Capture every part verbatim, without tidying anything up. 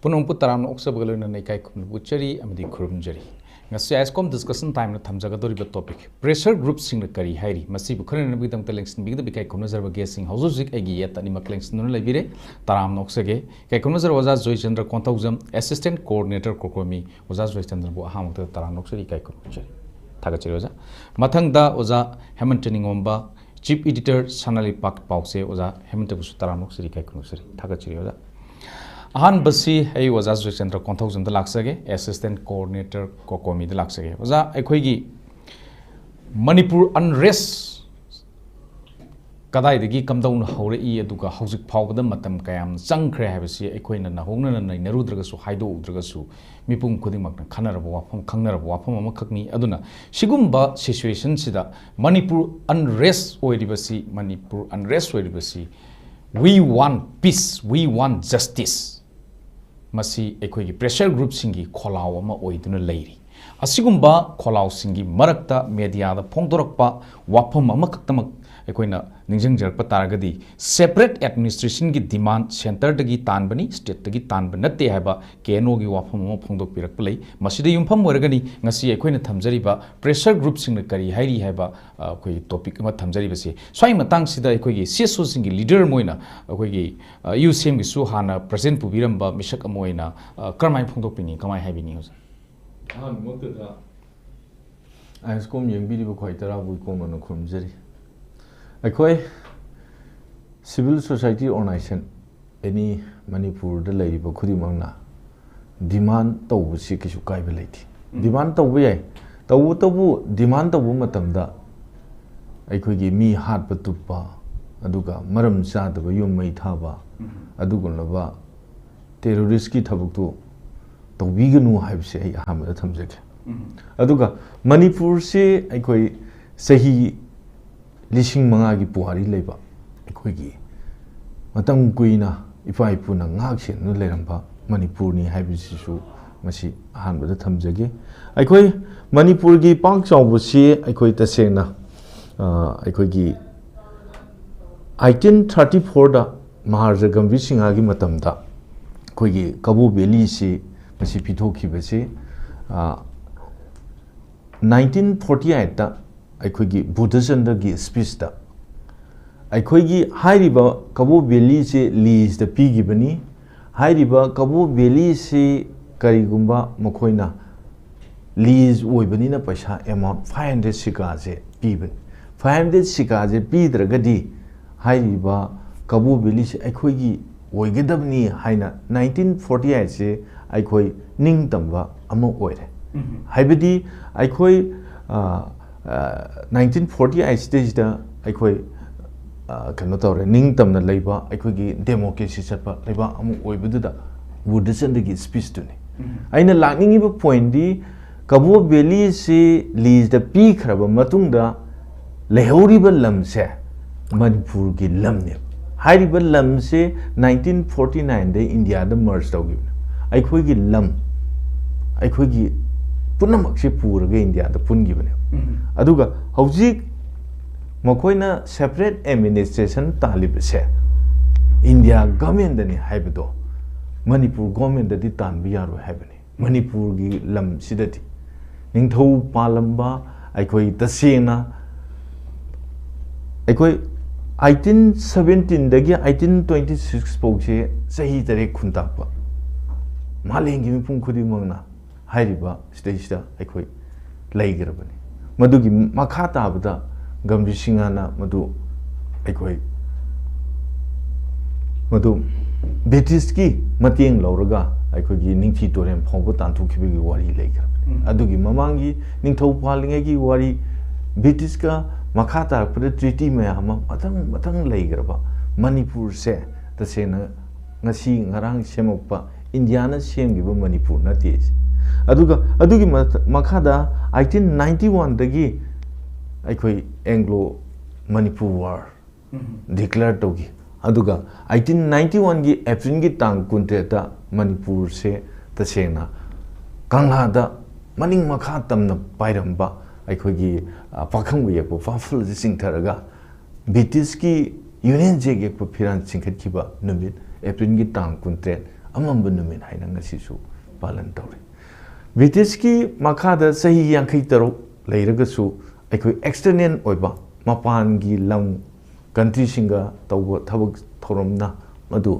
ꯄꯨꯝꯅꯃꯛꯄꯨ ꯇꯔꯥꯝꯅ ꯑꯣꯛꯆꯕꯒ ꯂꯣꯏꯅꯅ ꯏꯀꯥꯏ ꯈꯨꯝꯅꯕ ꯎꯠꯆꯔꯤ ꯑꯃꯗꯤ ꯈꯨꯔꯨꯝꯖꯔꯤ꯫ ꯉꯁꯤ ꯑꯥꯏꯁꯀꯣꯝ ꯗꯤꯁꯀꯁꯟ ꯇꯥꯏꯝꯅ ꯊꯝꯖꯒꯗꯧꯔꯤꯕ ꯇꯣꯄꯤꯛ, ꯄ꯭ꯔꯦꯁꯔ ꯒ꯭ꯔꯨꯞꯁꯤꯡꯅ ꯀꯔꯤ ꯍꯥꯏꯔꯤ, ꯃꯁꯤꯕꯨ ꯈꯟꯅꯅꯕꯒꯤꯗꯃꯛꯇ ꯂꯦꯡꯁꯤꯟꯕꯤꯒꯗꯕ ꯏꯀꯥꯏ ꯈꯨꯝꯅꯖꯔꯕ ꯒꯦꯁꯁꯤꯡ ꯍꯧꯖꯤꯛ ꯍꯧꯖꯤꯛ ꯑꯩꯒꯤ ꯌꯦꯠꯇ ꯑꯅꯤꯃꯛ ꯂꯦꯡꯁꯤꯟꯗꯨꯅ ꯂꯩꯕꯤꯔꯦ꯫ ꯇꯔꯥꯝꯅ ꯑꯣꯛꯆꯒꯦ꯫ ꯏꯀꯥꯏ ꯈꯨꯝꯅꯖꯔꯕ ꯑꯣꯖꯥ ꯖꯣꯏꯆꯟꯗ꯭ꯔ ꯀꯣꯟꯊꯧꯖꯝ, ꯑꯦꯁꯤꯁꯇꯦꯟꯠ ꯀꯣꯑꯣꯔꯗꯤꯅꯦꯇꯔ ꯀꯣꯀꯣꯃꯤ꯫ ꯑꯣꯖꯥ ꯖꯣꯏꯆꯟꯗ꯭ꯔꯕꯨ ꯑꯍꯥꯟꯕꯗ ꯇꯔꯥꯝꯅ ꯑꯣꯛꯆꯔꯤ, ꯏꯀꯥꯏ ꯈꯨꯝꯅꯖꯔꯤ꯫ ꯊꯥꯒꯠꯆꯔꯤ ꯑꯣꯖꯥ꯫ ꯃꯊꯪꯗ ꯑꯣꯖꯥ ꯍꯦꯃꯟꯇ ꯅꯤꯉꯣꯝꯕ, ꯆꯤꯐ ꯏꯗꯤꯇꯔ ꯁꯅꯥꯂꯩꯄꯥꯛ ꯄꯥꯎꯆꯦ꯫ ꯑꯣꯖꯥ ꯍꯦꯃꯟꯇꯕꯨꯁꯨ ꯇꯔꯥꯝꯅ ꯑꯣꯛꯆꯔꯤ, ꯏꯀꯥꯏ ꯈꯨꯝꯅꯖꯔꯤ꯫ ꯊꯥꯒꯠꯆꯔꯤ ꯑꯣꯖꯥ꯫ ꯑꯍꯥꯟꯕꯁꯤ ꯑꯩ ꯑꯣꯖꯥ ꯖꯣꯏꯆꯟꯗ꯭ꯔ ꯀꯣꯟꯊꯧꯖꯝꯗ ꯂꯥꯛꯆꯒꯦ, ꯑꯦꯁꯤꯁꯇꯦꯟꯠ ꯀꯣꯑꯣꯔꯗꯤꯅꯦꯇꯔ ꯀꯣꯀꯣꯃꯤꯗ ꯂꯥꯛꯆꯒꯦ꯫ ꯑꯣꯖꯥ, ꯑꯩꯈꯣꯏꯒꯤ ꯃꯅꯤꯄꯨꯔ ꯑꯟꯔꯦꯁ ꯀꯗꯥꯏꯗꯒꯤ ꯀꯝꯗꯧꯅ ꯍꯧꯔꯛꯏ, ꯑꯗꯨꯒ ꯍꯧꯖꯤꯛ ꯐꯥꯎꯕꯗ ꯃꯇꯝ ꯀꯌꯥꯝ ꯆꯪꯈ꯭ꯔꯦ ꯍꯥꯏꯕꯁꯤ ꯑꯩꯈꯣꯏꯅ ꯅꯧꯍꯧꯅꯅ ꯅꯩꯅꯔꯨꯗ꯭ꯔꯒꯁꯨ, ꯍꯥꯏꯗꯣꯛꯎꯗ꯭ꯔꯒꯁꯨ, ꯃꯤꯄꯨꯝ ꯈꯨꯗꯤꯡꯃꯛꯅ ꯈꯟꯅꯔꯕ ꯋꯥꯐꯝ, ꯈꯪꯅꯔꯕ ꯋꯥꯐꯝ ꯑꯃꯈꯛꯅꯤ꯫ ꯑꯗꯨꯅ ꯁꯤꯒꯨꯝꯕ ꯁꯤꯆꯨꯋꯦꯁꯟꯁꯤꯗ Manipur ꯑꯟꯔꯦꯁ ꯑꯣꯏꯔꯤꯕꯁꯤ, Manipur ꯑꯟꯔꯦꯁ ꯑꯣꯏꯔꯤꯕꯁꯤ, "We want peace, we want justice", ꯃꯁꯤ ꯑꯩꯈꯣꯏꯒꯤ ꯄ꯭ꯔꯦꯁꯔ ꯒ꯭ꯔꯨꯞꯁꯤꯡꯒꯤ ꯈꯣꯜꯂꯥꯎ ꯑꯃ ꯑꯣꯏꯗꯨꯅ ꯂꯩꯔꯤ꯫ ꯑꯁꯤꯒꯨꯝꯕ ꯈꯣꯜꯂꯥꯎꯁꯤꯡꯒꯤ ꯃꯔꯛꯇ ꯃꯦꯗꯤꯌꯥꯗ ꯐꯣꯡꯗꯣꯔꯛꯄ ꯋꯥꯐꯝ ꯑꯃꯈꯛꯇꯃꯛ ꯑꯩꯈꯣꯏꯅ ꯅꯤꯡꯁꯤꯡꯖꯔꯛꯄ ꯇꯥꯔꯒꯗꯤ, ꯁꯦꯄꯔꯦꯠ ꯑꯦꯗꯃꯤꯅꯤꯁꯇ꯭ꯔꯦꯁꯟꯒꯤ ꯗꯤꯃꯥꯟ ꯁꯦꯟꯇꯔꯗꯒꯤ ꯇꯥꯟꯕꯅꯤ, ꯁ꯭ꯇꯦꯠꯇꯒꯤ ꯇꯥꯟꯕ ꯅꯠꯇꯦ ꯍꯥꯏꯕ ꯀꯦ ꯑꯦꯟ ꯑꯣꯒꯤ ꯋꯥꯐꯝ ꯑꯃ ꯐꯣꯡꯗꯣꯛꯄꯤꯔꯛꯄ ꯂꯩ꯫ ꯃꯁꯤꯗ ꯌꯨꯝꯐꯝ ꯑꯣꯏꯔꯒꯅꯤ ꯉꯁꯤ ꯑꯩꯈꯣꯏꯅ ꯊꯝꯖꯔꯤꯕ ꯄ꯭ꯔꯦꯁꯔ ꯒ꯭ꯔꯨꯞꯁꯤꯡꯅ ꯀꯔꯤ ꯍꯥꯏꯔꯤ ꯍꯥꯏꯕ, ꯑ, ꯑꯩꯈꯣꯏꯒꯤ ꯇꯣꯄꯤꯛ ꯑꯃ ꯊꯝꯖꯔꯤꯕꯁꯦ꯫ ꯁ꯭ꯋꯥꯏ ꯃꯇꯥꯡꯁꯤꯗ ꯑꯩꯈꯣꯏꯒꯤ ꯁꯤ ꯑꯦꯁ ꯑꯣꯁꯤꯡꯒꯤ ꯂꯤꯗꯔ ꯑꯃ ꯑꯣꯏꯅ ꯑꯩꯈꯣꯏꯒꯤ, ꯑ, ꯌꯨ ꯁꯤ ꯑꯦꯝꯒꯤꯁꯨ ꯍꯥꯟꯅ ꯄ꯭ꯔꯦꯁꯤꯗꯦꯟꯠ ꯄꯨꯕꯤꯔꯝꯕ ꯃꯤꯁꯛ ꯑꯃ ꯑꯣꯏꯅ, ꯑ, ꯀꯔꯝꯍꯥꯏꯅ ꯐꯣꯡꯗꯣꯛꯄꯤꯅꯤꯡꯉꯤ, ꯀꯃꯥꯏꯅ ꯍꯥꯏꯕꯤꯅꯤꯡꯉꯤ ꯑꯣꯖꯥ? ꯑꯍꯥꯟꯕꯃꯛꯇꯗ ꯑꯥꯏꯁꯀꯣꯝ ꯌꯦꯡꯕꯤꯔꯤꯕ ꯈ꯭ꯋꯥꯏ ꯇꯔꯥꯕꯨ ꯏꯀꯣꯛꯅꯅ ꯈꯨꯔꯨꯝꯖꯔꯤ꯫ ꯑꯩꯈꯣꯏ ꯁꯤꯚꯤꯜ ꯁꯣꯁꯥꯏꯇꯤ ꯑꯣꯔꯒꯅꯥꯏꯖꯦꯁꯟ ꯑꯦꯅꯤ ꯃꯅꯤꯄꯨꯔꯗ ꯂꯩꯔꯤꯕ ꯈꯨꯗꯤꯡꯃꯛꯅ ꯗꯤꯃꯥꯟ ꯇꯧꯕꯁꯤ ꯀꯩꯁꯨ ꯀꯥꯏꯕ ꯂꯩꯇꯦ꯫ ꯎꯝ꯫ ꯗꯤꯃꯥꯟ ꯇꯧꯕ ꯌꯥꯏ꯫ ꯇꯧꯕꯇꯕꯨ ꯗꯤꯃꯥꯟ ꯇꯧꯕ ꯃꯇꯝꯗ ꯑꯩꯈꯣꯏꯒꯤ ꯃꯤ ꯍꯥꯠꯄ ꯇꯨꯞꯄ, ꯑꯗꯨꯒ ꯃꯔꯝ ꯆꯥꯗꯕ ꯌꯨꯝ ꯃꯩ ꯊꯥꯕ, ꯎꯝ꯫ ꯑꯗꯨꯒꯨꯝꯂꯕ ꯇꯦꯔꯣꯔꯤꯁꯀꯤ ꯊꯕꯛꯇꯨ ꯇꯧꯕꯤꯒꯅꯨ ꯍꯥꯏꯕꯁꯦ ꯑꯩ ꯑꯍꯥꯟꯕꯗ ꯊꯝꯖꯒꯦ꯫ ꯎꯝ꯫ ꯑꯗꯨꯒ ꯃꯅꯤꯄꯨꯔꯁꯤ ꯑꯩꯈꯣꯏ ꯆꯍꯤ ꯂꯤꯁꯤꯡ ꯃꯉꯥꯒꯤ ꯄꯨꯋꯥꯔꯤ ꯂꯩꯕ, ꯑꯩꯈꯣꯏꯒꯤ ꯃꯇꯝ ꯀꯨꯏꯅ ꯏꯄꯥ ꯏꯄꯨꯅ ꯉꯥꯛ ꯁꯦꯟꯗꯨꯅ ꯂꯩꯔꯝꯕ ꯃꯅꯤꯄꯨꯔꯅꯤ ꯍꯥꯏꯕꯁꯤꯁꯨ ꯃꯁꯤ ꯑꯍꯥꯟꯕꯗ ꯊꯝꯖꯒꯦ꯫ ꯑꯩꯈꯣꯏ ꯃꯅꯤꯄꯨꯔꯒꯤ ꯄꯥꯛ ꯆꯥꯎꯕꯁꯤ ꯑꯩꯈꯣꯏ ꯇꯁꯦꯡꯅ, ꯑ, ꯑꯩꯈꯣꯏꯒꯤ eighteen thirty fourꯗ ꯃꯍꯥꯔꯥꯖꯥ ꯒꯝꯚꯤꯔ ꯁꯤꯡꯍꯒꯤ ꯃꯇꯝꯗ ꯑꯩꯈꯣꯏꯒꯤ ꯀꯕꯣ ꯚꯦꯂꯤꯁꯤ ꯃꯁꯤ ꯄꯤꯊꯣꯛꯈꯤꯕꯁꯤ, ꯑ, ꯅꯥꯏꯟꯇꯤꯟ ꯐꯣꯔꯇꯤ ꯑꯩꯠꯇ ꯑꯩꯈꯣꯏꯒꯤ ꯕꯨꯙꯆꯟꯗ꯭ꯔꯒꯤ ꯁ꯭ꯄꯤꯆꯇ ꯑꯩꯈꯣꯏꯒꯤ ꯍꯥꯏꯔꯤꯕ ꯀꯕꯣ ꯚꯦꯂꯤꯁꯤ ꯂꯤꯖꯇ ꯄꯤꯈꯤꯕꯅꯤ꯫ ꯍꯥꯏꯔꯤꯕ ꯀꯕꯣ ꯚꯦꯂꯤꯁꯤ ꯀꯔꯤꯒꯨꯝꯕ ꯃꯈꯣꯏꯅ ꯂꯤꯖ ꯑꯣꯏꯕꯅꯤꯅ ꯄꯩꯁꯥ ꯑꯦꯃꯥꯎꯟ ꯐꯥꯏꯚ ꯍꯟꯗ꯭ꯔꯦꯠ ꯁꯤꯀꯥꯁꯦ ꯄꯤꯕꯅꯤ꯫ ꯐꯥꯏꯚ ꯍꯟꯗ꯭ꯔꯦꯠ ꯁꯤꯀꯥꯁꯦ ꯄꯤꯗ꯭ꯔꯒꯗꯤ ꯍꯥꯏꯔꯤꯕ ꯀꯕꯣ ꯚꯦꯂꯤꯁꯦ ꯑꯩꯈꯣꯏꯒꯤ ꯑꯣꯏꯒꯗꯕꯅꯤ ꯍꯥꯏꯅ ꯅꯥꯏꯟꯇꯤꯟ ꯐꯣꯔꯇꯤ ꯑꯩꯠꯁꯦ ꯑꯩꯈꯣꯏ ꯅꯤꯡꯇꯝꯕ ꯑꯃ ꯑꯣꯏꯔꯦ꯫ ꯎꯝ꯫ ꯍꯥꯏꯕꯗꯤ ꯑꯩꯈꯣꯏ, ꯑ, ꯑ, ꯅꯥꯏꯟꯇꯤꯟ ꯐꯣꯔꯇꯤ ꯑꯩꯠ ꯁꯤꯗꯩꯁꯤꯗ ꯑꯩꯈꯣꯏ, ꯑ, ꯀꯩꯅꯣ ꯇꯧꯔꯦ, ꯅꯤꯡꯇꯝꯅ ꯂꯩꯕ, ꯑꯩꯈꯣꯏꯒꯤ ꯗꯦꯃꯣꯀ꯭ꯔꯦꯁꯤ ꯆꯠꯄ ꯂꯩꯕꯥꯛ ꯑꯃ ꯑꯣꯏꯕꯗꯨꯗ ꯕꯨꯙꯆꯟꯗ꯭ꯔꯒꯤ ꯁ꯭ꯄꯤꯆꯇꯨꯅꯤ꯫ ꯎꯝ꯫ ꯑꯩꯅ ꯂꯥꯛꯅꯤꯡꯉꯤꯕ ꯄꯣꯏꯟꯗꯤ ꯀꯕꯣ ꯚꯦꯂꯤꯁꯤ ꯂꯤꯖꯇ ꯄꯤꯈ꯭ꯔꯕ ꯃꯇꯨꯡꯗ ꯂꯩꯍꯧꯔꯤꯕ ꯂꯝꯁꯦ ꯃꯅꯤꯄꯨꯔꯒꯤ ꯂꯝꯅꯦꯕ꯫ ꯍꯥꯏꯔꯤꯕ ꯂꯝꯁꯦ ꯅꯥꯏꯟꯇꯤꯟ ꯐꯣꯔꯇꯤ ꯅꯥꯏꯟꯗ ꯏꯟꯗꯤꯌꯥꯗ ꯃꯔꯖ ꯇꯧꯈꯤꯕꯅꯦ꯫ ꯑꯩꯈꯣꯏꯒꯤ ꯂꯝ, ꯑꯩꯈꯣꯏꯒꯤ ꯄꯨꯝꯅꯃꯛꯁꯦ ꯄꯨꯔꯒ ꯏꯟꯗꯤꯌꯥꯗ ꯄꯨꯟꯈꯤꯕꯅꯦꯕ꯫ ꯎꯝ꯫ ꯑꯗꯨꯒ ꯍꯧꯖꯤꯛ ꯃꯈꯣꯏꯅ ꯁꯦꯄꯔꯦꯠ ꯑꯦꯗꯃꯤꯅꯤꯁꯇ꯭ꯔꯦꯁꯟ ꯇꯥꯜꯂꯤꯕꯁꯦ ꯏꯟꯗꯤꯌꯥ ꯒꯃꯦꯟꯗꯅꯤ ꯍꯥꯏꯕꯗꯣ ꯃꯅꯤꯄꯨꯔ ꯒꯣꯔꯃꯦꯟꯗꯗꯤ ꯇꯥꯟꯕ ꯌꯥꯔꯣꯏ ꯍꯥꯏꯕꯅꯤ꯫ ꯃꯅꯤꯄꯨꯔꯒꯤ ꯂꯝꯁꯤꯗꯗꯤ ꯅꯤꯡꯊꯧ ꯄꯥꯜꯂꯝꯕ ꯑꯩꯈꯣꯏ ꯇꯁꯦꯡꯅ ꯑꯩꯈꯣꯏ ꯑꯩꯠꯇꯤꯟ ꯁꯕꯦꯟꯇꯤꯟꯗꯒꯤ ꯑꯩꯠꯇꯤꯟ ꯇ꯭ꯋꯦꯟꯇꯤ ꯁꯤꯛꯁ ꯐꯥꯎꯁꯦ ꯆꯍꯤ ꯇꯔꯦꯠ ꯈꯨꯟꯇꯥꯛꯄ ꯃꯥꯂꯦꯝꯒꯤ ꯃꯤꯄꯨꯝ ꯈꯨꯗꯤꯡꯃꯛꯅ ꯍꯥꯏꯔꯤꯕ ꯁꯤꯗꯩꯁꯤꯗ ꯑꯩꯈꯣꯏ ꯂꯩꯈ꯭ꯔꯕꯅꯤ꯫ ꯃꯗꯨꯒꯤ ꯃꯈꯥ ꯇꯥꯕꯗ ꯒꯝꯚꯤꯔ ꯁꯤꯡꯍꯅ ꯃꯗꯨ ꯑꯩꯈꯣꯏ ꯃꯗꯨ ꯕ꯭ꯔꯤꯇꯤꯁꯀꯤ ꯃꯇꯦꯡ ꯂꯧꯔꯒ ꯑꯩꯈꯣꯏꯒꯤ ꯅꯤꯡꯊꯤ ꯇꯨꯔꯦꯜ ꯐꯥꯎꯕ ꯇꯥꯟꯊꯣꯛꯈꯤꯕꯒꯤ ꯋꯥꯔꯤ ꯂꯩꯈ꯭ꯔꯕꯅꯤ꯫ ꯎꯝ꯫ ꯑꯗꯨꯒꯤ ꯃꯃꯥꯡꯒꯤ ꯅꯤꯡꯊꯧ ꯄꯥꯜꯂꯤꯉꯩꯒꯤ ꯋꯥꯔꯤ, ꯕ꯭ꯔꯤꯇꯤꯁꯀ ꯃꯈꯥ ꯇꯥꯔꯛꯄꯗ ꯇ꯭ꯔꯤꯇꯤ ꯃꯌꯥꯝ ꯑꯃ ꯃꯊꯪ ꯃꯊꯪ ꯂꯩꯈ꯭ꯔꯕ ꯃꯅꯤꯄꯨꯔꯁꯦ ꯇꯁꯦꯡꯅ ꯉꯁꯤ ꯉꯔꯥꯡ ꯁꯦꯝꯃꯛꯄ ꯏꯟꯗꯤꯌꯥꯅ ꯁꯦꯝꯈꯤꯕ ꯃꯅꯤꯄꯨꯔ ꯅꯠꯇꯦ ꯑꯩꯁꯦ꯫ ꯑꯗꯨꯒ ꯑꯗꯨꯒꯤ ꯃꯊ-, ꯃꯈꯥꯗ ꯑꯩꯠꯇꯤꯟ ꯅꯥꯏꯟꯇꯤ ꯋꯥꯟꯗꯒꯤ ꯑꯩꯈꯣꯏ ꯑꯦꯡꯒ꯭ꯂꯣ ꯃꯅꯤꯄꯨꯔ ꯋꯥꯔ ꯎꯝ꯫ ꯗꯤꯀ꯭ꯂꯦꯌꯔ ꯇꯧꯈꯤ꯫ ꯑꯗꯨꯒ ꯑꯩꯠꯇꯤꯟ ꯅꯥꯏꯟꯇꯤ ꯋꯥꯟꯒꯤ ꯑꯦꯄ꯭ꯔꯤꯜꯒꯤ ꯇꯥꯡ ꯀꯨꯟꯇꯔꯦꯠꯇ ꯃꯅꯤꯄꯨꯔꯁꯦ ꯇꯁꯦꯡꯅ ꯀꯪꯂꯥꯗ ꯃꯅꯤꯡ ꯃꯈꯥ ꯇꯝꯅ ꯄꯥꯏꯔꯝꯕ ꯑꯩꯈꯣꯏꯒꯤ, ꯑ, ꯄꯥꯈꯪꯕ ꯌꯦꯛꯄ ꯋꯥꯐꯜꯁꯦ ꯆꯤꯡꯊꯔꯒ ꯕ꯭ꯔꯤꯇꯤꯁꯀꯤ ꯌꯨꯅꯤꯌꯟ ꯖꯦꯛ ꯌꯦꯛꯄ ꯐꯤꯔꯥꯜ ꯆꯤꯡꯈꯠꯈꯤꯕ ꯅꯨꯃꯤꯠ ꯑꯦꯄ꯭ꯔꯤꯜꯒꯤ ꯇꯥꯡ ꯀꯨꯟꯇꯔꯦꯠ ꯑꯃꯝꯕ ꯅꯨꯃꯤꯠ ꯍꯥꯏꯅ ꯉꯁꯤꯁꯨ ꯄꯥꯂꯟ ꯇꯧꯔꯤ꯫ ꯕ꯭ꯔꯤꯇꯤꯁꯀꯤ ꯃꯈꯥꯗ ꯆꯍꯤ ꯌꯥꯡꯈꯩ ꯇꯔꯨꯛ ꯂꯩꯔꯒꯁꯨ ꯑꯩꯈꯣꯏ ꯑꯦꯛꯁꯇꯔꯅꯦꯜ ꯑꯣꯏꯕ ꯃꯄꯥꯟꯒꯤ ꯂꯝ ꯀꯟꯇ꯭ꯔꯤꯁꯤꯡꯒ ꯇꯧꯕ ꯊꯕꯛ ꯊꯧꯔꯝꯅ ꯃꯗꯨ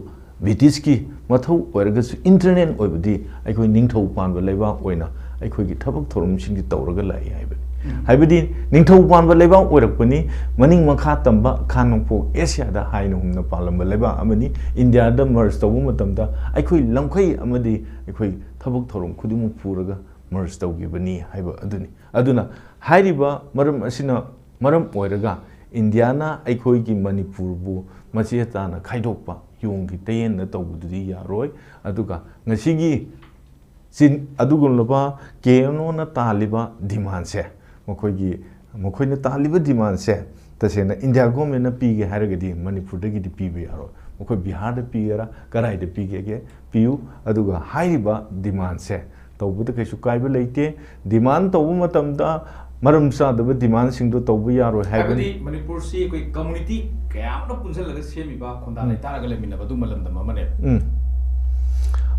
ꯕ꯭ꯔꯤꯇꯤꯁꯀꯤ ꯃꯊꯧ ꯑꯣꯏꯔꯒꯁꯨ ꯏꯟꯇꯔꯅꯦꯜ ꯑꯣꯏꯕꯗꯤ ꯑꯩꯈꯣꯏ ꯅꯤꯡꯊꯧ ꯄꯥꯟꯕ ꯂꯩꯕꯥꯛ ꯑꯣꯏꯅ ꯑꯩꯈꯣꯏꯒꯤ ꯊꯕꯛ ꯊꯧꯔꯝꯁꯤꯡꯁꯤ ꯇꯧꯔꯒ ꯂꯥꯛꯏ ꯍꯥꯏꯕꯅꯤ꯫ ꯍꯥꯏꯕꯗꯤ ꯅꯤꯡꯊꯧ ꯄꯥꯟꯕ ꯂꯩꯕꯥꯛ ꯑꯣꯏꯔꯛꯄꯅꯤ, ꯃꯅꯤꯡ ꯃꯈꯥ ꯇꯝꯕ ꯈꯥ ꯅꯣꯡꯄꯣꯛ ꯑꯦꯁꯤꯌꯥꯗ ꯍꯥꯏꯅ ꯍꯨꯝꯅ ꯄꯥꯜꯂꯝꯕ ꯂꯩꯕꯥꯛ ꯑꯃꯅꯤ꯫ ꯏꯟꯗꯤꯌꯥꯗ ꯃꯔꯖ ꯇꯧꯕ ꯃꯇꯝꯗ ꯑꯩꯈꯣꯏ ꯂꯝꯈꯩ ꯑꯃꯗꯤ ꯑꯩꯈꯣꯏ ꯊꯕꯛ ꯊꯧꯔꯝ ꯈꯨꯗꯤꯡꯃꯛ ꯄꯨꯔꯒ ꯃꯔꯖ ꯇꯧꯈꯤꯕꯅꯤ ꯍꯥꯏꯕ ꯑꯗꯨꯅꯤ꯫ ꯑꯗꯨꯅ ꯍꯥꯏꯔꯤꯕ ꯃꯔꯝ ꯑꯁꯤꯅ ꯃꯔꯝ ꯑꯣꯏꯔꯒ ꯏꯟꯗꯤꯌꯥꯅ ꯑꯩꯈꯣꯏꯒꯤ ꯃꯅꯤꯄꯨꯔꯕꯨ ꯃꯆꯦ ꯇꯥꯅ ꯈꯥꯏꯗꯣꯛꯄ, ꯌꯣꯡꯒꯤ ꯇꯌꯦꯟꯅ ꯇꯧꯕꯗꯨꯗꯤ ꯌꯥꯔꯣꯏ꯫ ꯑꯗꯨꯒ ꯉꯁꯤꯒꯤ ꯆꯤꯟ ꯑꯗꯨꯒꯨꯝꯂꯕ ꯀꯦ ꯑꯦꯟ ꯑꯣꯅ ꯇꯥꯜꯂꯤꯕ ꯗꯤꯃꯥꯟꯁꯦ, ꯃꯈꯣꯏꯒꯤ, ꯃꯈꯣꯏꯅ ꯇꯥꯜꯂꯤꯕ ꯗꯤꯃꯥꯟꯁꯦ ꯇꯁꯦꯡꯅ ꯏꯟꯗꯤꯌꯥ ꯒꯣꯔꯃꯦꯟꯅ ꯄꯤꯒꯦ ꯍꯥꯏꯔꯒꯗꯤ ꯃꯅꯤꯄꯨꯔꯗꯒꯤꯗꯤ ꯄꯤꯕ ꯌꯥꯔꯣꯏ꯫ ꯃꯈꯣꯏ ꯕꯤꯍꯥꯔꯗ ꯄꯤꯒꯦꯔꯥ, ꯀꯗꯥꯏꯗ ꯄꯤꯒꯦꯒꯦ ꯄꯤꯌꯨ꯫ ꯑꯗꯨꯒ ꯍꯥꯏꯔꯤꯕ ꯗꯤꯃꯥꯟꯁꯦ ꯇꯧꯕꯗ ꯀꯩꯁꯨ ꯀꯥꯏꯕ ꯂꯩꯇꯦ꯫ ꯗꯤꯃꯥꯟ ꯇꯧꯕ ꯃꯇꯝꯗ ꯃꯔꯝ ꯆꯥꯗꯕ ꯗꯤꯃꯥꯟꯁꯤꯡꯗꯣ ꯇꯧꯕ ꯌꯥꯔꯣꯏ ꯍꯥꯏꯕꯅꯤ꯫ ꯍꯥꯏꯕꯗꯤ ꯃꯅꯤꯄꯨꯔꯁꯤ ꯑꯩꯈꯣꯏ ꯀꯝꯃꯨꯅꯤꯇꯤ ꯀꯌꯥ ꯑꯃꯅ ꯄꯨꯟꯁꯤꯜꯂꯒ ꯁꯦꯝꯃꯤꯕ ꯈꯣꯟꯗꯥ ꯎꯝ꯫ ꯂꯩꯇꯥꯔꯒ ꯂꯩꯃꯤꯟꯅꯕ ꯑꯗꯨꯒꯨꯝꯕ ꯂꯝꯗꯝ ꯑꯃꯅꯦꯕ꯫ ꯎꯝ꯫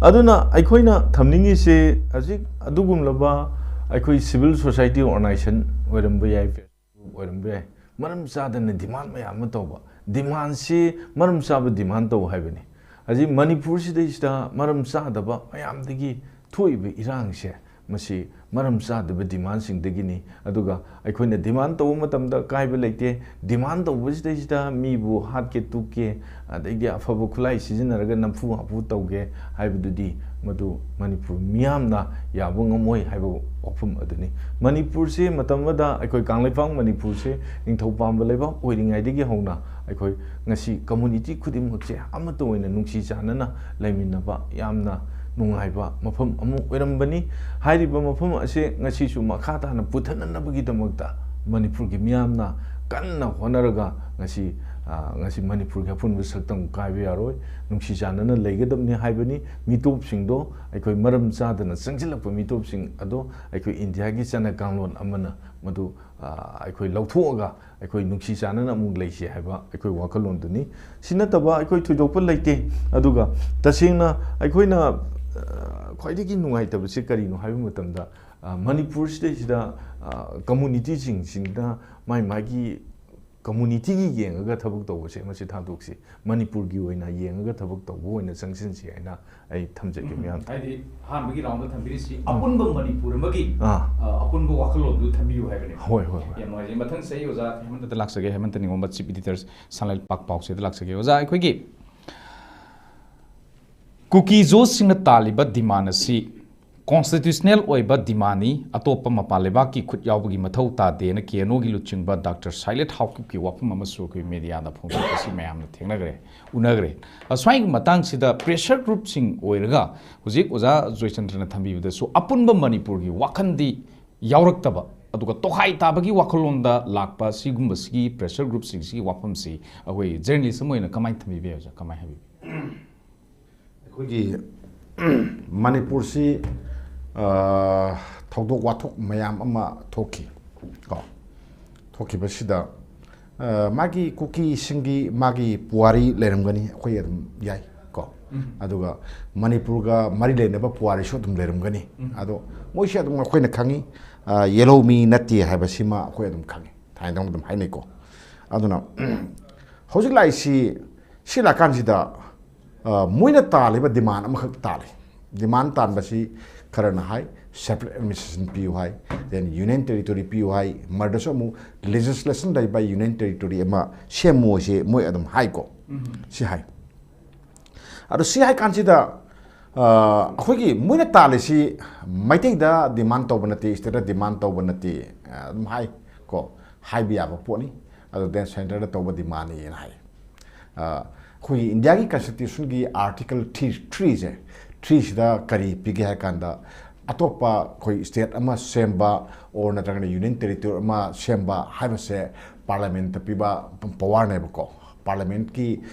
ꯑꯗꯨꯅ ꯑꯩꯈꯣꯏꯅ ꯊꯝꯅꯤꯡꯉꯤꯁꯦ ꯍꯧꯖꯤꯛ ꯑꯗꯨꯒꯨꯝꯂꯕ ꯑꯩꯈꯣꯏ civil society organization ꯑꯣꯏꯔꯝꯕ ꯌꯥꯏ, Facebook group ꯑꯣꯏꯔꯝꯕ ꯌꯥꯏ, ꯃꯔꯝ ꯆꯥꯗꯅ ꯗꯤꯃꯥꯟ ꯃꯌꯥꯝ ꯑꯃ ꯇꯧꯕ꯫ ꯗꯤꯃꯥꯟꯁꯤ ꯃꯔꯝ ꯆꯥꯕ ꯗꯤꯃꯥꯟ ꯇꯧ ꯍꯥꯏꯕꯅꯤ꯫ ꯍꯧꯖꯤꯛ ꯃꯅꯤꯄꯨꯔꯁꯤꯗꯩꯁꯤꯗ ꯃꯔꯝ ꯆꯥꯗꯕ ꯃꯌꯥꯝꯗꯒꯤ ꯊꯣꯛꯏꯕ ꯏꯔꯥꯡꯁꯦ, ꯃꯁꯤ ꯃꯔꯝ ꯆꯥꯗꯕ ꯗꯤꯃꯥꯟꯁꯤꯡꯗꯒꯤꯅꯤ꯫ ꯑꯗꯨꯒ ꯑꯩꯈꯣꯏꯅ ꯗꯤꯃꯥꯟ ꯇꯧꯕ ꯃꯇꯝꯗ ꯑꯀꯥꯏꯕ ꯂꯩꯇꯦ꯫ ꯗꯤꯃꯥꯟ ꯇꯧꯕꯁꯤꯗꯩꯁꯤꯗ ꯃꯤꯕꯨ ꯍꯥꯠꯀꯦ ꯇꯨꯞꯀꯦ, ꯑꯗꯩꯗꯤ ꯑꯐꯕ ꯈꯨꯠꯂꯥꯏ ꯁꯤꯖꯤꯟꯅꯔꯒ ꯅꯝꯐꯨ ꯍꯥꯐꯨ ꯇꯧꯒꯦ ꯍꯥꯏꯕꯗꯨꯗꯤ ꯃꯗꯨ ꯃꯅꯤꯄꯨꯔ ꯃꯤꯌꯥꯝꯅ ꯌꯥꯕ ꯉꯝꯃꯣꯏ ꯍꯥꯏꯕ ꯋꯥꯐꯝ ꯑꯗꯨꯅꯤ꯫ ꯃꯅꯤꯄꯨꯔꯁꯤ ꯃꯇꯝ ꯑꯃꯗ ꯑꯩꯈꯣꯏ ꯀꯪꯂꯩꯄꯥꯛ ꯃꯅꯤꯄꯨꯔꯁꯤ ꯅꯤꯡꯊꯧ ꯄꯥꯟꯕ ꯂꯩꯕꯥꯛ ꯑꯣꯏꯔꯤꯉꯩꯗꯒꯤ ꯍꯧꯅ ꯑꯩꯈꯣꯏ ꯉꯁꯤ ꯀꯝꯃꯨꯅꯤꯇꯤ ꯈꯨꯗꯤꯡꯃꯛꯁꯦ ꯑꯃꯠꯇ ꯑꯣꯏꯅ ꯅꯨꯡꯁꯤ ꯆꯥꯟꯅꯅ ꯂꯩꯃꯤꯟꯅꯕ ꯌꯥꯝꯅ ꯅꯨꯡꯉꯥꯏꯕ ꯃꯐꯝ ꯑꯃ ꯑꯣꯏꯔꯝꯕꯅꯤ꯫ ꯍꯥꯏꯔꯤꯕ ꯃꯐꯝ ꯑꯁꯤ ꯉꯁꯤꯁꯨ ꯃꯈꯥ ꯇꯥꯅ ꯄꯨꯊꯅꯅꯕꯒꯤꯗꯃꯛꯇ ꯃꯅꯤꯄꯨꯔꯒꯤ ꯃꯤꯌꯥꯝꯅ ꯀꯟꯅ ꯍꯣꯠꯅꯔꯒ ꯉꯁꯤ ꯑ, ꯉꯁꯤ ꯃꯅꯤꯄꯨꯔꯒꯤ ꯑꯄꯨꯟꯕ ꯁꯛꯇꯝ ꯀꯥꯏꯕ ꯌꯥꯔꯣꯏ, ꯅꯨꯡꯁꯤ ꯆꯥꯟꯅꯅ ꯂꯩꯒꯗꯕꯅꯤ ꯍꯥꯏꯕꯅꯤ꯫ ꯃꯤꯇꯣꯞꯁꯤꯡꯗꯣ, ꯑꯩꯈꯣꯏ ꯃꯔꯝ ꯆꯥꯗꯅ ꯆꯪꯁꯤꯜꯂꯛꯄ ꯃꯤꯇꯣꯞꯁꯤꯡ ꯑꯗꯣ ꯑꯩꯈꯣꯏ ꯏꯟꯗꯤꯌꯥꯒꯤ ꯆꯠꯅ ꯀꯥꯡꯂꯣꯟ ꯑꯃꯅ ꯃꯗꯨ, ꯑ, ꯑꯩꯈꯣꯏ ꯂꯧꯊꯣꯛꯑꯒ ꯑꯩꯈꯣꯏ ꯅꯨꯡꯁꯤ ꯆꯥꯟꯅꯅ ꯑꯃꯨꯛ ꯂꯩꯁꯤ ꯍꯥꯏꯕ ꯑꯩꯈꯣꯏ ꯋꯥꯈꯜꯂꯣꯟꯗꯨꯅꯤ꯫ ꯁꯤ ꯅꯠꯇꯕ ꯑꯩꯈꯣꯏ ꯊꯣꯏꯗꯣꯛꯄ ꯂꯩꯇꯦ꯫ ꯑꯗꯨꯒ ꯇꯁꯦꯡꯅ ꯑꯩꯈꯣꯏꯅ, ꯑ, ꯈ꯭ꯋꯥꯏꯗꯒꯤ ꯅꯨꯡꯉꯥꯏꯇꯕꯁꯤ ꯀꯔꯤꯅꯣ ꯍꯥꯏꯕ ꯃꯇꯝꯗ, ꯑ, ꯃꯅꯤꯄꯨꯔꯁꯤꯗꯩꯁꯤꯗ, ꯑ, ꯀꯝꯃꯨꯅꯤꯇꯤꯁꯤꯡꯁꯤꯅ ꯃꯥꯏ ꯃꯥꯒꯤ ꯀꯝꯃꯨꯅꯤꯇꯤꯒꯤ ꯌꯦꯡꯉꯒ ꯊꯕꯛ ꯇꯧꯕꯁꯦ ꯃꯁꯤ ꯊꯥꯗꯣꯛꯁꯤ, ꯃꯅꯤꯄꯨꯔꯒꯤ ꯑꯣꯏꯅ ꯌꯦꯡꯉꯒ ꯊꯕꯛ ꯇꯧꯕ ꯑꯣꯏꯅ ꯆꯪꯁꯤꯟꯁꯤ ꯍꯥꯏꯅ ꯑꯩ ꯊꯝꯖꯒꯦ ꯃꯌꯥꯝ꯫ ꯍꯥꯏꯗꯤ ꯑꯍꯥꯟꯕꯒꯤ ꯔꯥꯎꯟꯗ ꯊꯝꯕꯤꯔꯤꯁꯤ ꯑꯄꯨꯟꯕ ꯃꯅꯤꯄꯨꯔ ꯑꯃꯒꯤ, ꯑꯥ꯫ ꯑ, ꯑꯄꯨꯟꯕ ꯋꯥꯈꯜꯂꯣꯟꯗꯨ ꯊꯝꯕꯤꯌꯨ ꯍꯥꯏꯕꯅꯦꯕ꯫ ꯍꯣꯏ, ꯍꯣꯏ, ꯍꯣꯏ꯫ ꯌꯥꯝ ꯅꯨꯡꯉꯥꯏꯖꯩ꯫ ꯃꯊꯪꯁꯤ ꯑꯩ ꯑꯣꯖꯥ ꯍꯦꯃꯟꯇꯗ ꯂꯥꯛꯆꯒꯦ꯫ ꯍꯦꯃꯟꯇ ꯅꯤꯉꯣꯝꯕ, ꯆꯤꯐ ꯏꯗꯤꯇꯔ, ꯁꯉꯥꯏ ꯄꯥꯛ ꯄꯥꯎꯆꯦꯗ ꯂꯥꯛꯆꯒꯦ꯫ ꯑꯣꯖꯥ, ꯑꯩꯈꯣꯏꯒꯤ ꯀꯨꯀꯤ ꯖꯣꯁꯁꯤꯡꯅ ꯇꯥꯜꯂꯤꯕ ꯗꯤꯃꯥꯟ ꯑꯁꯤ ꯀꯣꯟꯁꯇꯤꯇ꯭ꯌꯨꯁꯅꯦꯜ ꯑꯣꯏꯕ ꯗꯤꯃꯥꯟꯅꯤ, ꯑꯇꯣꯞꯄ ꯃꯄꯥꯟ ꯂꯩꯕꯥꯛꯀꯤ ꯈꯨꯠ ꯌꯥꯎꯕꯒꯤ ꯃꯊꯧ ꯇꯥꯗꯦꯅ ꯀꯦ ꯑꯦꯟ ꯑꯣꯒꯤ ꯂꯨꯆꯤꯡꯕ ꯗꯥꯛꯇꯔ ꯁꯥꯏꯂꯦꯠ ꯍꯥꯎꯀꯤꯞꯀꯤ ꯋꯥꯐꯝ ꯑꯃꯁꯨ ꯑꯩꯈꯣꯏ ꯃꯦꯗꯤꯌꯥꯗ ꯐꯣꯡꯗꯣꯛꯄꯁꯤ ꯃꯌꯥꯝꯅ ꯊꯦꯡꯅꯈ꯭ꯔꯦ, ꯎꯅꯈ꯭ꯔꯦ꯫ ꯑꯁ꯭ꯋꯥꯏꯒꯤ ꯃꯇꯥꯡꯁꯤꯗ ꯄ꯭ꯔꯦꯁꯔ ꯒ꯭ꯔꯨꯞꯁꯤꯡ ꯑꯣꯏꯔꯒ ꯍꯧꯖꯤꯛ ꯑꯣꯖꯥ ꯖꯣꯏꯆꯟꯗ꯭ꯔꯅ ꯊꯝꯕꯤꯕꯗꯁꯨ ꯑꯄꯨꯟꯕ ꯃꯅꯤꯄꯨꯔꯒꯤ ꯋꯥꯈꯜꯗꯤ ꯌꯥꯎꯔꯛꯇꯕ, ꯑꯗꯨꯒ ꯇꯣꯈꯥꯏ ꯇꯥꯕꯒꯤ ꯋꯥꯈꯜꯂꯣꯟꯗ ꯂꯥꯛꯄ ꯁꯤꯒꯨꯝꯕꯁꯤꯒꯤ ꯄ꯭ꯔꯦꯁꯔ ꯒ꯭ꯔꯨꯞꯁꯤꯡꯁꯤꯒꯤ ꯋꯥꯐꯝꯁꯤ ꯑꯩꯈꯣꯏ ꯖꯔꯅꯦꯂꯤꯁ ꯑꯃ ꯑꯣꯏꯅ ꯀꯃꯥꯏꯅ ꯊꯝꯕꯤꯕ ꯌꯥꯏ ꯑꯣꯖꯥ? ꯀꯃꯥꯏꯅ ꯍꯥꯏꯕꯤꯕ? ꯑꯩꯈꯣꯏꯒꯤ ꯃꯅꯤꯄꯨꯔꯁꯤ, ꯑ, ꯊꯧꯗꯣꯛ ꯋꯥꯊꯣꯛ ꯃꯌꯥꯝ ꯑꯃ ꯊꯣꯛꯈꯤ ꯀꯣ꯫ ꯊꯣꯛꯈꯤꯕꯁꯤꯗ, ꯑ, ꯃꯥꯒꯤ ꯀꯨꯀꯤꯁꯤꯡꯒꯤ ꯃꯥꯒꯤ ꯄꯨꯋꯥꯔꯤ ꯂꯩꯔꯝꯒꯅꯤ, ꯑꯩꯈꯣꯏ ꯑꯗꯨꯝ ꯌꯥꯏ ꯀꯣ꯫ ꯎꯝ꯫ ꯑꯗꯨꯒ ꯃꯅꯤꯄꯨꯔꯒ ꯃꯔꯤ ꯂꯩꯅꯕ ꯄꯨꯋꯥꯔꯤꯁꯨ ꯑꯗꯨꯝ ꯂꯩꯔꯝꯒꯅꯤ꯫ ꯎꯝ꯫ ꯑꯗꯣ ꯃꯣꯏꯁꯦ ꯑꯗꯨꯝ ꯑꯩꯈꯣꯏꯅ ꯈꯪꯉꯤ, ꯑ, ꯌꯦꯜꯍꯧ ꯃꯤ ꯅꯠꯇꯦ ꯍꯥꯏꯕꯁꯤꯃ ꯑꯩꯈꯣꯏ ꯑꯗꯨꯝ ꯈꯪꯉꯤ, ꯊꯥꯏꯅꯗꯧꯅ ꯑꯗꯨꯝ ꯍꯥꯏꯅꯩꯀꯣ꯫ ꯑꯗꯨꯅ ꯍꯧꯖꯤꯛ ꯂꯥꯛꯏꯁꯤ, ꯁꯤ ꯂꯥꯛꯀꯥꯟꯁꯤꯗ, ꯑ, ꯃꯣꯏꯅ ꯇꯥꯜꯂꯤꯕ ꯗꯤꯃꯥꯟ ꯑꯃꯈꯛ ꯇꯥꯜꯂꯤ꯫ ꯗꯤꯃꯥꯟ ꯇꯥꯟꯕꯁꯤ ꯈꯔꯅ ꯍꯥꯏ, separate administration ꯄꯤꯌꯨ ꯍꯥꯏ, then union territory ꯄꯤꯌꯨ ꯍꯥꯏ, ꯃꯔꯗꯁꯨ ꯑꯃꯨꯛ legislation ꯂꯩꯕ union territory ꯑꯃ ꯁꯦꯝꯃꯨ ꯍꯥꯏꯁꯦ ꯃꯣꯏ ꯑꯗꯨꯝ ꯍꯥꯏꯀꯣ꯫ ꯎꯝ꯫ ꯁꯤ ꯍꯥꯏ꯫ ꯑꯗꯣ ꯁꯤ ꯍꯥꯏ ꯀꯥꯟꯁꯤꯗ, ꯑ, ꯑꯩꯈꯣꯏꯒꯤ ꯃꯣꯏꯅ ꯇꯥꯜꯂꯤꯁꯤ ꯃꯩꯇꯩꯗ ꯗꯤꯃꯥꯟ ꯇꯧꯕ ꯅꯠꯇꯦ, ꯁ꯭ꯇꯦꯠꯇ ꯗꯤꯃꯥꯟ ꯇꯧꯕ ꯅꯠꯇꯦ, ꯑ, ꯑꯗꯨꯝ ꯍꯥꯏ ꯀꯣ, ꯍꯥꯏꯕ ꯌꯥꯕ ꯄꯣꯠꯅꯤ꯫ ꯑꯗꯣ then centreꯗ ꯇꯧꯕ ꯗꯤꯃꯥꯟꯅꯤꯅ ꯍꯥꯏ꯫ ꯑ, ꯑꯩꯈꯣꯏꯒꯤ ꯏꯟꯗꯤꯌꯥꯒꯤ constitutionꯒꯤ article three, threeꯁꯦ, threeꯁꯤꯗ ꯀꯔꯤ ꯄꯤꯒꯦ ꯍꯥꯏ ꯀꯥꯟꯗ, ꯑꯇꯣꯞꯄ ꯑꯩꯈꯣꯏ state ꯑꯃ ꯁꯦꯝꯕ or ꯅꯠꯇ꯭ꯔꯒꯅ union territory ꯑꯃ ꯁꯦꯝꯕ ꯍꯥꯏꯕꯁꯦ parliamentꯇ ꯄꯤꯕ powerꯅꯦꯕꯀꯣ꯫ ꯄꯥꯔꯂꯤꯌꯥꯃꯦꯟꯠꯀꯤ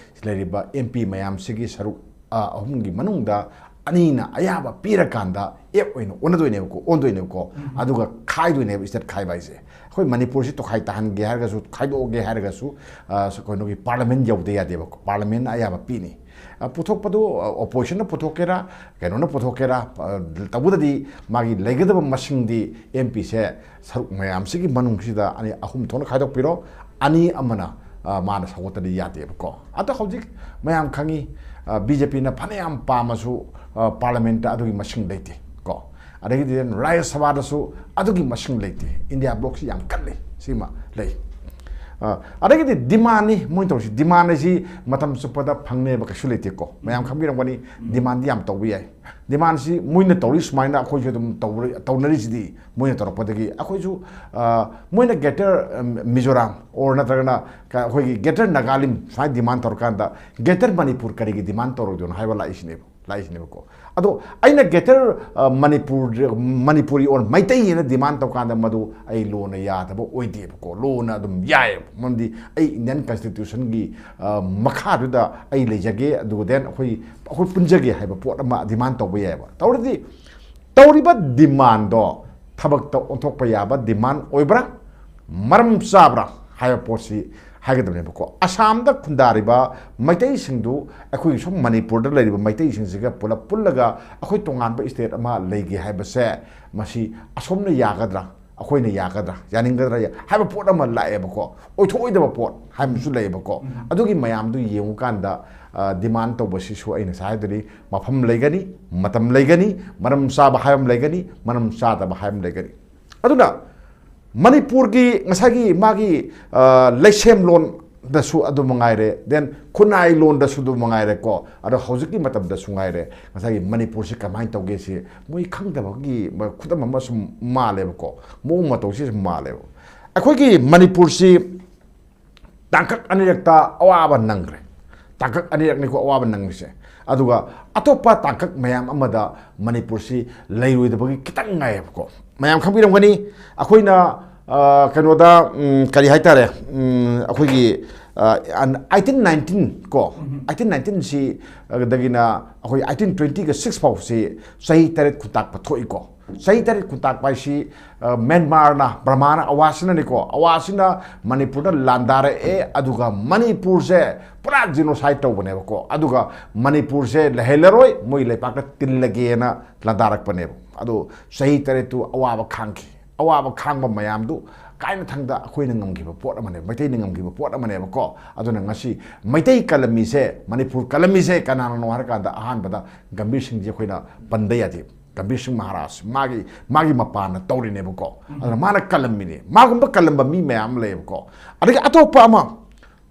ꯂꯩꯔꯤꯕ ꯑꯦꯝ ꯄꯤ ꯃꯌꯥꯝꯁꯤꯒꯤ ꯁꯔꯨꯛ, ꯑ, ꯑꯍꯨꯝꯒꯤ ꯃꯅꯨꯡꯗ ꯑꯅꯤꯅ ꯑꯌꯥꯕ ꯄꯤꯔꯀꯥꯟꯗ ꯑꯦꯞ ꯑꯣꯏꯅ ꯑꯣꯟꯅꯗꯣꯏꯅꯦꯕꯀꯣ, ꯑꯣꯟꯗꯣꯏꯅꯦꯕꯀꯣ꯫ ꯑꯗꯨꯒ ꯈꯥꯏꯗꯣꯏꯅꯦꯕ, ꯏꯁꯇꯦꯠ ꯈꯥꯏꯕ ꯍꯥꯏꯁꯦ꯫ ꯑꯩꯈꯣꯏ ꯃꯅꯤꯄꯨꯔꯁꯤ ꯇꯣꯈꯥꯏ ꯇꯥꯍꯟꯒꯦ ꯍꯥꯏꯔꯒꯁꯨ, ꯈꯥꯏꯗꯣꯛꯑꯒꯦ ꯍꯥꯏꯔꯒꯁꯨ, ꯑ, ꯀꯩꯅꯣꯒꯤ ꯄꯥꯔꯂꯤꯌꯥꯃꯦꯟꯠ ꯌꯧꯗ ꯌꯥꯗꯦꯕꯀꯣ꯫ ꯄꯥꯔꯂꯤꯌꯥꯃꯦꯟꯠꯅ ꯑꯌꯥꯕ ꯄꯤꯅꯤ꯫ ꯑ, ꯄꯨꯊꯣꯛꯄꯗꯨ, ꯑ, ꯑꯣꯄꯣꯖꯤꯁꯟꯅ ꯄꯨꯊꯣꯛꯀꯦꯔꯥ, ꯀꯩꯅꯣꯅ ꯄꯨꯊꯣꯛꯀꯦꯔꯥ, ꯑ, ꯇꯧꯕꯗꯗꯤ ꯃꯥꯒꯤ ꯂꯩꯒꯗꯕ ꯃꯁꯤꯡꯗꯤ ꯑꯦꯝ ꯄꯤꯁꯦ ꯁꯔꯨꯛ ꯃꯌꯥꯝꯁꯤꯒꯤ ꯃꯅꯨꯡꯁꯤꯗ ꯑꯅꯤ, ꯑꯍꯨꯝ ꯊꯣꯛꯅ ꯈꯥꯏꯗꯣꯛꯄꯤꯔꯣ, ꯑꯅꯤ ꯑꯃꯅ, ꯑ, ꯃꯥꯅ ꯁꯧꯒꯠꯇꯗꯤ ꯌꯥꯗꯦꯕꯀꯣ꯫ ꯑꯗꯣ ꯍꯧꯖꯤꯛ ꯃꯌꯥꯝ ꯈꯪꯉꯤ, ꯑ, ꯕꯤ ꯖꯦ ꯄꯤꯅ ꯐꯅꯌꯥꯝ ꯄꯥꯝꯃꯁꯨ, ꯑ, ꯄꯥꯔꯂꯤꯌꯥꯃꯦꯟꯠꯇ ꯑꯗꯨꯒꯤ ꯃꯁꯤꯡ ꯂꯩꯇꯦ ꯀꯣ꯫ ꯑꯗꯒꯤꯗꯤ ꯔꯥꯖ꯭ꯌ ꯁꯚꯥꯗꯁꯨ ꯑꯗꯨꯒꯤ ꯃꯁꯤꯡ ꯂꯩꯇꯦ꯫ ꯏꯟꯗꯤꯌꯥ ꯕ꯭ꯂꯣꯛꯁꯤ ꯌꯥꯝ ꯀꯜꯂꯤ, ꯁꯤꯃ ꯂꯩ꯫ ꯑ, ꯑꯗꯒꯤꯗꯤ ꯗꯤꯃꯥꯟꯅꯤ ꯃꯣꯏꯅ ꯇꯧꯔꯤꯁꯤ꯫ ꯗꯤꯃꯥꯟ ꯍꯥꯏꯁꯤ ꯃꯇꯝ ꯆꯨꯞꯄꯗ ꯐꯪꯅꯦꯕ ꯀꯩꯁꯨ ꯂꯩꯇꯦꯀꯣ꯫ ꯃꯌꯥꯝ ꯈꯪꯕꯤꯔꯝꯒꯅꯤ, ꯗꯤꯃꯥꯟꯗꯤ ꯌꯥꯝ ꯇꯧꯕ ꯌꯥꯏ꯫ ꯗꯤꯃꯥꯟꯁꯤ ꯃꯣꯏꯅ ꯇꯧꯔꯤ ꯁꯨꯃꯥꯏꯅ ꯑꯩꯈꯣꯏꯁꯨ ꯑꯗꯨꯝ ꯇꯧꯔ-, ꯇꯧꯅꯔꯤꯁꯤꯗꯤ ꯃꯣꯏꯅ ꯇꯧꯔꯛꯄꯗꯒꯤ꯫ ꯑꯩꯈꯣꯏꯁꯨ, ꯑ, ꯃꯣꯏꯅ ꯒ꯭ꯔꯦꯇꯔ, ꯑ, ꯃꯤꯖꯣꯔꯥꯝ ꯑꯣꯔ ꯅꯠꯇ꯭ꯔꯒꯅ ꯀ-, ꯑꯩꯈꯣꯏꯒꯤ ꯒ꯭ꯔꯦꯇꯔ ꯅꯥꯒꯥꯂꯦꯟ ꯁꯨꯃꯥꯏꯅ ꯗꯤꯃꯥꯟ ꯇꯧꯔꯀꯥꯟꯗ ꯒ꯭ꯔꯦꯇꯔ ꯃꯅꯤꯄꯨꯔ ꯀꯔꯤꯒꯤ ꯗꯤꯃꯥꯟ ꯇꯧꯔꯣꯏꯗꯣꯏꯅꯣ ꯍꯥꯏꯕ ꯂꯥꯛꯏꯁꯤꯅꯦꯕ, ꯂꯥꯛꯏꯁꯤꯅꯦꯕꯀꯣ꯫ ꯑꯗꯣ ꯑꯩꯅ ꯒ꯭ꯔꯦꯇꯔ, ꯑ, ꯃꯅꯤꯄꯨꯔ, ꯃꯅꯤꯄꯨꯔꯤ ꯑꯣꯔ ꯃꯩꯇꯩ ꯍꯥꯏꯅ ꯗꯤꯃꯥꯟ ꯇꯧꯀꯥꯟꯗ ꯃꯗꯨ ꯑꯩ ꯂꯣꯅ ꯌꯥꯗꯕ ꯑꯣꯏꯗꯦꯕꯀꯣ, ꯂꯣꯅ ꯑꯗꯨꯝ ꯌꯥꯏꯑꯕ꯫ ꯃꯔꯝꯗꯤ ꯑꯩ ꯏꯟꯗꯤꯌꯥꯟ ꯀꯟꯁꯇꯤꯇ꯭ꯌꯨꯁꯟꯒꯤ, ꯑ, ꯃꯈꯥꯗꯨꯗ ꯑꯩ ꯂꯩꯖꯒꯦ, ꯑꯗꯨꯒ ꯗꯦꯟ ꯑꯩꯈꯣꯏ, ꯑꯩꯈꯣꯏ ꯄꯨꯟꯖꯒꯦ ꯍꯥꯏꯕ ꯄꯣꯠ ꯑꯃ ꯗꯤꯃꯥꯟ ꯇꯧꯕ ꯌꯥꯏꯑꯕ꯫ ꯇꯧꯔꯗꯤ ꯇꯧꯔꯤꯕ ꯗꯤꯃꯥꯟꯗꯣ ꯊꯕꯛꯇ ꯑꯣꯟꯊꯣꯛꯄ ꯌꯥꯕ ꯗꯤꯃꯥꯟ ꯑꯣꯏꯕ꯭ꯔꯥ, ꯃꯔꯝ ꯆꯥꯕ꯭ꯔꯥ ꯍꯥꯏꯕ ꯄꯣꯠꯁꯤ ꯍꯥꯏꯒꯗꯕꯅꯦꯕꯀꯣ꯫ ꯑꯁꯥꯝꯗ ꯈꯨꯟꯗꯥꯔꯤꯕ ꯃꯩꯇꯩꯁꯤꯡꯗꯨ ꯑꯩꯈꯣꯏꯒꯤ ꯁꯨꯝ ꯃꯅꯤꯄꯨꯔꯗ ꯂꯩꯔꯤꯕ ꯃꯩꯇꯩꯁꯤꯡꯁꯤꯒ ꯄꯨꯂꯞ ꯄꯨꯜꯂꯒ ꯑꯩꯈꯣꯏ ꯇꯣꯉꯥꯟꯕ ꯏꯁꯇꯦꯠ ꯑꯃ ꯂꯩꯒꯦ ꯍꯥꯏꯕꯁꯦ, ꯃꯁꯤ ꯑꯁꯣꯝꯅ ꯌꯥꯒꯗ꯭ꯔꯥ, ꯑꯩꯈꯣꯏꯅ ꯌꯥꯒꯗ꯭ꯔꯥ, ꯌꯥꯅꯤꯡꯒꯗ꯭ꯔꯥ ꯍꯥꯏꯕ ꯄꯣꯠ ꯑꯃ ꯂꯥꯛꯑꯦꯕꯀꯣ꯫ ꯑꯣꯏꯊꯣꯛꯑꯣꯏꯗꯕ ꯄꯣꯠ ꯍꯥꯏꯕꯁꯨ ꯂꯩꯌꯦꯕꯀꯣ꯫ ꯑꯗꯨꯒꯤ ꯃꯌꯥꯝꯗꯨ ꯌꯦꯡꯉꯨꯀꯥꯟꯗ, ꯑ, ꯗꯤꯃꯥꯟ ꯇꯧꯕꯁꯤꯁꯨ ꯑꯩꯅ ꯉꯁꯥꯏ ꯍꯥꯏꯗꯨꯅꯤ, ꯃꯐꯝ ꯂꯩꯒꯅꯤ, ꯃꯇꯝ ꯂꯩꯒꯅꯤ, ꯃꯔꯝ ꯆꯥꯕ ꯍꯥꯏꯕ ꯑꯃ ꯂꯩꯒꯅꯤ, ꯃꯔꯝ ꯆꯥꯗꯕ ꯍꯥꯏꯕ ꯑꯃ ꯂꯩꯒꯅꯤ꯫ ꯑꯗꯨꯅ ꯃꯅꯤꯄꯨꯔꯒꯤ ꯉꯁꯥꯏꯒꯤ ꯃꯥꯒꯤ, ꯑ, ꯂꯩꯁꯦꯝꯂꯣꯟꯗꯁꯨ ꯑꯗꯨ ꯃꯉꯥꯏꯔꯦ, ꯗꯦꯟ ꯈꯨꯟꯅꯥꯏ ꯂꯣꯟꯗꯁꯨ ꯑꯗꯨ ꯃꯉꯥꯏꯔꯦꯀꯣ꯫ ꯑꯗꯣ ꯍꯧꯖꯤꯛꯀꯤ ꯃꯇꯝꯗꯁꯨ ꯉꯥꯏꯔꯦ, ꯉꯁꯥꯏꯒꯤ ꯃꯅꯤꯄꯨꯔꯁꯤ ꯀꯃꯥꯏꯅ ꯇꯧꯒꯦ ꯁꯤ ꯃꯣꯏ ꯈꯪꯗꯕꯒꯤ ꯈꯨꯗꯝ ꯑꯃꯁꯨ ꯃꯥꯜꯂꯦꯕꯀꯣ, ꯃꯑꯣꯡ ꯃꯇꯧꯁꯤꯁꯨ ꯃꯥꯜꯂꯦꯕ꯫ ꯑꯩꯈꯣꯏꯒꯤ ꯃꯅꯤꯄꯨꯔꯁꯤ ꯇꯥꯡꯀꯛ ꯑꯅꯤꯔꯛꯇ ꯑꯋꯥꯕ ꯅꯪꯈ꯭ꯔꯦ꯫ ꯇꯥꯡꯀꯛ ꯑꯅꯤꯔꯛꯅꯤꯀꯣ ꯑꯋꯥꯕ ꯅꯪꯉꯤꯁꯦ꯫ ꯑꯗꯨꯒ ꯑꯇꯣꯞꯄ ꯇꯥꯡꯀꯛ ꯃꯌꯥꯝ ꯑꯃꯗ ꯃꯅꯤꯄꯨꯔꯁꯤ ꯂꯩꯔꯣꯏꯗꯕꯒꯤ ꯈꯤꯇꯪ ꯉꯥꯏꯌꯦꯕꯀꯣ꯫ ꯃꯌꯥꯝ ꯈꯪꯕꯤꯔꯝꯒꯅꯤ, ꯑꯩꯈꯣꯏꯅ, ꯑ, ꯀꯩꯅꯣꯗ, ꯎꯝ, ꯀꯔꯤ ꯍꯥꯏꯇꯥꯔꯦ, ꯎꯝ, ꯑꯩꯈꯣꯏꯒꯤ, ꯑꯩꯠꯇꯤꯟ ꯅꯥꯏꯟꯇꯤꯟ ꯀꯣ, ꯑꯩꯠꯇꯤꯟ ꯅꯥꯏꯟꯇꯤꯟꯁꯤ, ꯑꯗꯒꯤꯅ ꯑꯩꯈꯣꯏ ꯑꯩꯠꯇꯤꯟ ꯇ꯭ꯋꯦꯟꯇꯤꯒ ꯁꯤꯛꯁ ꯐꯥꯎꯁꯤ ꯆꯍꯤ ꯇꯔꯦꯠ ꯈꯨꯟꯇꯥꯛꯄ ꯊꯣꯛꯏꯀꯣ꯫ ꯆꯍꯤ ꯇꯔꯦꯠ ꯈꯨꯟꯇꯥꯛꯄ ꯍꯥꯏꯁꯤ, ꯑ, ꯃ꯭ꯌꯥꯟꯃꯥꯔꯅ, ꯕꯔꯃꯥꯅ, ꯑꯋꯥꯁꯤꯅꯅꯤꯀꯣ, ꯑꯋꯥꯁꯤꯅ ꯃꯅꯤꯄꯨꯔꯗ ꯂꯥꯟꯗꯥꯔꯛꯑꯦ, ꯑꯗꯨꯒ ꯃꯅꯤꯄꯨꯔꯁꯦ ꯄꯨꯔꯥ genocide ꯇꯧꯕꯅꯦꯕꯀꯣ꯫ ꯑꯗꯨꯒ ꯃꯅꯤꯄꯨꯔꯁꯦ ꯂꯩꯍꯜꯂꯔꯣꯏ, ꯃꯣꯏ ꯂꯩꯄꯥꯛꯇ ꯇꯤꯜꯂꯒꯦꯅ ꯂꯥꯟꯗꯥꯔꯛꯄꯅꯦꯕ꯫ ꯑꯗꯣ ꯆꯍꯤ ꯇꯔꯦꯠꯇꯨ ꯑꯋꯥꯕ ꯈꯥꯡꯈꯤ꯫ ꯑꯋꯥꯕ ꯈꯥꯡꯕ ꯃꯌꯥꯝꯗꯨ ꯀꯥꯏꯅꯊꯪꯗ ꯑꯩꯈꯣꯏꯅ ꯉꯝꯈꯤꯕ ꯄꯣꯠ ꯑꯃꯅꯦꯕ, ꯃꯩꯇꯩꯅ ꯉꯝꯈꯤꯕ ꯄꯣꯠ ꯑꯃꯅꯦꯕꯀꯣ꯫ ꯑꯗꯨꯅ ꯉꯁꯤ ꯃꯩꯇꯩ ꯀꯂꯝꯃꯤꯁꯦ, ꯃꯅꯤꯄꯨꯔ ꯀꯂꯝꯃꯤꯁꯦ ꯀꯅꯥꯅꯅꯣ ꯍꯥꯏꯔꯀꯥꯟꯗ, ꯑꯍꯥꯟꯕꯗ ꯒꯝꯚꯤꯔ ꯁꯤꯡꯁꯤ ꯑꯩꯈꯣꯏꯅ ꯄꯟꯗ ꯌꯥꯗꯦ꯫ ꯒꯝꯚꯤꯔ ꯁꯤꯡ ꯃꯍꯥꯔꯥꯖ, ꯃꯥꯒꯤ, ꯃꯥꯒꯤ ꯃꯄꯥꯅ ꯇꯧꯔꯤꯅꯦꯕꯀꯣ꯫ ꯑꯗꯨꯅ ꯃꯥꯅ ꯀꯜꯂꯝꯃꯤꯅꯦ꯫ ꯃꯥꯒꯨꯝꯕ ꯀꯜꯂꯝꯕ ꯃꯤ ꯃꯌꯥꯝ ꯂꯩꯌꯦꯕꯀꯣ꯫ ꯑꯗꯒꯤ ꯑꯇꯣꯞꯄ ꯑꯃ,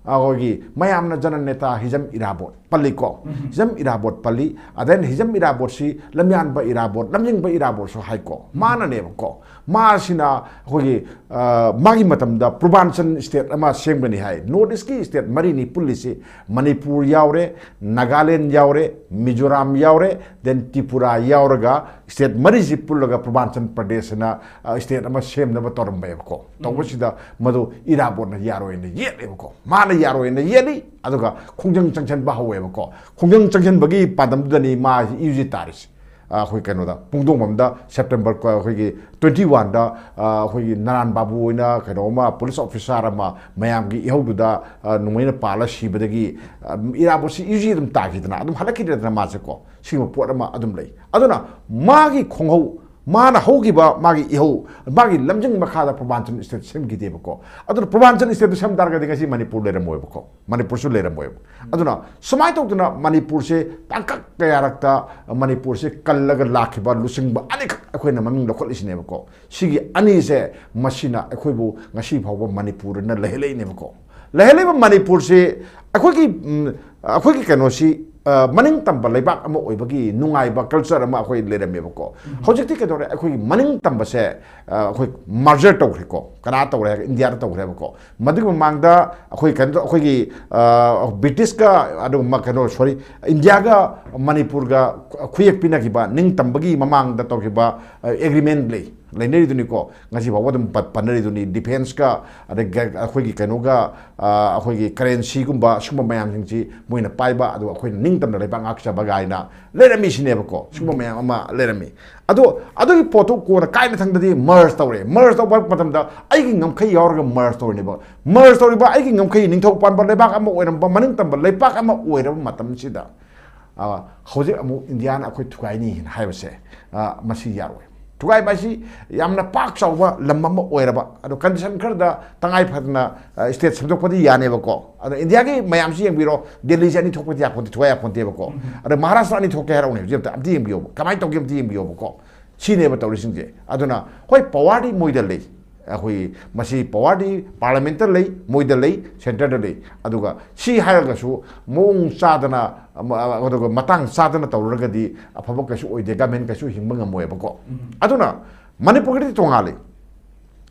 ꯑꯩꯈꯣꯏꯒꯤ ꯃꯌꯥꯝꯅ ꯖꯅ ꯅꯦꯇꯥ ꯍꯤꯖꯝ ꯏꯔꯥꯕꯣꯠ ꯄꯜꯂꯤꯀꯣ꯫ ꯍꯤꯖꯝ ꯏꯔꯥꯕꯣꯠ ꯄꯜꯂꯤ꯫ ꯑꯗ ꯑꯩꯅ ꯍꯤꯖꯝ ꯏꯔꯥꯕꯣꯠꯁꯤ ꯂꯝꯌꯥꯟꯕ ꯏꯔꯥꯕꯣꯠ, ꯂꯝꯖꯤꯡꯕ ꯏꯔꯥꯕꯣꯠꯁꯨ ꯍꯥꯏꯀꯣ꯫ ꯃꯥꯅꯅꯦꯕꯀꯣ꯫ ꯃꯥꯁꯤꯅ ꯑꯩꯈꯣꯏꯒꯤ, ꯑ, ꯃꯥꯒꯤ ꯃꯇꯝꯗ ꯄ꯭ꯔꯣꯕꯥꯟꯆꯟ state ꯑꯃ ꯁꯦꯝꯒꯅꯤ ꯍꯥꯏ꯫ North East ꯀꯤ state ꯃꯔꯤꯅꯤ ꯄꯨꯜꯂꯤꯁꯤ, ꯃꯅꯤꯄꯨꯔ ꯌꯥꯎꯔꯦ, ꯅꯥꯒꯥꯂꯦꯟ ꯌꯥꯎꯔꯦ, ꯃꯤꯖꯣꯔꯥꯝ ꯌꯥꯎꯔꯦ, then ꯇ꯭ꯔꯤꯄꯨꯔꯥ ꯌꯥꯎꯔꯒ state ꯃꯔꯤꯁꯤ ꯄꯨꯜꯂꯒ ꯄ꯭ꯔꯣꯕꯥꯟꯆꯟ ꯄ꯭ꯔꯗꯦꯁ ꯍꯥꯏꯅ, ꯑ, state ꯑꯃ ꯁꯦꯝꯅꯕ ꯇꯧꯔꯝꯃꯦꯕꯀꯣ꯫ ꯇꯧꯕꯁꯤꯗ ꯃꯗꯨ ꯏꯔꯥꯕꯣꯠꯅ ꯌꯥꯔꯣꯏꯅ ꯌꯦꯠꯂꯦꯕꯀꯣ꯫ ꯃꯥꯅ ꯌꯥꯔꯣꯏꯅ ꯌꯦꯠꯂꯤ, ꯑꯗꯨꯒ ꯈꯣꯡꯖꯪ ꯆꯪꯁꯤꯟꯕ ꯍꯧꯋꯦꯕꯀꯣ꯫ ꯈꯣꯡꯖꯪ ꯆꯪꯁꯤꯟꯕꯒꯤ ꯄꯥꯟꯗꯝꯗꯨꯗꯅꯤ ꯃꯥ ꯏꯔꯨꯁꯤ ꯇꯥꯔꯤꯁꯦ꯫ ꯑ, ꯑꯩꯈꯣꯏ ꯀꯩꯅꯣꯗ, ꯄꯨꯡꯗꯣꯡꯕꯝꯗ September ꯀ-, ꯑꯩꯈꯣꯏꯒꯤ twenty one ꯗ, ꯑ, ꯑꯩꯈꯣꯏꯒꯤ ꯅꯔꯥꯟ ꯕꯥꯕꯨ ꯑꯣꯏꯅ ꯀꯩꯅꯣ ꯑꯃ, police officer ꯑꯃ ꯃꯌꯥꯝꯒꯤ ꯏꯍꯧꯗꯨꯗ, ꯑ, ꯅꯣꯡꯃꯩꯅ ꯄꯥꯜꯂ ꯁꯤꯕꯗꯒꯤ, ꯑ, ꯏꯔꯥꯕꯣꯠꯁꯤ ꯏꯔꯨꯁꯤ ꯑꯗꯨꯝ ꯇꯥꯈꯤꯗꯅ, ꯑꯗꯨꯝ ꯍꯜꯂꯛꯈꯤꯗ꯭ꯔꯦꯗꯅ ꯃꯥꯁꯦꯀꯣ꯫ ꯁꯤꯒꯨꯝꯕ ꯄꯣꯠ ꯑꯃ ꯑꯗꯨꯝ ꯂꯩ꯫ ꯑꯗꯨꯅ ꯃꯥꯒꯤ ꯈꯣꯡꯍꯧ, ꯃꯥꯅ ꯍꯧꯈꯤꯕ ꯃꯥꯒꯤ ꯏꯍꯧ, ꯃꯥꯒꯤ ꯂꯝꯖꯤꯡ ꯃꯈꯥꯗ ꯄ꯭ꯔꯣꯕꯥꯟꯆꯟ state ꯁꯦꯝꯈꯤꯗꯦꯕꯀꯣ꯫ ꯑꯗꯨꯅ ꯄ꯭ꯔꯣꯕꯥꯟꯆꯟ state ꯇꯨ ꯁꯦꯝ ꯇꯥꯔꯒꯗꯤ ꯉꯁꯤ ꯃꯅꯤꯄꯨꯔ ꯂꯩꯔꯝꯃꯣꯏꯕꯀꯣ, ꯃꯅꯤꯄꯨꯔꯁꯨ ꯂꯩꯔꯝꯃꯣꯏꯕ꯫ ꯑꯗꯨꯅ ꯁꯨꯃꯥꯏꯅ ꯇꯧꯗꯅ ꯃꯅꯤꯄꯨꯔꯁꯦ ꯇꯥꯡꯀꯛ ꯀꯌꯥꯔꯛꯇ ꯃꯅꯤꯄꯨꯔꯁꯦ ꯀꯜꯂꯒ ꯂꯥꯛꯈꯤꯕ ꯂꯨꯆꯤꯡꯕ ꯑꯅꯤꯈꯛ ꯑꯩꯈꯣꯏꯅ ꯃꯃꯤꯡ ꯂꯧꯈꯠꯂꯤꯁꯤꯅꯦꯕꯀꯣ꯫ ꯁꯤꯒꯤ ꯑꯅꯤꯁꯦ, ꯃꯁꯤꯅ ꯑꯩꯈꯣꯏꯕꯨ ꯉꯁꯤ ꯐꯥꯎꯕ ꯃꯅꯤꯄꯨꯔꯅ ꯂꯩꯍꯜꯂꯛꯏꯅꯦꯕꯀꯣ꯫ ꯂꯩꯍꯜꯂꯤꯕ ꯃꯅꯤꯄꯨꯔꯁꯤ ꯑꯩꯈꯣꯏꯒꯤ, ꯎꯝ, ꯑꯩꯈꯣꯏꯒꯤ ꯀꯩꯅꯣꯁꯤ, ꯑ, ꯃꯅꯤꯡ ꯇꯝꯕ ꯂꯩꯕꯥꯛ ꯑꯃ ꯑꯣꯏꯕꯒꯤ ꯅꯨꯡꯉꯥꯏꯕ culture ꯑꯃ ꯑꯩꯈꯣꯏ ꯂꯩꯔꯝꯃꯦꯕꯀꯣ꯫ ꯍꯧꯖꯤꯛꯇꯤ ꯀꯩꯗꯧꯔꯦ? ꯑꯩꯈꯣꯏꯒꯤ ꯃꯅꯤꯡ ꯇꯝꯕꯁꯦ, ꯑ, ꯑꯩꯈꯣꯏ merger ꯇꯧꯈ꯭ꯔꯦꯀꯣ꯫ ꯀꯅꯥ ꯇꯧꯔꯦ ꯍꯥꯏꯔꯒ ꯏꯟꯗꯤꯌꯥꯗ ꯇꯧꯈ꯭ꯔꯦꯕꯀꯣ꯫ ꯃꯗꯨꯒꯤ ꯃꯃꯥꯡꯗ ꯑꯩꯈꯣꯏ ꯀꯩꯅꯣ, ꯑꯩꯈꯣꯏꯒꯤ, ꯑ, ꯕ꯭ꯔꯤꯇꯤꯁꯀ, ꯑꯗꯨꯒꯨꯝꯕ ꯀꯩꯅꯣ, sorry, ꯏꯟꯗꯤꯌꯥꯒ ꯃꯅꯤꯄꯨꯔꯒ ꯈꯨ-, ꯈꯨꯌꯦꯛ ꯄꯤꯅꯈꯤꯕ, ꯅꯤꯡꯇꯝꯕꯒꯤ ꯃꯃꯥꯡꯗ ꯇꯧꯈꯤꯕ, ꯑ, agreement ꯂꯩ꯫ ꯂꯩꯅꯔꯤꯗꯨꯅꯤꯀꯣ, ꯉꯁꯤ ꯐꯥꯎꯕ ꯑꯗꯨꯝ ꯄ-, ꯄꯟꯅꯔꯤꯗꯨꯅꯤ꯫ Defence-ꯀ, ꯑꯗꯩ ꯒ-, ꯑꯩꯈꯣꯏꯒꯤ ꯀꯩꯅꯣꯒ, ꯑ, ꯑꯩꯈꯣꯏꯒꯤ currency-ꯒꯨꯝꯕ ꯁꯤꯒꯨꯝꯕ ꯃꯌꯥꯝꯁꯤꯡꯁꯤ ꯃꯣꯏꯅ ꯄꯥꯏꯕ, ꯑꯗꯨꯒ ꯑꯩꯈꯣꯏꯅ ꯅꯤꯡꯇꯝꯅ ꯂꯩꯕꯥꯛ ꯉꯥꯛꯆꯕ ꯀꯥꯏꯅ ꯂꯩꯔꯝꯃꯤꯁꯤꯅꯦꯕꯀꯣ꯫ ꯁꯤꯒꯨꯝꯕ ꯃꯌꯥꯝ ꯑꯃ ꯂꯩꯔꯝꯃꯤ꯫ ꯑꯗꯣ ꯑꯗꯨꯒꯤ ꯄꯣꯠꯇꯨ ꯀꯣꯟꯅ ꯀꯥꯏ ꯃꯊꯪꯗꯗꯤ merge ꯇꯧꯔꯦ꯫ Merge ꯇꯧꯕ ꯃꯇꯝꯗ ꯑꯩꯒꯤ ꯉꯝꯈꯩ ꯌꯥꯎꯔꯒ merge ꯇꯧꯔꯤꯅꯦꯕ꯫ Merge ꯇꯧꯔꯤꯕ ꯑꯩꯒꯤ ꯉꯝꯈꯩ ꯅꯤꯡꯊꯧ ꯄꯥꯟꯕ ꯂꯩꯕꯥꯛ ꯑꯃ ꯑꯣꯏꯔꯝꯕ, ꯃꯅꯤꯡ ꯇꯝꯕ ꯂꯩꯕꯥꯛ ꯑꯃ ꯑꯣꯏꯔꯕ ꯃꯇꯝꯁꯤꯗ, ꯑ, ꯍꯧꯖꯤꯛ ꯑꯃꯨꯛ ꯏꯟꯗꯤꯌꯥꯅ ꯑꯩꯈꯣꯏ ꯊꯨꯒꯥꯏꯅꯤ ꯍꯥꯏꯕꯁꯦ, ꯑ, ꯃꯁꯤ ꯌꯥꯔꯣꯏ꯫ ꯊꯨꯒꯥꯏꯕ ꯍꯥꯏꯁꯤ ꯌꯥꯝꯅ ꯄꯥꯛ ꯆꯥꯎꯕ ꯂꯝ ꯑꯃ ꯑꯣꯏꯔꯕ, ꯑꯗꯣ condition ꯈꯔꯗ ꯇꯉꯥꯏ ꯐꯗꯅ, ꯑ, state ꯁꯦꯝꯗꯣꯛꯄꯗꯤ ꯌꯥꯅꯦꯕꯀꯣ꯫ ꯑꯗꯣ ꯏꯟꯗꯤꯌꯥꯒꯤ ꯃꯌꯥꯝꯁꯤ ꯌꯦꯡꯕꯤꯔꯣ, ꯗꯦꯜꯂꯤꯁꯦ ꯑꯅꯤ ꯊꯣꯛꯄꯗꯤ ꯌꯥꯄꯣꯟꯇꯦ, ꯊꯨꯒꯥꯏ ꯌꯥꯄꯣꯟꯇꯦꯕꯀꯣ꯫ ꯑꯗꯣ ꯃꯍꯥꯔꯥꯁꯇ꯭ꯔ ꯑꯅꯤ ꯊꯣꯛꯀꯦ ꯍꯥꯏꯔꯛꯎꯅꯦ ꯍꯧꯖꯤꯛ ꯑꯝꯇ, ꯑꯝꯇ ꯌꯦꯡꯕꯤꯌꯣꯕ, ꯀꯃꯥꯏꯅ ꯇꯧꯒꯦ ꯑꯝꯇ ꯌꯦꯡꯕꯤꯌꯣꯕꯀꯣ꯫ ꯁꯤꯅꯦꯕ ꯇꯧꯔꯤꯁꯤꯡꯁꯦ꯫ ꯑꯗꯨꯅ ꯍꯣꯏ, power-ꯗꯤ ꯃꯣꯏꯗ ꯂꯩ, ꯑꯩꯈꯣꯏ ꯃꯁꯤ power-ꯗꯤ Parliament-ꯇ ꯂꯩ, ꯃꯣꯏꯗ ꯂꯩ, centre-ꯗ ꯂꯩ꯫ ꯑꯗꯨꯒ ꯁꯤ ꯍꯥꯏꯔꯒꯁꯨ ꯃꯑꯣꯡ ꯆꯥꯗꯅ, ꯑꯃ, ꯑꯗꯨꯒ ꯃꯇꯥꯡ ꯆꯥꯗꯅ ꯇꯧꯔꯒꯗꯤ ꯑꯐꯕ ꯀꯩꯁꯨ ꯑꯣꯏꯗꯦ, government ꯀꯩꯁꯨ ꯍꯤꯡꯕ ꯉꯝꯃꯣꯏꯕꯀꯣ꯫ ꯑꯗꯨꯅ ꯃꯅꯤꯄꯨꯔꯒꯤꯗꯤ ꯇꯣꯉꯥꯜꯂꯤ꯫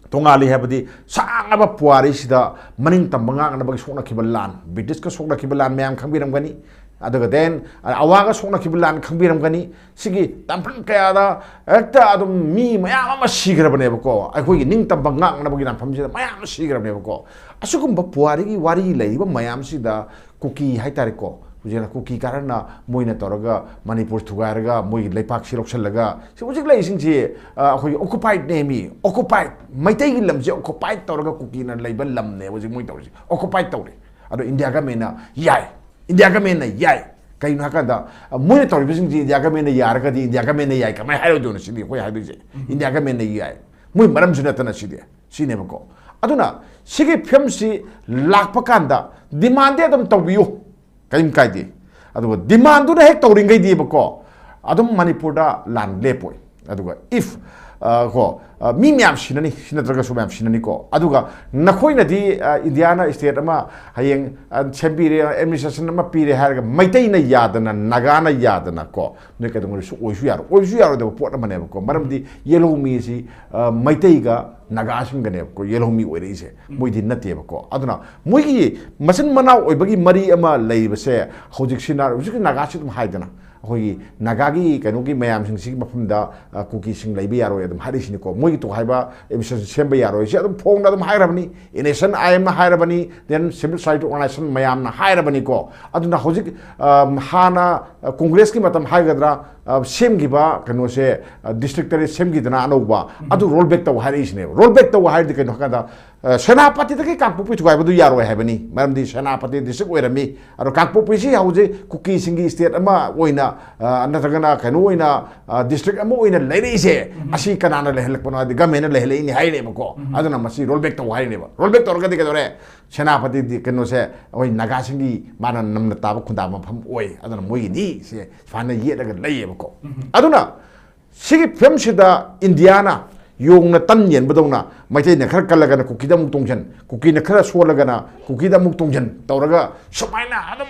ꯇꯣꯉꯥꯜꯂꯤ ꯍꯥꯏꯕꯗꯤ ꯁꯥꯡꯂꯕ ꯄꯨꯋꯥꯔꯤꯁꯤꯗ ꯃꯅꯤꯡ ꯇꯝꯕ ꯉꯥꯛꯅꯕꯒꯤ ꯁꯣꯛꯅꯈꯤꯕ ꯂꯥꯟ, British-ꯀ ꯁꯣꯛꯅꯈꯤꯕ ꯂꯥꯟ ꯃꯌꯥꯝ ꯈꯪꯕꯤꯔꯝꯒꯅꯤ꯫ ꯑꯗꯨꯒ then ꯑꯋꯥꯒ ꯁꯣꯛꯅꯈꯤꯕ ꯂꯥꯟ ꯈꯪꯕꯤꯔꯝꯒꯅꯤ꯫ ꯁꯤꯒꯤ ꯂꯥꯟꯐꯝ ꯀꯌꯥꯗ ꯍꯦꯛꯇ ꯑꯗꯨꯝ ꯃꯤ ꯃꯌꯥꯝ ꯑꯃ ꯁꯤꯈ꯭ꯔꯕꯅꯦꯕꯀꯣ꯫ ꯑꯩꯈꯣꯏꯒꯤ ꯅꯤꯡꯇꯝꯕ ꯉꯥꯛꯅꯕꯒꯤ ꯂꯥꯟꯐꯝꯁꯤꯗ ꯃꯌꯥꯝ ꯑꯃ ꯁꯤꯈ꯭ꯔꯕꯅꯦꯕꯀꯣ꯫ ꯑꯁꯤꯒꯨꯝꯕ ꯄꯨꯋꯥꯔꯤꯒꯤ ꯋꯥꯔꯤ ꯂꯩꯔꯤꯕ ꯃꯌꯥꯝꯁꯤꯗ ꯀꯨꯀꯤ ꯍꯥꯏꯇꯥꯔꯦꯀꯣ, ꯍꯧꯖꯤꯛꯅ ꯀꯨꯀꯤ ꯀꯥꯔꯟꯅ ꯃꯣꯏꯅ ꯇꯧꯔꯒ ꯃꯅꯤꯄꯨꯔ ꯊꯨꯒꯥꯏꯔꯒ ꯃꯣꯏꯒꯤ ꯂꯩꯄꯥꯛꯁꯤ ꯂꯧꯁꯤꯜꯂꯒ ꯁꯤ ꯍꯧꯖꯤꯛ ꯂꯩꯔꯤꯁꯤꯡꯁꯤ, ꯑ, ꯑꯩꯈꯣꯏꯒꯤ occupied ꯅꯦꯃꯤ, occupied꯫ ꯃꯩꯇꯩꯒꯤ ꯂꯝꯁꯦ occupied ꯇꯧꯔꯒ ꯀꯨꯀꯤꯅ ꯂꯩꯕ ꯂꯝꯅꯦꯕ ꯍꯧꯖꯤꯛ ꯃꯣꯏ ꯇꯧꯔꯤꯁꯦ, occupied ꯇꯧꯔꯦ꯫ ꯑꯗꯣ ꯏꯟꯗꯤꯌꯥ government-ꯅ ꯌꯥꯏ, ꯏꯟꯗꯤꯌꯥ government-ꯅ ꯌꯥꯏ꯫ ꯀꯩꯒꯤꯅꯣ ꯍꯥꯏꯀꯥꯟꯗ, ꯑ, ꯃꯣꯏꯅ ꯇꯧꯔꯤꯕꯁꯤꯡꯁꯤ ꯏꯟꯗꯤꯌꯥ government-ꯅ ꯌꯥꯔꯒꯗꯤ ꯏꯟꯗꯤꯌꯥ government-ꯅ ꯌꯥꯏ ꯀꯃꯥꯏꯅ ꯍꯥꯏꯔꯣꯏꯗꯣꯏꯅꯣ? ꯁꯤꯗꯤ ꯑꯩꯈꯣꯏ ꯍꯥꯏꯗꯣꯏꯁꯦ꯫ ꯏꯟꯗꯤꯌꯥ government-ꯅ ꯌꯥꯏ, ꯃꯣꯏ ꯃꯔꯝꯁꯨ ꯅꯠꯇꯅ ꯁꯤꯗꯤ꯫ ꯁꯤꯅꯦꯕꯀꯣ꯫ ꯑꯗꯨꯅ ꯁꯤꯒꯤ ꯐꯤꯕꯝꯁꯤ ꯂꯥꯛꯄ ꯀꯥꯟꯗ demand-ꯗꯤ ꯑꯗꯨꯝ ꯇꯧꯕꯤꯌꯨ, ꯀꯔꯤꯝ ꯀꯥꯏꯗꯦ꯫ ꯑꯗꯨꯒ demand-ꯗꯨꯅ ꯍꯦꯛ ꯇꯧꯔꯤꯉꯩꯗꯤꯕꯀꯣ, ꯑꯗꯨꯝ ꯃꯅꯤꯄꯨꯔꯗ ꯂꯥꯟ ꯂꯦꯞꯄꯣꯏ꯫ ꯑꯗꯨꯒ if, ꯑ, ꯀꯣ, ꯑ, ꯃꯤ ꯃꯌꯥꯝ ꯁꯤꯅꯅꯤ, ꯁꯤ ꯅꯠꯇ꯭ꯔꯒꯁꯨ ꯃꯌꯥꯝ ꯁꯤꯅꯅꯤꯀꯣ꯫ ꯑꯗꯨꯒ ꯅꯈꯣꯏꯅꯗꯤ, ꯑ, ꯏꯟꯗꯤꯌꯥꯅ state ꯑꯃ ꯍꯌꯦꯡ, ꯑ, ꯁꯦꯝꯕꯤꯔꯦ, administration ꯑꯃ ꯄꯤꯔꯦ ꯍꯥꯏꯔꯒ ꯃꯩꯇꯩꯅ ꯌꯥꯗꯅ, ꯅꯥꯒꯥꯅ ꯌꯥꯗꯅ ꯀꯣ, ꯅꯣꯏ ꯀꯩꯗꯧꯉꯩꯁꯨ ꯑꯣꯏꯁꯨ ꯌꯥꯔꯣꯏ, ꯑꯣꯏꯁꯨ ꯌꯥꯔꯣꯏꯗꯕ ꯄꯣꯠ ꯑꯃꯅꯦꯕꯀꯣ꯫ ꯃꯔꯝꯗꯤ ꯌꯦꯜꯍꯧꯃꯤ ꯑꯁꯤ, ꯑ, ꯃꯩꯇꯩꯒ ꯅꯥꯒꯥꯁꯤꯡꯒꯅꯦꯕꯀꯣ ꯌꯦꯜꯍꯧꯃꯤ ꯑꯣꯏꯔꯛꯏꯁꯦ, ꯃꯣꯏꯗꯤ ꯅꯠꯇꯦꯕꯀꯣ꯫ ꯑꯗꯨꯅ ꯃꯣꯏꯒꯤ ꯃꯆꯤꯟ ꯃꯅꯥꯎ ꯑꯣꯏꯕꯒꯤ ꯃꯔꯤ ꯑꯃ ꯂꯩꯔꯤꯕꯁꯦ ꯍꯧꯖꯤꯛꯁꯤꯅ, ꯍꯧꯖꯤꯛꯀꯤ ꯅꯥꯒꯥꯁꯤ ꯑꯗꯨꯝ ꯍꯥꯏꯗꯅ, ꯑꯩꯈꯣꯏꯒꯤ ꯅꯥꯒꯥꯒꯤ ꯀꯩꯅꯣꯒꯤ ꯃꯌꯥꯝꯁꯤꯡꯁꯤꯒꯤ ꯃꯐꯝꯗ, ꯑ, ꯀꯨꯀꯤꯁꯤꯡ ꯂꯩꯕ ꯌꯥꯔꯣꯏ ꯑꯗꯨꯝ ꯍꯥꯏꯔꯛꯏꯁꯤꯅꯤꯀꯣ꯫ ꯃꯣꯏꯒꯤ ꯇꯣꯈꯥꯏꯕ, ꯑꯦꯗꯃꯤꯅꯤꯁꯇ꯭ꯔꯦꯁꯟ ꯁꯦꯝꯕ ꯌꯥꯔꯣꯏ, ꯁꯤ ꯑꯗꯨꯝ ꯐꯣꯡꯅ ꯑꯗꯨꯝ ꯍꯥꯏꯔꯕꯅꯤ꯫ ꯑꯦꯟ ꯑꯦꯁ ꯑꯦꯟ ꯑꯥꯏ ꯑꯦꯝꯅ ꯍꯥꯏꯔꯕꯅꯤ, then civil society organization ꯃꯌꯥꯝꯅ ꯍꯥꯏꯔꯕꯅꯤꯀꯣ꯫ ꯑꯗꯨꯅ ꯍꯧꯖꯤꯛ, ꯑ, ꯍꯥꯟꯅ, ꯑ, ꯀꯣꯡꯒ꯭ꯔꯦꯁꯀꯤ ꯃꯇꯝ ꯍꯥꯏꯒꯗ꯭ꯔꯥ, ꯑ, ꯁꯦꯝꯈꯤꯕ ꯀꯩꯅꯣꯁꯦ, ꯑ, district ꯇꯔꯦꯠ ꯁꯦꯝꯈꯤꯗꯅ ꯑꯅꯧꯕ, ꯑꯗꯨ roll back ꯇꯧ ꯍꯥꯏꯔꯛꯏꯁꯤꯅꯦꯕ꯫ Roll back ꯇꯧ ꯍꯥꯏꯔꯗꯤ ꯀꯩꯅꯣ ꯍꯥꯏ ꯀꯥꯟꯗ, ꯑ, ꯁꯦꯅꯥꯄꯇꯤꯗꯒꯤ ꯀꯥꯡꯄꯣꯛꯄꯤ ꯊꯨꯒꯥꯏꯕꯗꯨ ꯌꯥꯔꯣꯏ ꯍꯥꯏꯕꯅꯤ, ꯃꯔꯝꯗꯤ ꯁꯦꯅꯥꯄꯇꯤ district ꯑꯣꯏꯔꯝꯃꯤ꯫ ꯑꯗꯣ ꯀꯥꯡꯄꯣꯛꯄꯤꯁꯤ ꯍꯧꯖꯤꯛ ꯀꯨꯀꯤꯁꯤꯡꯒꯤ state ꯑꯃ ꯑꯣꯏꯅ, ꯑ, ꯅꯠꯇ꯭ꯔꯒꯅ ꯀꯩꯅꯣ ꯑꯣꯏꯅ, ꯑ, district ꯑꯃ ꯑꯣꯏꯅ ꯂꯩꯔꯛꯏꯁꯦ, ꯑꯁꯤ ꯀꯅꯥꯅ ꯂꯩꯍꯜꯂꯛꯄꯅꯣ ꯍꯥꯏꯗꯤ government ꯅ ꯂꯩꯍꯜꯂꯛꯏꯅꯦ ꯍꯥꯏꯔꯦꯕꯀꯣ꯫ ꯑꯗꯨꯅ ꯃꯁꯤ roll back ꯇꯧ ꯍꯥꯏꯔꯤꯅꯦꯕ꯫ Roll back ꯇꯧꯔꯒꯗꯤ ꯀꯩꯗꯧꯔꯦ? ꯁꯦꯅꯥꯄꯇꯤꯗꯤ ꯀꯩꯅꯣꯁꯦ ꯑꯩꯈꯣꯏ ꯅꯥꯒꯥꯁꯤꯡꯒꯤ ꯃꯥꯅ ꯅꯝꯅ ꯇꯥꯕ ꯈꯨꯟꯗꯥꯕ ꯃꯐꯝ ꯑꯣꯏ, ꯑꯗꯨꯅ ꯃꯣꯏꯒꯤꯅꯤ ꯁꯦ ꯁꯨꯃꯥꯏꯅ ꯌꯦꯠꯂꯒ ꯂꯩꯌꯦꯕꯀꯣ꯫ ꯑꯗꯨꯅ ꯁꯤꯒꯤ ꯐꯤꯕꯝꯁꯤꯗ ꯏꯟꯗꯤꯌꯥꯅ ꯌꯣꯡꯅ ꯇꯟ ꯌꯦꯟꯕꯗꯧꯅ ꯃꯩꯇꯩꯅ ꯈꯔ ꯀꯜꯂꯒꯅ ꯀꯨꯀꯤꯗ ꯑꯃꯨꯛ ꯇꯣꯡꯁꯤꯟ, ꯀꯨꯀꯤꯅ ꯈꯔ ꯁꯣꯜꯂꯒꯅ ꯀꯨꯀꯤꯗ ꯑꯃꯨꯛ ꯇꯣꯡꯁꯤꯟ ꯇꯧꯔꯒ ꯁꯨꯃꯥꯏꯅ ꯑꯗꯨꯝ,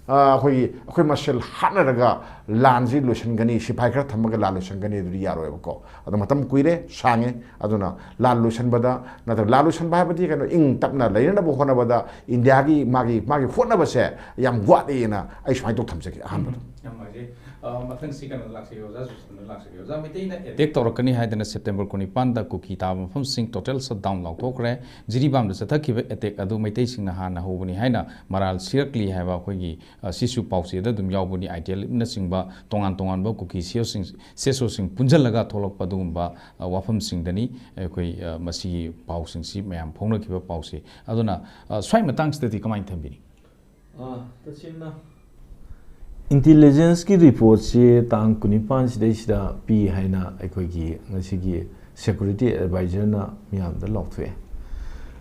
ꯑ, ꯑꯩꯈꯣꯏꯒꯤ, ꯑꯩꯈꯣꯏ ꯃꯁꯦꯜ ꯍꯥꯠꯅꯔꯒ ꯂꯥꯟꯁꯤ ꯂꯣꯏꯁꯤꯟꯒꯅꯤ, ꯁꯤꯐꯥꯏ ꯈꯔ ꯊꯝꯃꯒ ꯂꯥꯟ ꯂꯣꯏꯁꯤꯟꯒꯅꯤ, ꯑꯗꯨꯗꯤ ꯌꯥꯔꯣꯏꯕꯀꯣ꯫ ꯑꯗꯣ ꯃꯇꯝ ꯀꯨꯏꯔꯦ, ꯁꯥꯡꯉꯦ꯫ ꯑꯗꯨꯅ ꯂꯥꯟ ꯂꯣꯏꯁꯤꯟꯕꯗ, ꯅꯠꯇ꯭ꯔꯒ ꯂꯥꯟ ꯂꯣꯏꯁꯤꯟꯕ ꯍꯥꯏꯕꯗꯤ ꯀꯩꯅꯣ, ꯏꯪ ꯇꯞꯅ ꯂꯩꯅꯅꯕ ꯍꯣꯠꯅꯕꯗ ꯏꯟꯗꯤꯌꯥꯒꯤ ꯃꯥꯒꯤ, ꯃꯥꯒꯤ ꯍꯣꯠꯅꯕꯁꯦ ꯌꯥꯝ ꯋꯥꯠꯂꯤꯅ ꯑꯩ ꯁꯨꯃꯥꯏꯅ ꯇꯧ ꯊꯝꯖꯒꯦ ꯑꯍꯥꯟꯕꯗ꯫ ꯌꯥꯝ ꯅꯨꯡꯉꯥꯏꯖꯩ꯫ ꯑ, ꯃꯊꯪꯁꯤ ꯀꯩꯅꯣꯗ ꯂꯥꯛꯆꯒꯦ, ꯑꯣꯖꯥ ꯁꯨꯁꯤꯟꯗ ꯂꯥꯛꯆꯒꯦ꯫ ꯑꯣꯖꯥ, ꯃꯩꯇꯩꯅ attack ꯇꯧꯔꯛꯀꯅꯤ ꯍꯥꯏꯗꯅ ꯁꯦꯞꯇꯦꯝꯕꯔ ꯀꯨꯟꯅꯤꯄꯥꯟꯗ ꯀꯨꯀꯤ ꯇꯥꯕ ꯃꯐꯝꯁꯤꯡ total shutdown ꯂꯥꯎꯊꯣꯛꯈ꯭ꯔꯦ꯫ ꯖꯤꯔꯤꯕꯥꯝꯗ ꯆꯠꯊꯈꯤꯕ attack ꯑꯗꯨ ꯃꯩꯇꯩꯁꯤꯡꯅ ꯍꯥꯟꯅ ꯍꯧꯕꯅꯤ ꯍꯥꯏꯅ ꯃꯔꯥꯜ ꯁꯤꯔꯛꯂꯤ ꯍꯥꯏꯕ ꯑꯩꯈꯣꯏꯒꯤ, ꯑ, ꯁꯤꯁꯨ ꯄꯥꯎꯆꯦꯗ ꯑꯗꯨꯝ ꯌꯥꯎꯕꯅꯤ꯫ ꯑꯥꯏ ꯇꯤ ꯑꯦꯜ ꯑꯦꯐꯅꯆꯤꯡꯕ ꯇꯣꯉꯥꯟ ꯇꯣꯉꯥꯟꯕ ꯀꯨꯀꯤ ꯁꯤꯑꯣꯁꯤꯡ, ꯁꯦꯁꯣꯁꯤꯡ ꯄꯨꯟꯁꯤꯜꯂꯒ ꯊꯣꯛꯂꯛꯄ ꯑꯗꯨꯒꯨꯝꯕ, ꯑ, ꯋꯥꯐꯝꯁꯤꯡꯗꯅꯤ ꯑꯩꯈꯣꯏ, ꯑ, ꯃꯁꯤꯒꯤ ꯄꯥꯎꯁꯤꯡꯁꯤ ꯃꯌꯥꯝ ꯐꯣꯡꯅꯈꯤꯕ ꯄꯥꯎꯁꯦ꯫ ꯑꯗꯨꯅ, ꯑ, ꯁ꯭ꯋꯥꯏ ꯃꯇꯥꯡꯁꯤꯗꯗꯤ ꯀꯃꯥꯏꯅ ꯊꯝꯕꯤꯅꯤ? ꯑ, ꯇꯁꯦꯡꯅ intelligence ꯀꯤ report ꯁꯤ ꯇꯥꯡ ꯀꯨꯟꯅꯤꯄꯥꯟ ꯁꯤꯗꯩꯁꯤꯗ ꯄꯤ ꯍꯥꯏꯅ ꯑꯩꯈꯣꯏꯒꯤ ꯉꯁꯤꯒꯤ security adviser ꯅ ꯃꯤꯌꯥꯝꯗ ꯂꯥꯎꯊꯣꯛꯑꯦ꯫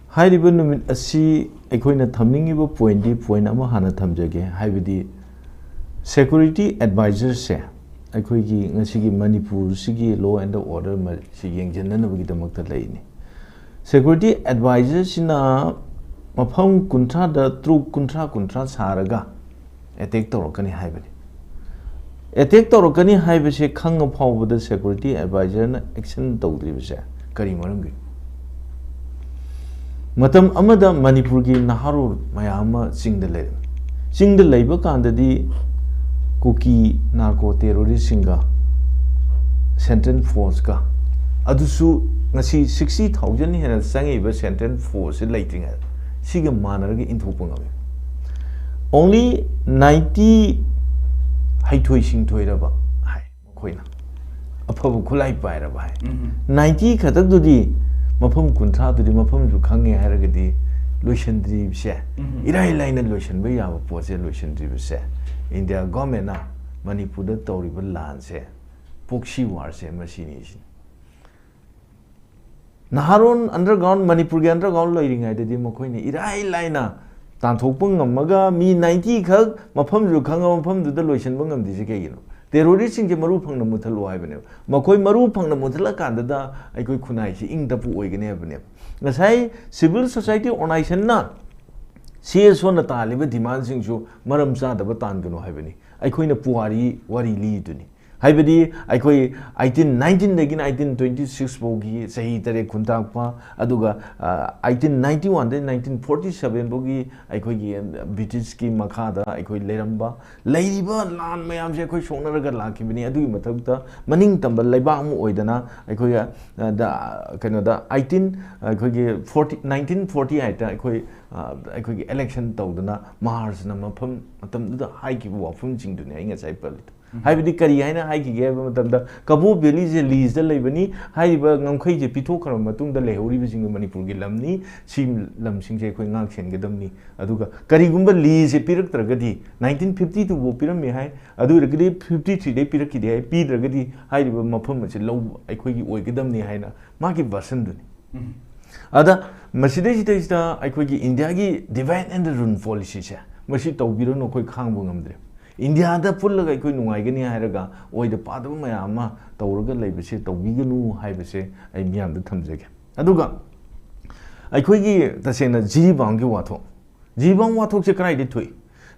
ꯍꯥꯏꯔꯤꯕ ꯅꯨꯃꯤꯠ ꯑꯁꯤ ꯑꯩꯈꯣꯏꯅ ꯊꯝꯅꯤꯡꯉꯤꯕ point ꯇꯤ point ꯑꯃ ꯍꯥꯟꯅ ꯊꯝꯖꯒꯦ, ꯍꯥꯏꯕꯗꯤ security adviser ꯁꯦ ꯑꯩꯈꯣꯏꯒꯤ ꯉꯁꯤꯒꯤ ꯃꯅꯤꯄꯨꯔꯁꯤꯒꯤ law and order ꯃ-, ꯁꯤ ꯌꯦꯡꯁꯤꯟꯅꯅꯕꯒꯤꯗꯃꯛꯇ ꯂꯩꯅꯤ꯫ Security adviser ꯁꯤꯅ ꯃꯐꯝ ꯀꯨꯟꯊ꯭ꯔꯥꯗ ꯇꯔꯨꯛ, ꯀꯨꯟꯊ꯭ꯔꯥ, ꯀꯨꯟꯊ꯭ꯔꯥ ꯁꯥꯔꯒ attack ꯇꯧꯔꯛꯀꯅꯤ ꯍꯥꯏꯕꯅꯤ꯫ Attack ꯇꯧꯔꯛꯀꯅꯤ ꯍꯥꯏꯕꯁꯦ ꯈꯪꯉ ꯐꯥꯎꯕꯗ security adviser ꯅ action ꯇꯧꯗ꯭ꯔꯤꯕꯁꯦ ꯀꯔꯤ ꯃꯔꯝꯒꯤꯅꯣ? ꯃꯇꯝ ꯑꯃꯗ ꯃꯅꯤꯄꯨꯔꯒꯤ ꯅꯍꯥꯔꯣꯜ ꯃꯌꯥꯝ ꯑꯃ ꯆꯤꯡꯗ ꯂꯩꯔꯝꯃꯤ꯫ ꯆꯤꯡꯗ ꯂꯩꯕ ꯀꯥꯟꯗꯗꯤ ꯀꯨꯀꯤ ꯅꯥꯔꯀꯣ ꯇꯦꯔꯣꯔꯤꯁꯁꯤꯡꯒ ꯁꯦꯟꯇ꯭ꯔꯦꯜ ꯐꯣꯔꯁꯀ, ꯑꯗꯨꯁꯨ ꯉꯁꯤ ꯁꯤꯛꯁꯇꯤ ꯊꯥꯎꯖꯟ ꯍꯦꯟꯅ ꯆꯪꯉꯛꯏꯕ ꯁꯦꯟꯇ꯭ꯔꯦꯜ ꯐꯣꯔꯁꯁꯦ ꯂꯩꯇ꯭ꯔꯤꯉꯩꯗ, ꯁꯤꯒ ꯃꯥꯟꯅꯔꯒ ꯏꯟꯊꯣꯛꯄ ꯉꯝꯃꯤ꯫ ꯑꯣꯡꯂꯤ ꯅꯥꯏꯟꯇꯤ ꯍꯩꯊꯣꯏ ꯁꯤꯡꯊꯣꯏꯔꯕ ꯍꯥꯏ ꯃꯈꯣꯏꯅ, ꯑꯐꯕ ꯈꯨꯠꯂꯥꯏ ꯄꯥꯏꯔꯕ ꯍꯥꯏ꯫ ꯅꯥꯏꯟꯇꯤ ꯈꯛꯇꯛꯗꯨꯗꯤ, ꯃꯐꯝ ꯀꯨꯟꯊ꯭ꯔꯥꯗꯨꯗꯤ ꯃꯐꯝꯁꯨ ꯈꯪꯉꯦ ꯍꯥꯏꯔꯒꯗꯤ ꯂꯣꯏꯁꯤꯟꯗ꯭ꯔꯤꯕꯁꯦ, ꯏꯔꯥꯏ ꯂꯥꯏꯅ ꯂꯣꯏꯁꯤꯟꯕ ꯌꯥꯕ ꯄꯣꯠꯁꯦ ꯂꯣꯏꯁꯤꯟꯗ꯭ꯔꯤꯕꯁꯦ, ꯏꯟꯗꯤꯌꯥ ꯒꯣꯔꯃꯦꯟꯅ ꯃꯅꯤꯄꯨꯔꯗ ꯇꯧꯔꯤꯕ ꯂꯥꯟꯁꯦ, ꯄꯣꯛꯁꯤ ꯋꯥꯔꯁꯦ ꯃꯁꯤꯅꯤ ꯁꯤꯅꯤ꯫ ꯅꯍꯥꯔꯣꯟ ꯑꯟꯗꯔꯒ꯭ꯔꯥꯎꯟ, ꯃꯅꯤꯄꯨꯔꯒꯤ ꯑꯟꯗꯔꯒ꯭ꯔꯥꯎꯟ ꯂꯩꯔꯤꯉꯩꯗꯗꯤ ꯃꯈꯣꯏꯅ ꯏꯔꯥꯏ ꯂꯥꯏꯅ ꯇꯥꯟꯊꯣꯛꯄ ꯉꯝꯃꯒ, ꯃꯤ ꯅꯥꯏꯟꯇꯤ ꯈꯛ ꯃꯐꯝꯁꯨ ꯈꯪꯉ ꯃꯐꯝꯗꯨꯗ ꯂꯣꯏꯁꯤꯟꯕ ꯉꯝꯗ꯭ꯔꯤꯁꯦ ꯀꯩꯒꯤꯅꯣ? ꯇꯦꯔꯣꯔꯤꯁꯁꯤꯡꯁꯦ ꯃꯔꯨ ꯐꯪꯅ ꯃꯨꯊꯠꯂꯣ ꯍꯥꯏꯕꯅꯦꯕ꯫ ꯃꯈꯣꯏ ꯃꯔꯨ ꯐꯪꯅ ꯃꯨꯊꯠꯂꯀꯥꯟꯗꯗ ꯑꯩꯈꯣꯏ ꯈꯨꯟꯅꯥꯏꯁꯤ ꯏꯪ ꯇꯞꯄ ꯑꯣꯏꯒꯅꯤ ꯍꯥꯏꯕꯅꯦꯕ꯫ ꯉꯁꯥꯏ ꯁꯤꯚꯤꯜ ꯁꯣꯁꯥꯏꯇꯤ ꯑꯣꯔꯒꯅꯥꯏꯖꯦꯁꯟꯅ ꯁꯤ ꯑꯦꯁ ꯑꯣꯅ ꯇꯥꯜꯂꯤꯕ ꯗꯤꯃꯥꯟꯁꯤꯡꯁꯨ ꯃꯔꯝ ꯆꯥꯗꯕ ꯇꯥꯟꯒꯅꯨ ꯍꯥꯏꯕꯅꯤ꯫ ꯑꯩꯈꯣꯏꯅ ꯄꯨꯋꯥꯔꯤ ꯋꯥꯔꯤ ꯂꯤꯗꯨꯅꯤ꯫ ꯍꯥꯏꯕꯗꯤ ꯑꯩꯈꯣꯏ ꯑꯩꯇꯤꯟ ꯅꯥꯏꯟꯇꯤꯟꯗꯒꯤꯅ ꯑꯩꯇꯤꯟ ꯇ꯭ꯋꯦꯟꯇꯤ ꯁꯤꯛꯁ ꯐꯥꯎꯒꯤ ꯆꯍꯤ ꯇꯔꯦꯠ ꯈꯨꯟꯇꯥꯛꯄ, ꯑꯗꯨꯒ eighteen ninety ꯋꯥꯟꯗꯒꯤ nineteen forty seven ꯐꯥꯎꯒꯤ ꯑꯩꯈꯣꯏꯒꯤ ꯕ꯭ꯔꯤꯇꯤꯁꯀꯤ ꯃꯈꯥꯗ ꯑꯩꯈꯣꯏ ꯂꯩꯔꯝꯕ, ꯂꯩꯔꯤꯕ ꯂꯥꯟ ꯃꯌꯥꯝꯁꯦ ꯑꯩꯈꯣꯏ ꯁꯣꯛꯅꯔꯒ ꯂꯥꯛꯈꯤꯕꯅꯤ꯫ ꯑꯗꯨꯒꯤ ꯃꯊꯛꯇ ꯃꯅꯤꯡ ꯇꯝꯕ ꯂꯩꯕꯥꯛ ꯑꯃ ꯑꯣꯏꯗꯅ ꯑꯩꯈꯣꯏꯒ, ꯑ, ꯗ, ꯀꯩꯅꯣꯗ ꯑꯩꯇꯤꯟ, ꯑꯩꯈꯣꯏꯒꯤ ꯐꯣꯔꯇꯤ, ꯅꯥꯏꯟꯇꯤꯟ ꯐꯣꯔꯇꯤ ꯑꯩꯠꯇ ꯑꯩꯈꯣꯏ, ꯑ, ꯑꯩꯈꯣꯏꯒꯤ ꯏꯂꯦꯛꯁꯟ ꯇꯧꯗꯅ ꯃꯥꯔꯁꯅ ꯃꯐꯝ ꯃꯇꯝꯗꯨꯗ ꯍꯥꯏꯈꯤꯕ ꯋꯥꯐꯝꯁꯤꯡꯗꯨꯅꯤ ꯑꯩ ꯉꯁꯥꯏ ꯄꯜꯂꯤꯗꯣ꯫ ꯍꯥꯏꯕꯗꯤ ꯀꯔꯤ ꯍꯥꯏꯅ ꯍꯥꯏꯈꯤꯒꯦ ꯍꯥꯏꯕ ꯃꯇꯝꯗ, ꯀꯕꯣ ꯚꯦꯂꯤꯁꯦ ꯂꯤꯖꯇ ꯂꯩꯕꯅꯤ, ꯍꯥꯏꯔꯤꯕ ꯉꯝꯈꯩꯁꯦ ꯄꯤꯊꯣꯛꯈ꯭ꯔꯕ ꯃꯇꯨꯡꯗ ꯂꯩꯍꯧꯔꯤꯕꯁꯤꯡꯗꯨ ꯃꯅꯤꯄꯨꯔꯒꯤ ꯂꯝꯅꯤ, ꯁꯤ ꯂꯝꯁꯤꯡꯁꯦ ꯑꯩꯈꯣꯏ ꯉꯥꯛ ꯁꯦꯟꯒꯗꯕꯅꯤ꯫ ꯑꯗꯨꯒ ꯀꯔꯤꯒꯨꯝꯕ ꯂꯤꯖꯁꯦ ꯄꯤꯔꯛꯇ꯭ꯔꯒꯗꯤ, ꯅꯥꯏꯟꯇꯤꯟ ꯐꯤꯐꯇꯤ ꯇꯨ ꯐꯥꯎ ꯄꯤꯔꯝꯃꯤ ꯍꯥꯏ, ꯑꯗꯨ ꯑꯣꯏꯔꯒꯗꯤ ꯐꯤꯐꯇꯤ ꯊ꯭ꯔꯤꯗꯩ ꯄꯤꯔꯛꯈꯤꯗꯦ ꯍꯥꯏ, ꯄꯤꯗ꯭ꯔꯒꯗꯤ ꯍꯥꯏꯔꯤꯕ ꯃꯐꯝ ꯑꯁꯤ ꯂꯧ ꯑꯩꯈꯣꯏꯒꯤ ꯑꯣꯏꯒꯗꯕꯅꯤ ꯍꯥꯏꯅ ꯃꯥꯒꯤ ꯚꯔꯁꯟꯗꯨꯅꯤ꯫ ꯑꯗ ꯃꯁꯤꯗꯩꯁꯤꯗꯩꯁꯤꯗ ꯑꯩꯈꯣꯏꯒꯤ ꯏꯟꯗꯤꯌꯥꯒꯤ divide and rule policyꯁꯦ, ꯃꯁꯤ ꯇꯧꯕꯤꯔꯅꯨ, ꯑꯩꯈꯣꯏ ꯈꯥꯡꯕ ꯉꯝꯗ꯭ꯔꯦ꯫ ꯏꯟꯗꯤꯌꯥꯗ ꯄꯨꯜꯂꯒ ꯑꯩꯈꯣꯏ ꯅꯨꯡꯉꯥꯏꯒꯅꯤ ꯍꯥꯏꯔꯒ ꯑꯣꯏꯗ ꯄꯥꯗꯕ ꯃꯌꯥꯝ ꯑꯃ ꯇꯧꯔꯒ ꯂꯩꯕꯁꯦ ꯇꯧꯕꯤꯒꯅꯨ ꯍꯥꯏꯕꯁꯦ ꯑꯩ ꯃꯤꯌꯥꯝꯗ ꯊꯝꯖꯒꯦ꯫ ꯑꯗꯨꯒ ꯑꯩꯈꯣꯏꯒꯤ ꯇꯁꯦꯡꯅ ꯖꯤꯔꯤꯕꯥꯝꯒꯤ ꯋꯥꯊꯣꯛ, ꯖꯤꯔꯤꯕꯥꯝ ꯋꯥꯊꯣꯛꯁꯦ ꯀꯗꯥꯏꯗꯒꯤ ꯊꯣꯛꯏ?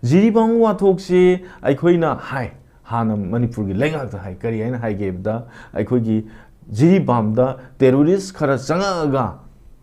ꯖꯤꯔꯤꯕꯥꯝ ꯋꯥꯊꯣꯛꯁꯦ ꯑꯩꯈꯣꯏꯅ ꯍꯥꯏ, ꯍꯥꯟꯅ ꯃꯅꯤꯄꯨꯔꯒꯤ ꯂꯩꯉꯥꯛꯇ ꯍꯥꯏ, ꯀꯔꯤ ꯍꯥꯏꯅ ꯍꯥꯏꯒꯦ ꯍꯥꯏꯕꯗ, ꯑꯩꯈꯣꯏꯒꯤ ꯖꯤꯔꯤꯕꯥꯝꯗ ꯇꯦꯔꯣꯔꯤꯁ ꯈꯔ ꯆꯪꯉꯛꯑꯒ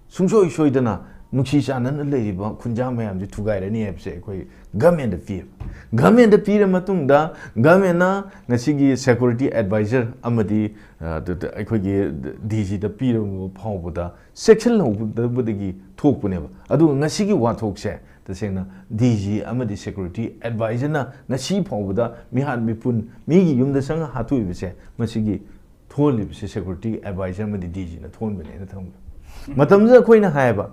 ꯁꯨꯡꯁꯣꯏ ꯁꯣꯏꯗꯅ ꯅꯨꯡꯁꯤ ꯆꯥꯟꯅꯅ ꯂꯩꯔꯤꯕ ꯈꯨꯟꯖꯥ ꯃꯌꯥꯝꯁꯦ ꯊꯨꯒꯥꯏꯔꯅꯤ ꯍꯥꯏꯕꯁꯦ ꯑꯩꯈꯣꯏ ꯒꯃꯦꯟꯗ ꯄꯤꯌꯦꯕ꯫ ꯒꯃꯦꯟꯗ ꯄꯤꯔ ꯃꯇꯨꯡꯗ ꯒꯃꯦꯟꯅ ꯉꯁꯤꯒꯤ ꯁꯦꯀ꯭ꯌꯨꯔꯤꯇꯤ ꯑꯦꯗꯚꯥꯏꯖꯔ ꯑꯃꯗꯤ, ꯑ, ꯗ-, ꯗ-, ꯑꯩꯈꯣꯏꯒꯤ ꯗꯤ ꯖꯤꯗ ꯄꯤꯔꯕ ꯐꯥꯎꯕꯗ ꯆꯦꯛꯁꯤꯜꯍꯧꯗꯕꯗꯒꯤ ꯊꯣꯛꯄꯅꯦꯕ꯫ ꯑꯗꯨꯒ ꯉꯁꯤꯒꯤ ꯋꯥꯊꯣꯛꯁꯦ ꯇꯁꯦꯡꯅ ꯗꯤ ꯖꯤ ꯑꯃꯗꯤ ꯁꯦꯀ꯭ꯌꯨꯔꯤꯇꯤ ꯑꯦꯗꯚꯥꯏꯖꯔꯅ ꯉꯁꯤ ꯐꯥꯎꯕꯗ ꯃꯤꯍꯥꯠ ꯃꯤꯄꯨꯟ, ꯃꯤꯒꯤ ꯌꯨꯝꯗ ꯆꯪꯉ ꯍꯥꯠꯇꯣꯛꯏꯕꯁꯦ, ꯃꯁꯤꯒꯤ ꯊꯣꯛꯍꯜꯂꯤꯕꯁꯦ ꯁꯦꯀ꯭ꯌꯨꯔꯤꯇꯤ ꯑꯦꯗꯚꯥꯏꯖꯔ ꯑꯃꯗꯤ ꯗꯤ ꯖꯤꯅ ꯊꯣꯛꯍꯟꯕꯅꯦꯅ ꯊꯝꯈ꯭ꯔꯦ꯫ ꯃꯇꯝꯗꯨꯗ ꯑꯩꯈꯣꯏꯅ ꯍꯥꯏꯌꯦꯕ,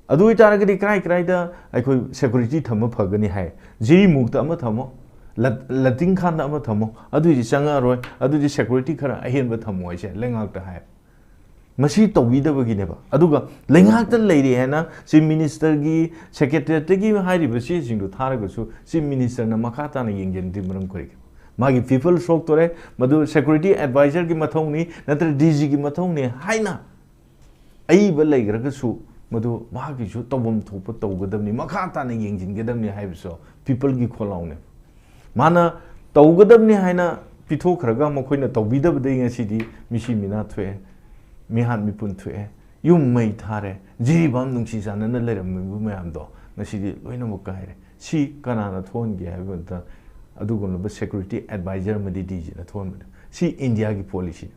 ꯑꯗꯨ ꯑꯣꯏꯇꯥꯔꯒꯗꯤ ꯀꯔꯥꯏ ꯀꯔꯥꯏꯗ ꯑꯩꯈꯣꯏ ꯁꯦꯀ꯭ꯌꯨꯔꯤꯇꯤ ꯊꯝꯕ ꯐꯒꯅꯤ ꯍꯥꯏ? ꯖꯤꯔꯤꯃꯨꯛꯇ ꯑꯃ ꯊꯝꯃꯣ, ꯂꯠ-, ꯂꯇꯤꯡꯈꯥꯟꯗ ꯑꯃ ꯊꯝꯃꯣ, ꯑꯗꯨꯏꯗꯤ ꯆꯪꯉꯛꯑꯔꯣꯏ, ꯑꯗꯨꯗꯤ ꯁꯦꯀ꯭ꯌꯨꯔꯤꯇꯤ ꯈꯔ ꯑꯍꯦꯟꯕ ꯊꯝꯃꯣ ꯍꯥꯏꯁꯦ ꯂꯩꯉꯥꯛꯇ ꯍꯥꯏ꯫ ꯃꯁꯤ ꯇꯧꯕꯤꯗꯕꯒꯤꯅꯦꯕ꯫ ꯑꯗꯨꯒ ꯂꯩꯉꯥꯛꯇ ꯂꯩꯔꯦ ꯍꯥꯏꯅ ꯆꯤꯐ ꯃꯤꯅꯤꯁꯇꯔꯒꯤ ꯁꯦꯀ꯭ꯔꯦꯇꯦꯔꯤꯌꯦꯠꯇꯒꯤ ꯍꯥꯏꯔꯤꯕ ꯆꯦꯁꯤꯡꯗꯨ ꯊꯥꯔꯒꯁꯨ ꯆꯤꯐ ꯃꯤꯅꯤꯁꯇꯔꯅ ꯃꯈꯥ ꯇꯥꯅ ꯌꯦꯡꯁꯤꯟꯗ꯭ꯔꯤ꯫ ꯃꯔꯝ ꯀꯔꯤꯒꯤꯅꯣ? ꯃꯥꯒꯤ ꯄꯤꯄꯜ ꯁꯣꯛꯇꯣꯔꯦ, ꯃꯗꯨ ꯁꯦꯀ꯭ꯌꯨꯔꯤꯇꯤ ꯑꯦꯗꯚꯥꯏꯖꯔꯒꯤ ꯃꯊꯧꯅꯤ, ꯅꯠꯇ꯭ꯔꯒ ꯗꯤ ꯖꯤꯒꯤ ꯃꯊꯧꯅꯤ ꯍꯥꯏꯅ ꯑꯏꯕ ꯂꯩꯈ꯭ꯔꯒꯁꯨ ꯃꯗꯨ ꯃꯍꯥꯛꯀꯤꯁꯨ ꯇꯧꯐꯝ ꯊꯣꯛꯄ ꯇꯧꯒꯗꯕꯅꯤ, ꯃꯈꯥ ꯇꯥꯅ ꯌꯦꯡꯁꯤꯟꯒꯗꯕꯅꯤ ꯍꯥꯏꯕꯁꯨ ꯄꯤꯄꯜꯒꯤ ꯈꯣꯜꯂꯥꯎꯅꯦ꯫ ꯃꯥꯅ ꯇꯧꯒꯗꯕꯅꯤ ꯍꯥꯏꯅ ꯄꯤꯊꯣꯛꯈ꯭ꯔꯒ ꯃꯈꯣꯏꯅ ꯇꯧꯕꯤꯗꯕꯗꯒꯤ ꯉꯁꯤꯗꯤ ꯃꯤꯁꯤ ꯃꯤꯅꯥ ꯊꯣꯛꯑꯦ, ꯃꯤꯍꯥꯠ ꯃꯤꯄꯨꯟ ꯊꯣꯛꯑꯦ, ꯌꯨꯝ ꯃꯩ ꯊꯥꯔꯦ, ꯖꯤꯔꯤꯕꯥꯝ ꯅꯨꯡꯁꯤ ꯆꯥꯟꯅꯅ ꯂꯩꯔꯝꯃꯤꯕ ꯃꯌꯥꯝꯗꯣ ꯉꯁꯤꯗꯤ ꯂꯣꯏꯅꯃꯛ ꯀꯥꯏꯔꯦ꯫ ꯁꯤ ꯀꯅꯥꯅ ꯊꯣꯛꯍꯟꯒꯦ ꯍꯥꯏꯕ ꯃꯇꯝꯗ ꯑꯗꯨꯒꯨꯝꯂꯕ ꯁꯦꯀ꯭ꯌꯨꯔꯤꯇꯤ ꯑꯦꯗꯚꯥꯏꯖꯔ ꯑꯃꯗꯤ ꯗꯤ ꯖꯤꯅ ꯊꯣꯛꯍꯟꯕꯅꯦ꯫ ꯁꯤ ꯏꯟꯗꯤꯌꯥꯒꯤ ꯄꯣꯂꯤꯁꯤꯅꯤ꯫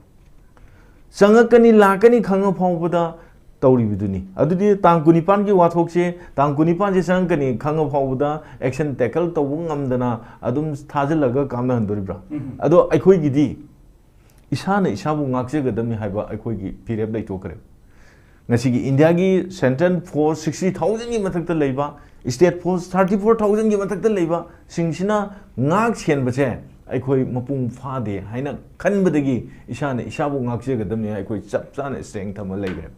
ꯆꯪꯉꯛꯀꯅꯤ, ꯂꯥꯛꯀꯅꯤ ꯈꯪꯉ ꯐꯥꯎꯕꯗ ꯇꯧꯔꯤꯕꯗꯨꯅꯤ꯫ ꯑꯗꯨꯗꯤ ꯇꯥꯡ ꯀꯨꯟꯅꯤꯄꯥꯟꯒꯤ ꯋꯥꯊꯣꯛꯁꯦ, ꯇꯥꯡ ꯀꯨꯟꯅꯤꯄꯥꯟꯁꯦ ꯆꯪꯉꯛꯀꯅꯤ ꯈꯪꯉ ꯐꯥꯎꯕꯗ action tackle ꯇꯧꯕ ꯉꯝꯗꯅ ꯑꯗꯨꯝ ꯊꯥꯖꯤꯜꯂꯒ ꯀꯥꯞꯅꯍꯟꯗꯣꯔꯤꯕ꯭ꯔꯥ? ꯎꯝ꯫ ꯑꯗꯣ ꯑꯩꯈꯣꯏꯒꯤꯗꯤ ꯏꯁꯥꯅ ꯏꯁꯥꯕꯨ ꯉꯥꯛꯆꯒꯗꯕꯅꯤ ꯍꯥꯏꯕ ꯑꯩꯈꯣꯏꯒꯤ ꯐꯤꯔꯦꯞ ꯂꯩꯊꯣꯛꯈ꯭ꯔꯦ꯫ ꯉꯁꯤꯒꯤ ꯏꯟꯗꯤꯌꯥꯒꯤ central force sixty thousandꯒꯤ ꯃꯊꯛꯇ ꯂꯩꯕ, state force thirty four thousandꯒꯤ ꯃꯊꯛꯇ ꯂꯩꯕꯁꯤꯡꯁꯤꯅ ꯉꯥꯛ ꯁꯦꯟꯕꯁꯦ ꯑꯩꯈꯣꯏ ꯃꯄꯨꯡ ꯐꯥꯗꯦ ꯍꯥꯏꯅ ꯈꯟꯕꯗꯒꯤ ꯏꯁꯥꯅ ꯏꯁꯥꯕꯨ ꯉꯥꯛꯆꯒꯗꯕꯅꯤ꯫ ꯑꯩꯈꯣꯏ ꯆꯞ ꯆꯥꯅ strength ꯑꯃ ꯂꯩꯈ꯭ꯔꯦ꯫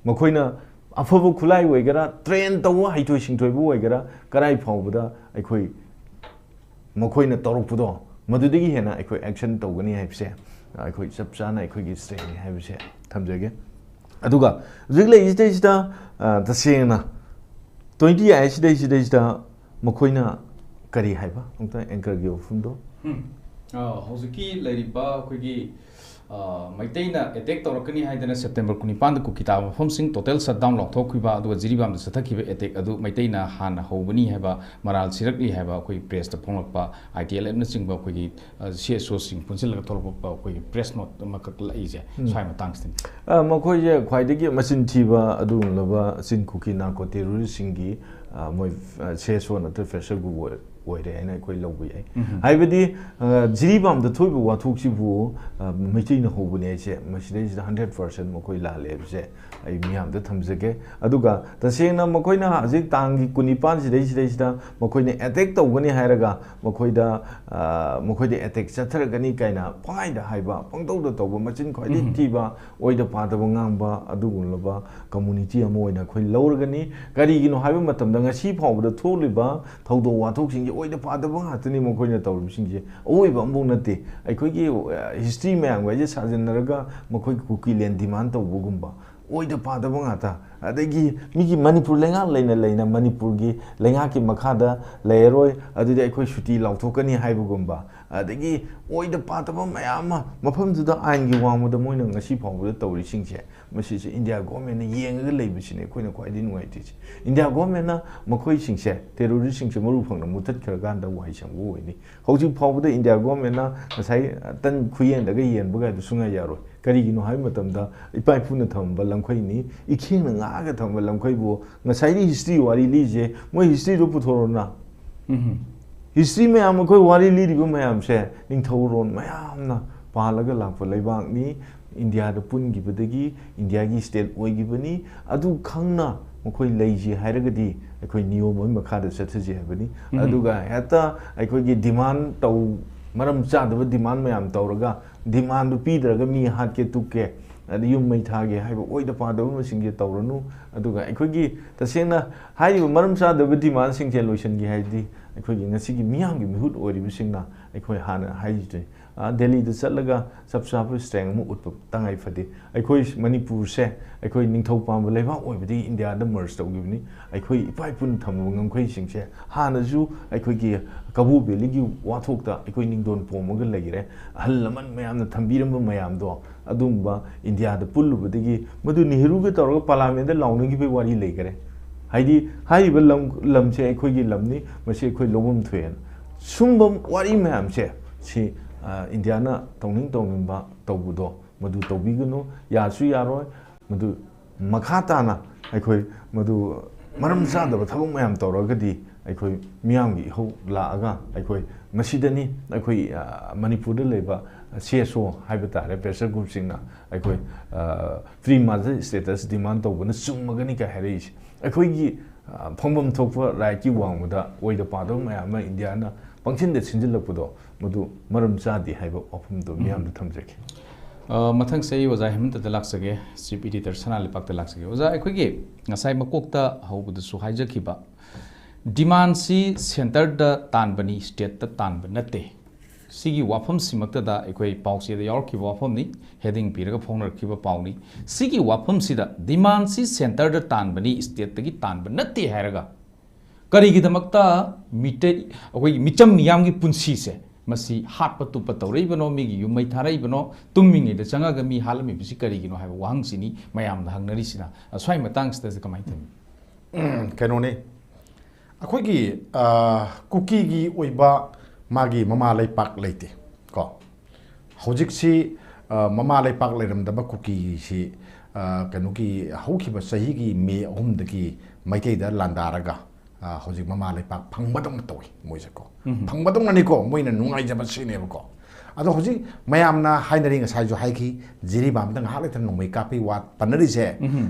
ꯃꯈꯣꯏꯅ ꯑꯐꯕ ꯈꯨꯠꯂꯥꯏ ꯑꯣꯏꯒꯦꯔꯥ, train ꯇꯧꯕ ꯍꯩꯊꯣꯏ ꯁꯤꯡꯊꯣꯏꯕ ꯑꯣꯏꯒꯦꯔꯥ, ꯀꯔꯥꯏ ꯐꯥꯎꯕꯗ ꯑꯩꯈꯣꯏ ꯃꯈꯣꯏꯅ ꯇꯧꯔꯛꯄꯗꯣ ꯃꯗꯨꯗꯒꯤ ꯍꯦꯟꯅ ꯑꯩꯈꯣꯏ action ꯇꯧꯒꯅꯤ ꯍꯥꯏꯕꯁꯦ ꯑꯩꯈꯣꯏ ꯆꯞ ꯆꯥꯅ ꯑꯩꯈꯣꯏꯒꯤ strengthꯅꯤ ꯍꯥꯏꯕꯁꯦ ꯊꯝꯖꯒꯦ꯫ ꯑꯗꯨꯒ ꯍꯧꯖꯤꯛ ꯂꯩꯔꯤꯁꯤꯗꯩꯁꯤꯗ, ꯑ, ꯇꯁꯦꯡꯅ twenty ꯍꯥꯏꯁꯤꯗꯩꯁꯤꯗꯩꯁꯤꯗ ꯃꯈꯣꯏꯅ ꯀꯔꯤ ꯍꯥꯏꯕ? ꯑꯃꯨꯛꯇ anchorꯒꯤ ꯋꯥꯐꯝꯗꯣ꯫ ꯎꯝ꯫ ꯑ, ꯍꯧꯖꯤꯛꯀꯤ ꯂꯩꯔꯤꯕ ꯑꯩꯈꯣꯏꯒꯤ ꯑ, ꯃꯩꯇꯩꯅ ꯑꯦꯇꯦꯛ ꯇꯧꯔꯛꯀꯅꯤ ꯍꯥꯏꯗꯅ ꯁꯦꯞꯇꯦꯝꯕꯔ ꯀꯨꯟꯅꯤꯄꯥꯟꯗ ꯀꯨꯀꯤ ꯇꯥꯕ ꯃꯐꯝꯁꯤꯡ ꯇꯣꯇꯦꯜ ꯁꯠꯗꯥꯎꯟ ꯂꯥꯎꯊꯣꯛꯈꯤꯕ, ꯑꯗꯨꯒ ꯖꯤꯔꯤꯕꯥꯝꯗ ꯆꯠꯊꯈꯤꯕ ꯑꯦꯇꯦꯛ ꯑꯗꯨ ꯃꯩꯇꯩꯅ ꯍꯥꯟꯅ ꯍꯧꯕꯅꯤ ꯍꯥꯏꯕ, ꯃꯔꯥꯜ ꯁꯤꯔꯛꯂꯤ ꯍꯥꯏꯕ ꯑꯩꯈꯣꯏ ꯄ꯭ꯔꯦꯁꯇ ꯐꯣꯡꯂꯛꯄ, ꯑꯥꯏ ꯇꯤ ꯑꯦꯜ ꯑꯦꯐꯅꯆꯤꯡꯕ ꯑꯩꯈꯣꯏꯒꯤ, ꯑ, ꯁꯤ ꯑꯦꯁ ꯑꯣꯁꯤꯡ ꯄꯨꯟꯁꯤꯜꯂꯒ ꯊꯣꯛꯂꯛꯄ ꯑꯩꯈꯣꯏꯒꯤ ꯄ꯭ꯔꯦꯁ ꯅꯣꯠ ꯑꯃꯈꯛ ꯂꯥꯛꯏꯁꯦ, ꯎꯝ꯫ ꯁ꯭ꯋꯥꯏ ꯃꯇꯥꯡꯁꯤꯗꯅꯤ꯫ ꯑ, ꯃꯈꯣꯏꯁꯦ ꯈ꯭ꯋꯥꯏꯗꯒꯤ ꯃꯆꯤꯟ ꯊꯤꯕ ꯑꯗꯨꯒꯨꯝꯂꯕ ꯆꯤꯟ ꯀꯨꯀꯤ ꯅꯥꯔꯀꯣ ꯇꯦꯔꯣꯔꯤꯁꯁꯤꯡꯒꯤ, ꯑ, ꯃꯣꯏ, ꯑ, ꯁꯤ ꯑꯦꯁ ꯑꯣ ꯅꯠꯇ꯭ꯔꯒ ꯐ꯭ꯔꯦꯁꯔ ꯒ꯭ꯔꯨꯞ ꯑꯣꯏ-, ꯑꯣꯏꯔꯦ ꯍꯥꯏꯅ ꯑꯩꯈꯣꯏ ꯂꯧꯕ ꯌꯥꯏ꯫ ꯎꯝ꯫ ꯍꯥꯏꯕꯗꯤ, ꯑ, ꯖꯤꯔꯤꯕꯥꯝꯗ ꯊꯣꯛꯏꯕ ꯋꯥꯊꯣꯛꯁꯤꯕꯨ, ꯑ, ꯃꯩꯇꯩꯅ ꯍꯧꯕꯅꯦ ꯍꯥꯏꯁꯦ, ꯃꯁꯤꯗꯩꯁꯤꯗ ꯍꯟꯗ꯭ꯔꯦꯠ ꯄꯥꯔꯁꯦꯟ ꯃꯈꯣꯏ ꯂꯥꯜꯂꯦ ꯍꯥꯏꯕꯁꯦ ꯑꯩ ꯃꯤꯌꯥꯝꯗ ꯊꯝꯖꯒꯦ꯫ ꯑꯗꯨꯒ ꯇꯁꯦꯡꯅ ꯃꯈꯣꯏꯅ ꯍꯧꯖꯤꯛ ꯇꯥꯡꯒꯤ ꯀꯨꯟꯅꯤꯄꯥꯟ ꯁꯤꯗꯩꯁꯤꯗꯩꯁꯤꯗ ꯃꯈꯣꯏꯅ ꯑꯦꯇꯦꯛ ꯇꯧꯒꯅꯤ ꯍꯥꯏꯔꯒ ꯃꯈꯣꯏꯗ, ꯑ, ꯃꯈꯣꯏꯗ ꯑꯦꯇꯦꯛ ꯆꯠꯊꯔꯛꯀꯅꯤ ꯀꯥꯏꯅ ꯄꯪꯍꯥꯏꯗ ꯍꯥꯏꯕ, ꯄꯪꯇꯧꯗ ꯇꯧꯕ, ꯃꯆꯤꯟ ꯈ꯭ꯋꯥꯏꯗꯒꯤ ꯎꯝ꯫ ꯊꯤꯕ, ꯑꯣꯏꯗ ꯄꯥꯗꯕ ꯉꯥꯡꯕ ꯑꯗꯨꯒꯨꯝꯂꯕ ꯀꯝꯃꯨꯅꯤꯇꯤ ꯑꯃ ꯑꯣꯏꯅ ꯑꯩꯈꯣꯏ ꯂꯧꯔꯒꯅꯤ꯫ ꯀꯔꯤꯒꯤꯅꯣ ꯍꯥꯏꯕ ꯃꯇꯝꯗ ꯉꯁꯤ ꯐꯥꯎꯕꯗ ꯊꯣꯛꯂꯤꯕ ꯊꯧꯗꯣꯛ ꯋꯥꯊꯣꯛꯁꯤꯡꯁꯦ ꯑꯣꯏꯗ ꯄꯥꯗꯕ ꯉꯥꯛꯇꯅꯤ ꯃꯈꯣꯏꯅ ꯇꯧꯔꯤꯕꯁꯤꯡꯁꯦ꯫ ꯑꯋꯣꯏꯕ ꯑꯃꯐꯥꯎ ꯅꯠꯇꯦ꯫ ꯑꯩꯈꯣꯏꯒꯤ, ꯑ, ꯍꯤꯁꯇ꯭ꯔꯤ ꯃꯌꯥꯝꯒ ꯑꯩꯁꯦ ꯁꯥꯖꯤꯟꯅꯔꯒ ꯃꯈꯣꯏ ꯀꯨꯀꯤ ꯂꯦꯟ ꯗꯤꯃꯥꯟ ꯇꯧꯕꯒꯨꯝꯕ, ꯑꯣꯏꯗ ꯄꯥꯗꯕ ꯉꯥꯛꯇ꯫ ꯑꯗꯒꯤ ꯃꯤꯒꯤ ꯃꯅꯤꯄꯨꯔ ꯂꯩꯉꯥꯛ ꯂꯩꯅ ꯂꯩꯅ ꯃꯅꯤꯄꯨꯔꯒꯤ ꯂꯩꯉꯥꯛꯀꯤ ꯃꯈꯥꯗ ꯂꯩꯔꯔꯣꯏ, ꯑꯗꯨꯗꯤ ꯑꯩꯈꯣꯏ ꯁꯨꯇꯤ ꯂꯥꯎꯊꯣꯛꯀꯅꯤ ꯍꯥꯏꯕꯒꯨꯝꯕ, ꯑꯗꯒꯤ ꯑꯣꯏꯗ ꯄꯥꯗꯕ ꯃꯌꯥꯝ ꯑꯃ ꯃꯐꯝꯗꯨꯗ ꯑꯥꯏꯟꯒꯤ ꯋꯥꯡꯃꯗ ꯃꯣꯏꯅ ꯉꯁꯤ ꯐꯥꯎꯕꯗ ꯇꯧꯔꯤꯁꯤꯡꯁꯦ, ꯃꯁꯤꯁꯦ ꯏꯟꯗꯤꯌꯥ ꯒꯣꯔꯃꯦꯟꯅ ꯌꯦꯡꯉꯒ ꯂꯩꯕꯁꯤꯅꯦ ꯑꯩꯈꯣꯏꯅ ꯈ꯭ꯋꯥꯏꯗꯒꯤ ꯅꯨꯡꯉꯥꯏꯇ꯭ꯔꯤꯁꯦ꯫ ꯏꯟꯗꯤꯌꯥ ꯒꯣꯔꯃꯦꯟꯅ ꯃꯈꯣꯏꯁꯤꯡꯁꯦ, ꯇꯦꯔꯣꯔꯤꯁꯁꯤꯡꯁꯦ ꯃꯔꯨ ꯐꯪꯅ ꯃꯨꯊꯠꯈ꯭ꯔꯀꯥꯟꯗ ꯋꯥꯏ ꯁꯪꯕ ꯑꯣꯏꯅꯤ꯫ ꯍꯧꯖꯤꯛ ꯐꯥꯎꯕꯗ ꯏꯟꯗꯤꯌꯥ ꯒꯣꯔꯃꯦꯟꯅ ꯉꯁꯥꯏ ꯇꯟ ꯈꯨꯌꯦꯟꯗꯒ ꯌꯦꯟꯕꯒꯥꯏꯗꯨ ꯁꯨꯡꯌꯥ ꯌꯥꯔꯣꯏ꯫ ꯀꯔꯤꯒꯤꯅꯣ ꯍꯥꯏꯕ ꯃꯇꯝꯗ ꯏꯄꯥ ꯏꯄꯨꯅ ꯊꯝꯃꯝꯕ ꯂꯝꯈꯩꯅꯤ, ꯏꯈꯦꯡꯅ ꯉꯥꯛꯑꯒ ꯊꯝꯃꯝꯕ ꯂꯝꯈꯩꯕꯨ ꯉꯁꯥꯏꯒꯤ ꯍꯤꯁꯇ꯭ꯔꯤ ꯋꯥꯔꯤ ꯂꯤꯁꯦ, ꯃꯣꯏ ꯍꯤꯁꯇ꯭ꯔꯤꯗꯣ ꯄꯨꯊꯣꯔꯛꯑꯣꯅ꯫ ꯎꯝ꯫ ꯍꯤꯁꯇ꯭ꯔꯤ ꯃꯌꯥꯝ, ꯑꯩꯈꯣꯏ ꯋꯥꯔꯤ ꯂꯤꯔꯤꯕ ꯃꯌꯥꯝꯁꯦ ꯅꯤꯡꯊꯧꯔꯣꯟ ꯃꯌꯥꯝꯅ ꯄꯥꯜꯂꯒ ꯂꯥꯛꯄ ꯂꯩꯕꯥꯛꯅꯤ꯫ ꯏꯟꯗꯤꯌꯥꯗ ꯄꯨꯟꯈꯤꯕꯗꯒꯤ ꯏꯟꯗꯤꯌꯥꯒꯤ ꯁ꯭ꯇꯦꯠ ꯑꯣꯏꯈꯤꯕꯅꯤ꯫ ꯑꯗꯨ ꯈꯪꯅ ꯃꯈꯣꯏ ꯂꯩꯁꯤ ꯍꯥꯏꯔꯒꯗꯤ ꯑꯩꯈꯣꯏ ꯅꯤꯌꯣꯝ ꯑꯃꯒꯤ ꯃꯈꯥꯗ ꯆꯠꯊꯁꯤ ꯍꯥꯏꯕꯅꯤ꯫ ꯎꯝ꯫ ꯑꯗꯨꯒ ꯍꯦꯛꯇ ꯑꯩꯈꯣꯏꯒꯤ ꯗꯤꯃꯥꯟ ꯇꯧ-, ꯃꯔꯝ ꯆꯥꯗꯕ ꯗꯤꯃꯥꯟ ꯃꯌꯥꯝ ꯇꯧꯔꯒ ꯗꯤꯃꯥꯟꯗꯨ ꯄꯤꯗ꯭ꯔꯒ ꯃꯤ ꯍꯥꯠꯀꯦ ꯇꯨꯞꯀꯦ, ꯑꯗ ꯌꯨꯝ ꯃꯩ ꯊꯥꯒꯦ ꯍꯥꯏꯕ ꯑꯣꯏꯗ ꯄꯥꯗꯕ ꯃꯁꯤꯡꯁꯦ ꯇꯧꯔꯅꯨ꯫ ꯑꯗꯨꯒ ꯑꯩꯈꯣꯏꯒꯤ ꯇꯁꯦꯡꯅ ꯍꯥꯏꯔꯤꯕ ꯃꯔꯝ ꯆꯥꯗꯕ ꯗꯤꯃꯥꯟꯁꯤꯡꯁꯦ ꯂꯣꯏꯁꯤꯟꯒꯦ ꯍꯥꯏꯔꯗꯤ ꯑꯩꯈꯣꯏꯒꯤ ꯉꯁꯤꯒꯤ ꯃꯤꯌꯥꯝꯒꯤ ꯃꯤꯍꯨꯠ ꯑꯣꯏꯔꯤꯕꯁꯤꯡꯅ ꯑꯩꯈꯣꯏ ꯍꯥꯟꯅ ꯍꯥꯏꯖꯗ꯭ꯔꯤ, ꯑ, ꯗꯦꯜꯂꯤꯗ ꯆꯠꯂꯒ ꯆꯞ ꯆꯥꯕ strength ꯑꯃ ꯎꯠꯄ ꯇꯉꯥꯏ ꯐꯗꯦ꯫ ꯑꯩꯈꯣꯏ ꯃꯅꯤꯄꯨꯔꯁꯦ ꯑꯩꯈꯣꯏ ꯅꯤꯡꯊꯧ ꯄꯥꯟꯕ ꯂꯩꯕꯥꯛ ꯑꯣꯏꯕꯗꯒꯤ ꯏꯟꯗꯤꯌꯥꯗ merge ꯇꯧꯈꯤꯕꯅꯤ꯫ ꯑꯩꯈꯣꯏ ꯏꯄꯥ ꯏꯄꯨꯅ ꯊꯝꯃꯕ ꯉꯝꯈꯩꯁꯤꯡꯁꯦ ꯍꯥꯟꯅꯁꯨ ꯑꯩꯈꯣꯏꯒꯤ ꯀꯕꯣ ꯚꯦꯂꯤꯒꯤ ꯋꯥꯊꯣꯛꯇ ꯑꯩꯈꯣꯏ ꯅꯤꯡꯗꯣꯟ ꯄꯣꯝꯃꯒ ꯂꯩꯈ꯭ꯔꯦ꯫ ꯑꯍꯜ ꯂꯃꯟ ꯃꯌꯥꯝꯅ ꯊꯝꯕꯤꯔꯝꯕ ꯃꯌꯥꯝꯗꯣ ꯑꯗꯨꯒꯨꯝꯕ ꯏꯟꯗꯤꯌꯥꯗ ꯄꯨꯜꯂꯨꯕꯗꯒꯤ ꯃꯗꯨ ꯅꯦꯍꯔꯨꯒ ꯇꯧꯔꯒ ꯄꯥꯔꯂꯥꯃꯦꯟꯗ ꯂꯥꯎꯅꯈꯤꯕꯒꯤ ꯋꯥꯔꯤ ꯂꯩꯈꯔꯦ꯫ ꯍꯥꯏꯗꯤ ꯍꯥꯏꯔꯤꯕ ꯂꯝ, ꯂꯝꯁꯦ ꯑꯩꯈꯣꯏꯒꯤ ꯂꯝꯅꯤ, ꯃꯁꯤ ꯑꯩꯈꯣꯏ ꯂꯧꯐꯝ ꯊꯣꯛꯑꯦꯅ꯫ ꯁꯨꯝꯕ ꯋꯥꯔꯤ ꯃꯌꯥꯝꯁꯦ ꯁꯤ, ꯑ, ꯏꯟꯗꯤꯌꯥꯅ ꯇꯧꯅꯤꯡ ꯇꯧꯅꯤꯡꯕ ꯇꯧꯕꯗꯣ ꯃꯗꯨ ꯇꯧꯕꯤꯒꯅꯨ, ꯌꯥꯁꯨ ꯌꯥꯔꯣꯏ꯫ ꯃꯗꯨ ꯃꯈꯥ ꯇꯥꯅ ꯑꯩꯈꯣꯏ ꯃꯗꯨ ꯃꯔꯝ ꯆꯥꯗꯕ ꯊꯕꯛ ꯃꯌꯥꯝ ꯇꯧꯔꯒꯗꯤ ꯑꯩꯈꯣꯏ ꯃꯤꯌꯥꯝꯒꯤ ꯏꯍꯧ ꯂꯥꯛꯑꯒ ꯑꯩꯈꯣꯏ ꯃꯁꯤꯗꯅꯤ ꯑꯩꯈꯣꯏ, ꯑ, ꯃꯅꯤꯄꯨꯔꯗ ꯂꯩꯕ C S O ꯍꯥꯏꯕ ꯇꯥꯔꯦ, pressure groupꯁꯤꯡꯅ ꯑꯩꯈꯣꯏ, ꯑ, free market status demand ꯇꯧꯕꯅ ꯆꯨꯝꯃꯒꯅꯤ ꯀꯥꯏ ꯍꯥꯏꯔꯛꯏꯁꯦ꯫ ꯑꯩꯈꯣꯏꯒꯤ, ꯑ, ꯐꯪꯐꯝ ꯊꯣꯛꯄ rightꯀꯤ ꯋꯥꯡꯃꯗ ꯑꯣꯏꯗ ꯄꯥꯗꯕ ꯃꯌꯥꯝ ꯑꯃ ꯏꯟꯗꯤꯌꯥꯅ ꯄꯪꯁꯤꯟꯗ ꯁꯤꯟꯖꯤꯜꯂꯛꯄꯗꯣ ꯃꯗꯨ ꯃꯔꯝ ꯆꯥꯗꯦ ꯍꯥꯏꯕ ꯋꯥꯐꯝꯗꯣ ꯃꯤꯌꯥꯝꯗ ꯊꯝꯖꯒꯦ꯫ ꯑ, ꯃꯊꯪꯁꯦ ꯑꯩ ꯑꯣꯖꯥ ꯍꯦꯃꯟꯇꯗ ꯂꯥꯛꯆꯒꯦ, Chief Editor ꯁꯅꯥ ꯂꯩꯄꯥꯛꯇ ꯂꯥꯛꯆꯒꯦ꯫ ꯑꯣꯖꯥ, ꯑꯩꯈꯣꯏꯒꯤ ꯉꯁꯥꯏ ꯃꯀꯣꯛꯇ ꯍꯧꯕꯗꯁꯨ ꯍꯥꯏꯖꯈꯤꯕ, demandꯁꯤ centreꯗ ꯇꯥꯟꯕꯅꯤ, stateꯇ ꯇꯥꯟꯕ ꯅꯠꯇꯦ꯫ ꯁꯤꯒꯤ ꯋꯥꯐꯝꯁꯤꯃꯛꯇꯗ ꯑꯩꯈꯣꯏ ꯄꯥꯎꯆꯦꯗ ꯌꯥꯎꯔꯛꯈꯤꯕ ꯋꯥꯐꯝꯅꯤ, heading ꯄꯤꯔꯒ ꯐꯣꯡꯅꯔꯛꯈꯤꯕ ꯄꯥꯎꯅꯤ꯫ ꯁꯤꯒꯤ ꯋꯥꯐꯝꯁꯤꯗ demandꯁꯤ centreꯗ ꯇꯥꯟꯕꯅꯤ, stateꯇꯒꯤ ꯇꯥꯟꯕ ꯅꯠꯇꯦ ꯍꯥꯏꯔꯒ ꯀꯔꯤꯒꯤꯗꯃꯛꯇ ꯃꯤꯇꯩ, ꯑꯩꯈꯣꯏꯒꯤ ꯃꯤꯆꯝ ꯃꯤꯌꯥꯝꯒꯤ ꯄꯨꯟꯁꯤꯁꯦ ꯃꯁꯤ ꯍꯥꯠꯄ ꯇꯨꯞꯄ ꯇꯧꯔꯛꯏꯕꯅꯣ, ꯃꯤꯒꯤ ꯌꯨꯝ ꯃꯩ ꯊꯥꯔꯛꯏꯕꯅꯣ, ꯇꯨꯝꯃꯤꯉꯩꯗ ꯆꯪꯉꯒ ꯃꯤ ꯍꯥꯠꯂꯝꯃꯤꯕꯁꯤ ꯀꯔꯤꯒꯤꯅꯣ ꯍꯥꯏꯕ ꯋꯥꯍꯪꯁꯤꯅꯤ ꯃꯌꯥꯝꯅ ꯍꯪꯅꯔꯤꯁꯤꯅ꯫ ꯑ, ꯁ꯭ꯋꯥꯏ ꯃꯇꯥꯡꯁꯤꯗ ꯀꯃꯥꯏꯅ ꯇꯧꯅꯤ? ꯎꯝ, ꯀꯩꯅꯣꯅꯦ, ꯑꯩꯈꯣꯏꯒꯤ, ꯑ, ꯀꯨꯀꯤꯒꯤ ꯑꯣꯏꯕ ꯃꯥꯒꯤ ꯃꯃꯥ ꯂꯩꯄꯥꯛ ꯂꯩꯇꯦ ꯀꯣ꯫ ꯍꯧꯖꯤꯛꯁꯤ, ꯑ, ꯃꯃꯥ ꯂꯩꯄꯥꯛ ꯂꯩꯔꯝꯗꯕ ꯀꯨꯀꯤꯁꯤ, ꯑ, ꯀꯩꯅꯣꯒꯤ ꯍꯧꯈꯤꯕ ꯆꯍꯤꯒꯤ ꯃꯦ ꯑꯍꯨꯝꯗꯒꯤ ꯃꯩꯇꯩꯗ ꯂꯥꯟꯗꯥꯔꯒ, ꯑ, ꯍꯧꯖꯤꯛ ꯃꯃꯥ ꯂꯩꯄꯥꯛ ꯐꯪꯕꯗꯧꯅ ꯇꯧꯏ ꯃꯣꯏꯁꯦ ꯀꯣ꯫ ꯐꯪꯕꯗꯧꯅꯅꯤꯀꯣ ꯃꯣꯏꯅ ꯅꯨꯡꯉꯥꯏꯖꯕ ꯁꯤꯅꯦꯕꯀꯣ꯫ ꯑꯗꯣ ꯍꯧꯖꯤꯛ ꯃꯌꯥꯝꯅ ꯍꯥꯏꯅꯔꯤ, ꯉꯁꯥꯏꯁꯨ ꯍꯥꯏꯈꯤ, ꯖꯤꯔꯤꯕꯥꯝꯗ ꯉꯥꯏꯍꯥꯛ ꯂꯩꯇꯅ ꯅꯣꯡꯃꯩ ꯀꯥꯞꯄꯤ ꯋꯥ ꯄꯟꯅꯔꯤꯁꯦ꯫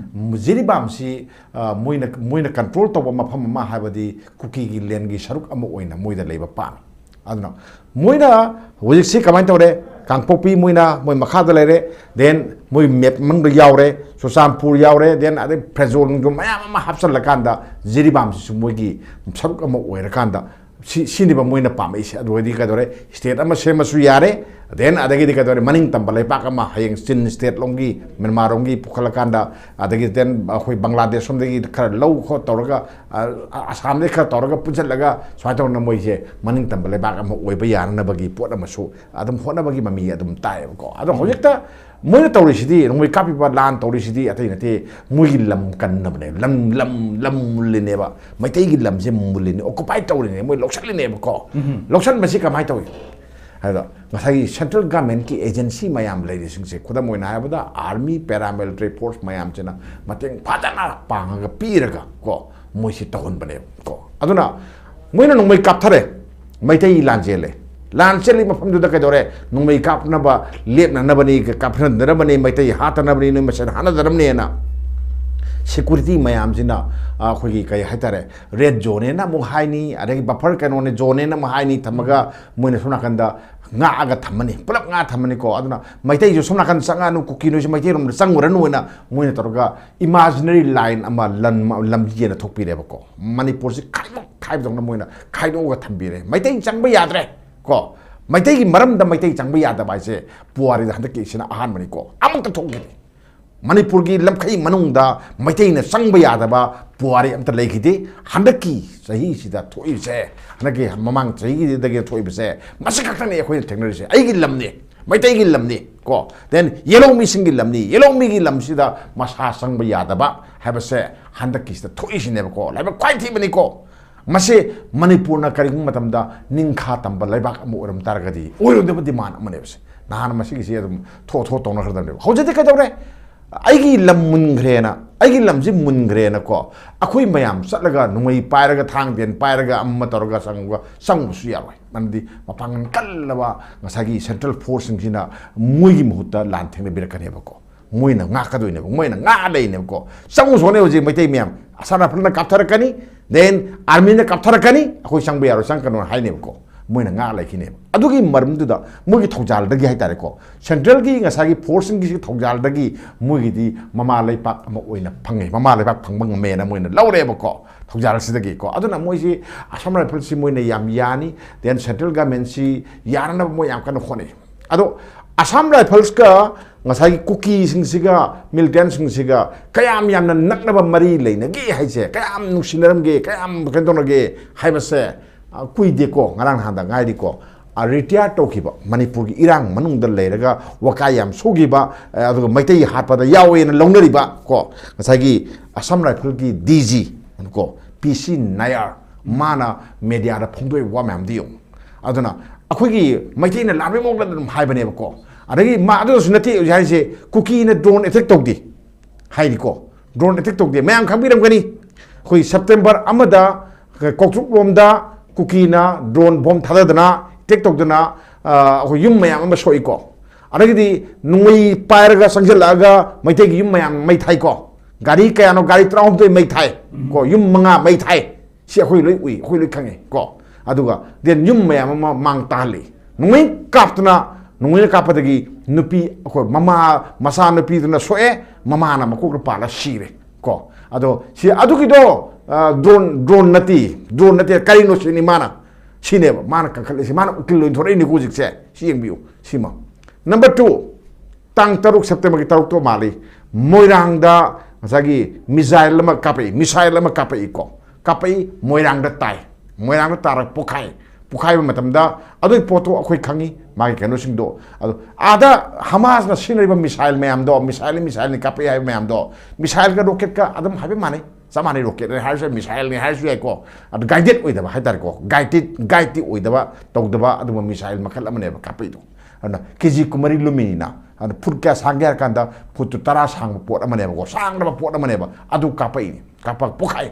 ꯖꯤꯔꯤꯕꯥꯝꯁꯤ, ꯑ, ꯃꯣꯏꯅ, ꯃꯣꯏꯅ control ꯇꯧꯕ ꯃꯐꯝ ꯑꯃ, ꯍꯥꯏꯕꯗꯤ ꯀꯨꯀꯤꯒꯤ landꯒꯤ ꯁꯔꯨꯛ ꯑꯃ ꯑꯣꯏꯅ ꯃꯣꯏꯗ ꯂꯩꯕ ꯄꯥꯝꯃꯤ꯫ ꯑꯗꯨꯅ ꯃꯣꯏꯅ ꯍꯧꯖꯤꯛꯁꯤ ꯀꯃꯥꯏꯅ ꯇꯧꯔꯦ? ꯀꯥꯡꯄꯣꯛꯄꯤ ꯃꯣꯏꯅ ꯃꯣꯏ ꯃꯈꯥꯗ ꯂꯩꯔꯦ, then ꯃꯣꯏ map ꯃꯅꯨꯡꯗ ꯌꯥꯎꯔꯦ, ꯆꯨꯔꯆꯥꯟꯄꯨꯔ ꯌꯥꯎꯔꯦ, then ꯑꯗꯩ ꯐ꯭ꯔꯦꯖꯣꯜꯒꯨꯝꯕ ꯃꯌꯥꯝ ꯑꯃ ꯍꯥꯞꯆꯜꯂꯀꯥꯟꯗ ꯖꯤꯔꯤꯕꯥꯝꯁꯤꯁꯨ ꯃꯣꯏꯒꯤ ꯁꯔꯨꯛ ꯑꯃ ꯑꯣꯏꯔꯀꯥꯟꯗ ꯁꯤ ꯁꯤꯅꯦꯕ ꯃꯣꯏꯅ ꯄꯥꯝꯃꯛꯏꯁꯦ꯫ ꯑꯗꯨ ꯑꯣꯏꯔꯗꯤ ꯀꯩꯗꯧꯔꯦ, ꯁ꯭ꯇꯦꯠ ꯑꯃ ꯁꯦꯝꯃꯁꯨ ꯌꯥꯔꯦ, ꯗꯦꯟ ꯑꯗꯒꯤꯗꯤ ꯀꯩꯗꯧꯔꯦ, ꯃꯅꯤꯡ ꯇꯝꯕ ꯂꯩꯕꯥꯛ ꯑꯃ ꯍꯌꯦꯡ ꯆꯤꯟ ꯁ꯭ꯇꯦꯠ ꯂꯣꯝꯒꯤ, ꯃ꯭ꯌꯥꯟꯃꯥꯔ ꯂꯣꯝꯒꯤ ꯄꯨꯈꯠꯂꯀꯥꯟꯗ, ꯑꯗꯒꯤ ꯗꯦꯟ ꯑꯩꯈꯣꯏ ꯕꯪꯒ꯭ꯂꯥꯗꯦꯁ ꯁꯣꯝꯗꯒꯤ ꯈꯔ ꯂꯧ ꯈꯣꯠ ꯇꯧꯔꯒ, ꯑ, ꯑ, ꯑꯁꯥꯝꯗꯒꯤ ꯈꯔ ꯇꯧꯔꯒ ꯄꯨꯟꯁꯤꯜꯂꯒ ꯁꯨꯃꯥꯏꯅ ꯇꯧꯗꯅ ꯃꯣꯏꯁꯦ ꯃꯅꯤꯡ ꯇꯝꯕ ꯂꯩꯕꯥꯛ ꯑꯃ ꯑꯣꯏꯕ ꯌꯥꯅꯅꯕꯒꯤ ꯄꯣꯠ ꯑꯃꯁꯨ ꯑꯗꯨꯝ ꯍꯣꯠꯅꯕꯒꯤ ꯃꯃꯤ ꯑꯗꯨꯝ ꯇꯥꯏꯌꯦꯕꯀꯣ꯫ ꯑꯗꯣ ꯍꯧꯖꯤꯛꯇ ꯃꯣꯏꯅ ꯇꯧꯔꯤꯁꯤꯗꯤ, ꯅꯣꯡꯃꯩ ꯀꯥꯞꯄꯤꯕ, ꯂꯥꯟ ꯇꯧꯔꯤꯁꯤꯗꯤ ꯑꯇꯩ ꯅꯠꯇꯦ, ꯃꯣꯏꯒꯤ ꯂꯝ ꯀꯟꯅꯕꯅꯦ, ꯂꯝ, ꯂꯝ, ꯂꯝ ꯃꯨꯜꯂꯤꯅꯦꯕ, ꯃꯩꯇꯩꯒꯤ ꯂꯝꯁꯦ ꯃꯨꯜꯂꯤꯅꯦ, ꯑꯣꯀꯨꯄꯥꯏ ꯇꯧꯔꯤꯅꯦ, ꯃꯣꯏ ꯂꯧꯁꯜꯂꯤꯅꯦꯕꯀꯣ꯫ ꯂꯧꯁꯟꯕꯁꯤ ꯀꯃꯥꯏꯅ ꯇꯧꯏ ꯍꯥꯏꯕꯗ, ꯉꯁꯥꯏꯒꯤ ꯁꯦꯟꯇ꯭ꯔꯦꯜ ꯒꯚꯔꯟꯃꯦꯟꯠꯀꯤ ꯑꯦꯖꯦꯟꯁꯤ ꯃꯌꯥꯝ ꯂꯩꯔꯤꯁꯤꯡꯁꯦ, ꯈꯨꯗꯝ ꯑꯣꯏꯅ ꯍꯥꯏꯔꯕꯗ ꯑꯥꯔꯃꯤ, ꯄꯦꯔꯥꯃꯤꯂꯤꯇꯔꯤ ꯐꯣꯔꯁ ꯃꯌꯥꯝꯁꯤꯅ ꯃꯇꯦꯡ ꯐꯖꯅ ꯄꯥꯡꯉꯒ ꯄꯤꯔꯒ ꯀꯣ, ꯃꯣꯏꯁꯤ ꯇꯧꯍꯟꯕꯅꯦꯕ ꯀꯣ꯫ ꯑꯗꯨꯅ ꯃꯣꯏꯅ ꯅꯣꯡꯃꯩ ꯀꯥꯞꯊꯔꯦ, ꯃꯩꯇꯩ ꯂꯥꯟ ꯆꯦꯜꯂꯦ꯫ ꯂꯥꯟ ꯆꯦꯜꯂꯤ ꯃꯐꯝꯗꯨꯗ ꯀꯩꯗꯧꯔꯦ? ꯅꯣꯡꯃꯩ ꯀꯥꯞꯅꯕ ꯂꯦꯞꯅꯅꯕꯅꯤ, ꯀꯥꯞꯍꯟꯗꯅꯕꯅꯤ, ꯃꯩꯇꯩ ꯍꯥꯠꯇꯅꯕꯅꯤ, ꯅꯣꯏ ꯃꯁꯦꯟ ꯍꯥꯠꯅꯗꯅꯕꯅꯦꯅ ꯁꯦꯀ꯭ꯌꯨꯔꯤꯇꯤ ꯃꯌꯥꯝꯁꯤꯅ, ꯑ, ꯑꯩꯈꯣꯏꯒꯤ ꯀꯩ ꯍꯥꯏꯇꯥꯔꯦ, ꯔꯦꯗ ꯖꯣꯟꯅꯦꯅ ꯑꯃꯨꯛ ꯍꯥꯏꯅꯤ, ꯑꯗꯒꯤ ꯕꯐꯔ ꯀꯩꯅꯣꯅꯦ, ꯖꯣꯟꯅꯦꯅ ꯑꯃꯨꯛ ꯍꯥꯏꯅꯤ, ꯊꯝꯃꯒ ꯃꯣꯏꯅ ꯁꯣꯝ ꯅꯥꯀꯟꯗ ꯉꯥꯛꯑꯒ ꯊꯝꯃꯅꯤ, ꯄꯨꯂꯞ ꯉꯥꯛꯑ ꯊꯝꯃꯅꯤꯀꯣ꯫ ꯑꯗꯨꯅ ꯃꯩꯇꯩꯁꯨ ꯁꯣꯝ ꯅꯥꯀꯟ ꯆꯪꯉꯛꯑꯅꯨ, ꯀꯨꯀꯤꯅꯣꯏꯁꯨ ꯃꯩꯇꯩꯔꯣꯝꯗ ꯆꯪꯉꯨꯔꯅꯨꯅ ꯃꯣꯏꯅ ꯇꯧꯔꯒ ꯏꯃꯥꯖꯤꯅꯔꯤ ꯂꯥꯏꯟ ꯑꯃ ꯂꯝ-, ꯂꯝꯖꯦꯟꯅ ꯊꯣꯛꯄꯤꯔꯦꯕꯀꯣ꯫ ꯃꯅꯤꯄꯨꯔꯁꯤ ꯈꯥꯏꯗꯣꯛ ꯈꯥꯏꯕꯗꯧꯅ ꯃꯣꯏꯅ ꯈꯥꯏꯗꯣꯛꯑꯒ ꯊꯝꯕꯤꯔꯦ꯫ ꯃꯩꯇꯩ ꯆꯪꯕ ꯌꯥꯗ꯭ꯔꯦ ꯀꯣ꯫ ꯃꯩꯇꯩꯒꯤ ꯃꯔꯝꯗ ꯃꯩꯇꯩ ꯆꯪꯕ ꯌꯥꯗꯕ ꯍꯥꯏꯁꯦ ꯄꯨꯋꯥꯔꯤꯗ ꯍꯟꯗꯛꯀꯤꯁꯤꯅ ꯑꯍꯥꯟꯕꯅꯤꯀꯣ꯫ ꯑꯃꯨꯛꯇ ꯊꯣꯛꯈꯤꯗꯦ꯫ ꯃꯅꯤꯄꯨꯔꯒꯤ ꯂꯝꯈꯩ ꯃꯅꯨꯡꯗ ꯃꯩꯇꯩꯅ ꯆꯪꯕ ꯌꯥꯗꯕ ꯄꯨꯋꯥꯔꯤ ꯑꯝꯇ ꯂꯩꯈꯤꯗꯦ꯫ ꯍꯟꯗꯛꯀꯤ ꯆꯍꯤꯁꯤꯗ ꯊꯣꯛꯏꯕꯁꯦ, ꯍꯟꯗꯛꯀꯤ ꯃꯃꯥꯡ ꯆꯍꯤꯒꯤꯗꯒꯤ ꯊꯣꯛꯏꯕꯁꯦ, ꯃꯁꯤ ꯈꯛꯇꯅꯤ ꯑꯩꯈꯣꯏꯅ ꯊꯦꯡꯅꯔꯤꯁꯦ꯫ ꯑꯩꯒꯤ ꯂꯝꯅꯤ, ꯃꯩꯇꯩꯒꯤ ꯂꯝꯅꯤ ꯀꯣ꯫ ꯗꯦꯟ ꯌꯦꯂꯧ ꯃꯤꯁꯤꯡꯒꯤ ꯂꯝꯅꯤ, ꯌꯦꯂꯧ ꯃꯤꯒꯤ ꯂꯝꯁꯤꯗ ꯃꯁꯥ ꯆꯪꯕ ꯌꯥꯗꯕ ꯍꯥꯏꯕꯁꯦ ꯍꯟꯗꯛꯀꯤꯁꯤꯗ ꯊꯣꯛꯏꯁꯤꯅꯦꯕꯀꯣ꯫ ꯂꯥꯏꯕꯛ ꯈ꯭ꯋꯥꯏ ꯊꯤꯕꯅꯤꯀꯣ꯫ ꯃꯁꯤ ꯃꯅꯤꯄꯨꯔꯅ ꯀꯔꯤꯒꯨꯝꯕ ꯃꯇꯝꯗ ꯅꯤꯡꯈꯥ ꯇꯝꯕ ꯂꯩꯕꯥꯛ ꯑꯃ ꯑꯣꯏꯔꯝ ꯇꯥꯔꯒꯗꯤ ꯑꯣꯏꯔꯣꯏꯗꯕ ꯗꯤꯃꯥꯟ ꯑꯃꯅꯦꯕꯁꯦ꯫ ꯅꯍꯥꯟ ꯃꯁꯤꯒꯤꯁꯤ ꯑꯗꯨꯝ ꯊꯣꯛ ꯊꯣꯛ ꯇꯧꯅꯈ꯭ꯔꯗꯕꯅꯦꯕ꯫ ꯍꯧꯖꯤꯛꯇꯤ ꯀꯩꯗꯧꯔꯦ? ꯑꯩꯒꯤ ꯂꯝ ꯃꯨꯟꯈ꯭ꯔꯦꯅ, ꯑꯩꯒꯤ ꯂꯝꯁꯤ ꯃꯨꯟꯈ꯭ꯔꯦꯅꯀꯣ, ꯑꯩꯈꯣꯏ ꯃꯌꯥꯝ ꯆꯠꯂꯒ ꯅꯣꯡꯃꯩ ꯄꯥꯏꯔꯒ, ꯊꯥꯡ ꯇꯦꯟ ꯄꯥꯏꯔꯒ, ꯑꯃ ꯇꯧꯔꯒ ꯆꯪꯉꯨꯒ-, ꯆꯪꯉꯨꯕꯁꯨ ꯌꯥꯔꯣꯏ꯫ ꯃꯔꯝꯗꯤ ꯃꯄꯥꯡꯒꯜ ꯀꯜꯂꯕ ꯉꯁꯥꯏꯒꯤ ꯁꯦꯟꯇ꯭ꯔꯦꯜ ꯐꯣꯔꯁꯁꯤꯡꯁꯤꯅ ꯃꯣꯏꯒꯤ ꯃꯍꯨꯠꯇ ꯂꯥꯟ ꯊꯦꯡꯅꯕꯤꯔꯛꯀꯅꯦꯕꯀꯣ꯫ ꯃꯣꯏꯅ ꯉꯥꯛꯀꯗꯣꯏꯅꯦꯕ, ꯃꯣꯏꯅ ꯉꯥꯛꯑ ꯂꯩꯅꯦꯕꯀꯣ꯫ ꯆꯪꯉꯨ ꯁꯣꯛꯅꯦ ꯍꯧꯖꯤꯛ ꯃꯩꯇꯩ ꯃꯌꯥꯝ ꯑꯁꯥꯝ ꯔꯥꯏꯐꯜꯅ ꯀꯥꯞꯊꯔꯛꯀꯅꯤ, ꯗꯦꯟ ꯑꯥꯔꯃꯤꯅ ꯀꯥꯞꯊꯔꯛꯀꯅꯤ, ꯑꯩꯈꯣꯏ ꯆꯪꯕ ꯌꯥꯔꯣꯏ, ꯆꯪꯒꯅꯣ ꯍꯥꯏꯅꯦꯕꯀꯣ꯫ ꯃꯣꯏꯅ ꯉꯥꯛ ꯂꯩꯈꯤꯅꯦꯕ꯫ ꯑꯗꯨꯒꯤ ꯃꯔꯝꯗꯨꯗ ꯃꯣꯏꯒꯤ ꯊꯧꯖꯥꯜꯗꯒꯤ ꯍꯥꯏꯇꯥꯔꯦꯀꯣ, ꯁꯦꯟꯇ꯭ꯔꯦꯜꯒꯤ ꯉꯁꯥꯏꯒꯤ ꯐꯣꯔꯁꯁꯤꯡꯒꯤ ꯊꯧꯖꯥꯜꯗꯒꯤ ꯃꯣꯏꯒꯤꯗꯤ ꯃꯃꯥ ꯂꯩꯄꯥꯛ ꯑꯃ ꯑꯣꯏꯅ ꯐꯪꯉꯦ, ꯃꯃꯥ ꯂꯩꯄꯥꯛ ꯐꯪꯕ ꯉꯝꯃꯦꯅ ꯃꯣꯏꯅ ꯂꯧꯔꯦꯕꯀꯣ ꯊꯧꯖꯥꯜꯁꯤꯗꯒꯤꯀꯣ꯫ ꯑꯗꯨꯅ ꯃꯣꯏꯁꯤ ꯑꯁꯥꯝ ꯔꯥꯏꯐꯜꯁꯤ ꯃꯣꯏꯅ ꯌꯥꯝ ꯌꯥꯅꯤ, then ꯁꯦꯟꯇ꯭ꯔꯦꯜ ꯒꯃꯦꯟꯁꯤ ꯌꯥꯅꯅꯕ ꯃꯣꯏ ꯌꯥꯝ ꯀꯟꯅ ꯍꯣꯠꯅꯩ꯫ ꯑꯗꯣ ꯑꯁꯥꯝ ꯔꯥꯏꯐꯜꯁꯀ ꯉꯁꯥꯏꯒꯤ ꯀꯨꯀꯤꯁꯤꯡꯁꯤꯒ, ꯃꯤꯂꯤꯇꯦꯟꯁꯤꯡꯁꯤꯒ ꯀꯌꯥꯝ ꯌꯥꯝꯅ ꯅꯛꯅꯕ ꯃꯔꯤ ꯂꯩꯅꯒꯦ ꯍꯥꯏꯁꯦ, ꯀꯌꯥꯝ ꯅꯨꯡꯁꯤꯅꯔꯝꯒꯦ, ꯀꯌꯥꯝ ꯀꯩꯅꯣ ꯇꯧꯅꯒꯦ ꯍꯥꯏꯕꯁꯦ, ꯑ, ꯀꯨꯏꯗꯦꯀꯣ, ꯉꯔꯥꯡ ꯅꯍꯥꯟꯗ ꯉꯥꯏꯔꯤꯀꯣ, ꯑ, ꯔꯤꯇꯤꯌꯥꯔ ꯇꯧꯈꯤꯕ, ꯃꯅꯤꯄꯨꯔꯒꯤ ꯏꯔꯥꯡ ꯃꯅꯨꯡꯗ ꯂꯩꯔꯒ ꯋꯥꯀꯥ ꯌꯥꯝ ꯁꯨꯈꯤꯕ, ꯑ, ꯑꯗꯨꯒ ꯃꯩꯇꯩ ꯍꯥꯠꯄꯗ ꯌꯥꯎꯋꯦꯅ ꯂꯧꯅꯔꯤꯕ ꯀꯣ, ꯉꯁꯥꯏꯒꯤ ꯑꯁꯥꯝ ꯔꯥꯏꯐꯜꯒꯤ ꯗꯤ ꯖꯤ ꯀꯣ, ꯄꯤ ꯁꯤ ꯅꯥꯌꯔ, ꯃꯥꯅ ꯃꯦꯗꯤꯌꯥꯗ ꯐꯣꯡꯗꯣꯛꯏꯕ ꯋꯥ ꯃꯌꯥꯝꯗꯨ ꯌꯦꯡꯉꯨ꯫ ꯑꯗꯨꯅ ꯑꯩꯈꯣꯏꯒꯤ ꯃꯩꯇꯩꯅ ꯂꯥꯟꯕꯒꯤ ꯃꯑꯣꯡꯗ ꯑꯗꯨꯝ ꯍꯥꯏꯕꯅꯦꯕꯀꯣ꯫ ꯑꯗꯒꯤ ꯃꯥ ꯑꯗꯨꯗꯁꯨ ꯅꯠꯇꯦ ꯍꯧꯖꯤꯛ ꯍꯥꯏꯔꯤꯁꯦ, ꯀꯨꯀꯤꯅ ꯗ꯭ꯔꯣꯟ ꯑꯦꯇꯦꯛ ꯇꯧꯗꯦ ꯍꯥꯏꯔꯤꯀꯣ꯫ ꯗ꯭ꯔꯣꯟ ꯑꯦꯇꯦꯛ ꯇꯧꯗꯦ, ꯃꯌꯥꯝ ꯈꯪꯕꯤꯔꯝꯒꯅꯤ꯫ ꯑꯩꯈꯣꯏ ꯁꯦꯞꯇꯦꯝꯕꯔ ꯑꯃꯗ ꯀꯧꯇ꯭ꯔꯨꯛ ꯂꯣꯝꯗ ꯀꯨꯀꯤꯅ ꯗ꯭ꯔꯣꯟ ꯕꯣꯝ ꯊꯥꯗꯗꯅ, ꯑꯦꯇꯦꯛ ꯇꯧꯗꯅ, ꯑ, ꯑꯩꯈꯣꯏ ꯌꯨꯝ ꯃꯌꯥꯝ ꯑꯃ ꯁꯣꯛꯏꯀꯣ꯫ ꯑꯗꯒꯤꯗꯤ ꯅꯣꯡꯃꯩ ꯄꯥꯏꯔꯒ ꯆꯪꯁꯤꯜꯂꯛꯑꯒ ꯃꯩꯇꯩꯒꯤ ꯌꯨꯝ ꯃꯌꯥꯝ ꯃꯩ ꯊꯥꯏꯀꯣ꯫ ꯒꯥꯔꯤ ꯀꯌꯥꯅꯣ, ꯒꯥꯔꯤ ꯇꯔꯥꯍꯨꯝꯗꯣꯏ ꯃꯩ ꯊꯥꯏ ꯀꯣ, ꯌꯨꯝ ꯃꯉꯥ ꯃꯩ ꯊꯥꯏ꯫ ꯁꯤ ꯑꯩꯈꯣꯏ ꯂꯣꯏ ꯎꯏ, ꯑꯩꯈꯣꯏ ꯂꯣꯏ ꯈꯪꯉꯤ ꯀꯣ꯫ ꯑꯗꯨꯒ then ꯌꯨꯝ ꯃꯌꯥꯝ ꯑꯃ ꯃꯥꯡ ꯇꯥꯍꯜꯂꯤ꯫ ꯅꯣꯡꯃꯩ ꯀꯥꯞꯇꯅ, ꯅꯣꯡꯃꯩꯅ ꯀꯥꯞꯄꯗꯒꯤ ꯅꯨꯄꯤ, ꯑꯩꯈꯣꯏ ꯃꯃꯥ, ꯃꯆꯥ ꯅꯨꯄꯤꯗꯨꯅ ꯁꯣꯛꯑꯦ, ꯃꯃꯥꯅ ꯃꯀꯣꯛꯇ ꯄꯥꯜꯂ ꯁꯤꯔꯦ ꯀꯣ꯫ ꯑꯗꯣ ꯁꯤ ꯑꯗꯨꯒꯤꯗꯣ, ꯑ, ꯗ꯭ꯔꯣꯟ, ꯗ꯭ꯔꯣꯟ ꯅꯠꯇꯦ, ꯗ꯭ꯔꯣꯟ ꯅꯠꯇꯦ, ꯀꯔꯤꯅꯣ ꯁꯤꯅꯤ ꯃꯥꯅ, ꯁꯤꯅꯦꯕ ꯃꯥꯅ ꯀꯟꯈꯠꯂꯤꯁꯤ, ꯃꯥꯅ ꯎꯀꯤꯜ ꯑꯣꯏꯅ ꯊꯣꯔꯛꯏꯅꯤꯀꯣ ꯍꯧꯖꯤꯛꯁꯦ꯫ ꯁꯤ ꯌꯦꯡꯕꯤꯌꯨ ꯁꯤꯃ꯫ ꯅꯝꯕꯔ ꯇꯨ, ꯇꯥꯡ ꯇꯔꯨꯛ, ꯁꯦꯞꯇꯦꯝꯕꯔꯒꯤ ꯇꯔꯨꯛꯇꯣ ꯃꯥꯜꯂꯤ, ꯃꯣꯏꯔꯥꯡꯗ ꯉꯁꯥꯏꯒꯤ ꯃꯤꯁꯥꯏꯜ ꯑꯃ ꯀꯥꯞꯄꯛꯏ, ꯃꯤꯁꯥꯏꯜ ꯑꯃ ꯀꯥꯞꯄꯛꯏꯀꯣ, ꯀꯥꯞꯄꯛꯏ, ꯃꯣꯏꯔꯥꯡꯗ ꯇꯥꯏ, ꯃꯣꯏꯔꯥꯡꯗ ꯇꯥꯔꯒ ꯄꯣꯛꯈꯥꯏ, ꯄꯣꯛꯈꯥꯏꯕ ꯃꯇꯝꯗ ꯑꯗꯨꯒꯤ ꯄꯣꯠꯇꯣ ꯑꯩꯈꯣꯏ ꯈꯪꯉꯤ, ꯃꯥꯒꯤ ꯀꯩꯅꯣꯁꯤꯡꯗꯣ꯫ ꯑꯗꯣ ꯑꯥꯗ ꯍꯃꯥꯁꯅ ꯁꯤꯖꯤꯟꯅꯔꯤꯕ ꯃꯤꯁꯥꯏꯜ ꯃꯌꯥꯝꯗꯣ, ꯃꯤꯁꯥꯏꯜꯅꯤ, ꯃꯤꯁꯥꯏꯜꯅꯤ ꯀꯥꯞꯄꯛꯏ ꯍꯥꯏꯕ ꯃꯌꯥꯝꯗꯣ, ꯃꯤꯁꯥꯏꯜꯒ ꯔꯣꯀꯦꯠꯀ ꯑꯗꯨꯝ ꯍꯥꯏꯐꯦꯠ ꯃꯥꯟꯅꯩ, ꯆꯞ ꯃꯥꯟꯅꯩ, ꯔꯣꯀꯦꯠꯅꯤ ꯍꯥꯏꯔꯁꯨ ꯌꯥꯏ, ꯃꯤꯁꯥꯏꯜꯅꯤ ꯍꯥꯏꯔꯁꯨ ꯌꯥꯏꯀꯣ꯫ ꯑꯗꯨ ꯒꯥꯏꯗꯦꯠ ꯑꯣꯏꯗꯕ ꯍꯥꯏꯇꯥꯔꯦꯀꯣ, ꯒꯥꯏꯗꯦꯠ, ꯒꯥꯏꯗꯇꯤ ꯑꯣꯏꯗꯕ, ꯇꯧꯗꯕ ꯑꯗꯨꯒꯨꯝꯕ ꯃꯤꯁꯥꯏꯜ ꯃꯈꯜ ꯑꯃꯅꯦꯕ ꯀꯥꯞꯄꯛꯏꯗꯣ꯫ ꯑꯗꯨꯅ ꯀꯦ ꯖꯤ ꯀꯨꯟꯃꯔꯤ ꯂꯨꯝꯃꯤꯅꯤꯅ, ꯑꯗꯨꯅ ꯐꯨꯠ ꯀꯌꯥ ꯁꯥꯡꯒꯦ ꯍꯥꯏꯔ ꯀꯥꯟꯗ ꯐꯨꯠꯇꯨ ꯇꯔꯥ ꯁꯥꯡꯕ ꯄꯣꯠ ꯑꯃꯅꯦꯕꯀꯣ, ꯁꯥꯡꯂꯕ ꯄꯣꯠ ꯑꯃꯅꯦꯕ, ꯑꯗꯨ ꯀꯥꯞꯄꯛꯏꯅꯤ, ꯀꯥꯞꯄꯛ ꯄꯣꯛꯈꯥꯏ꯫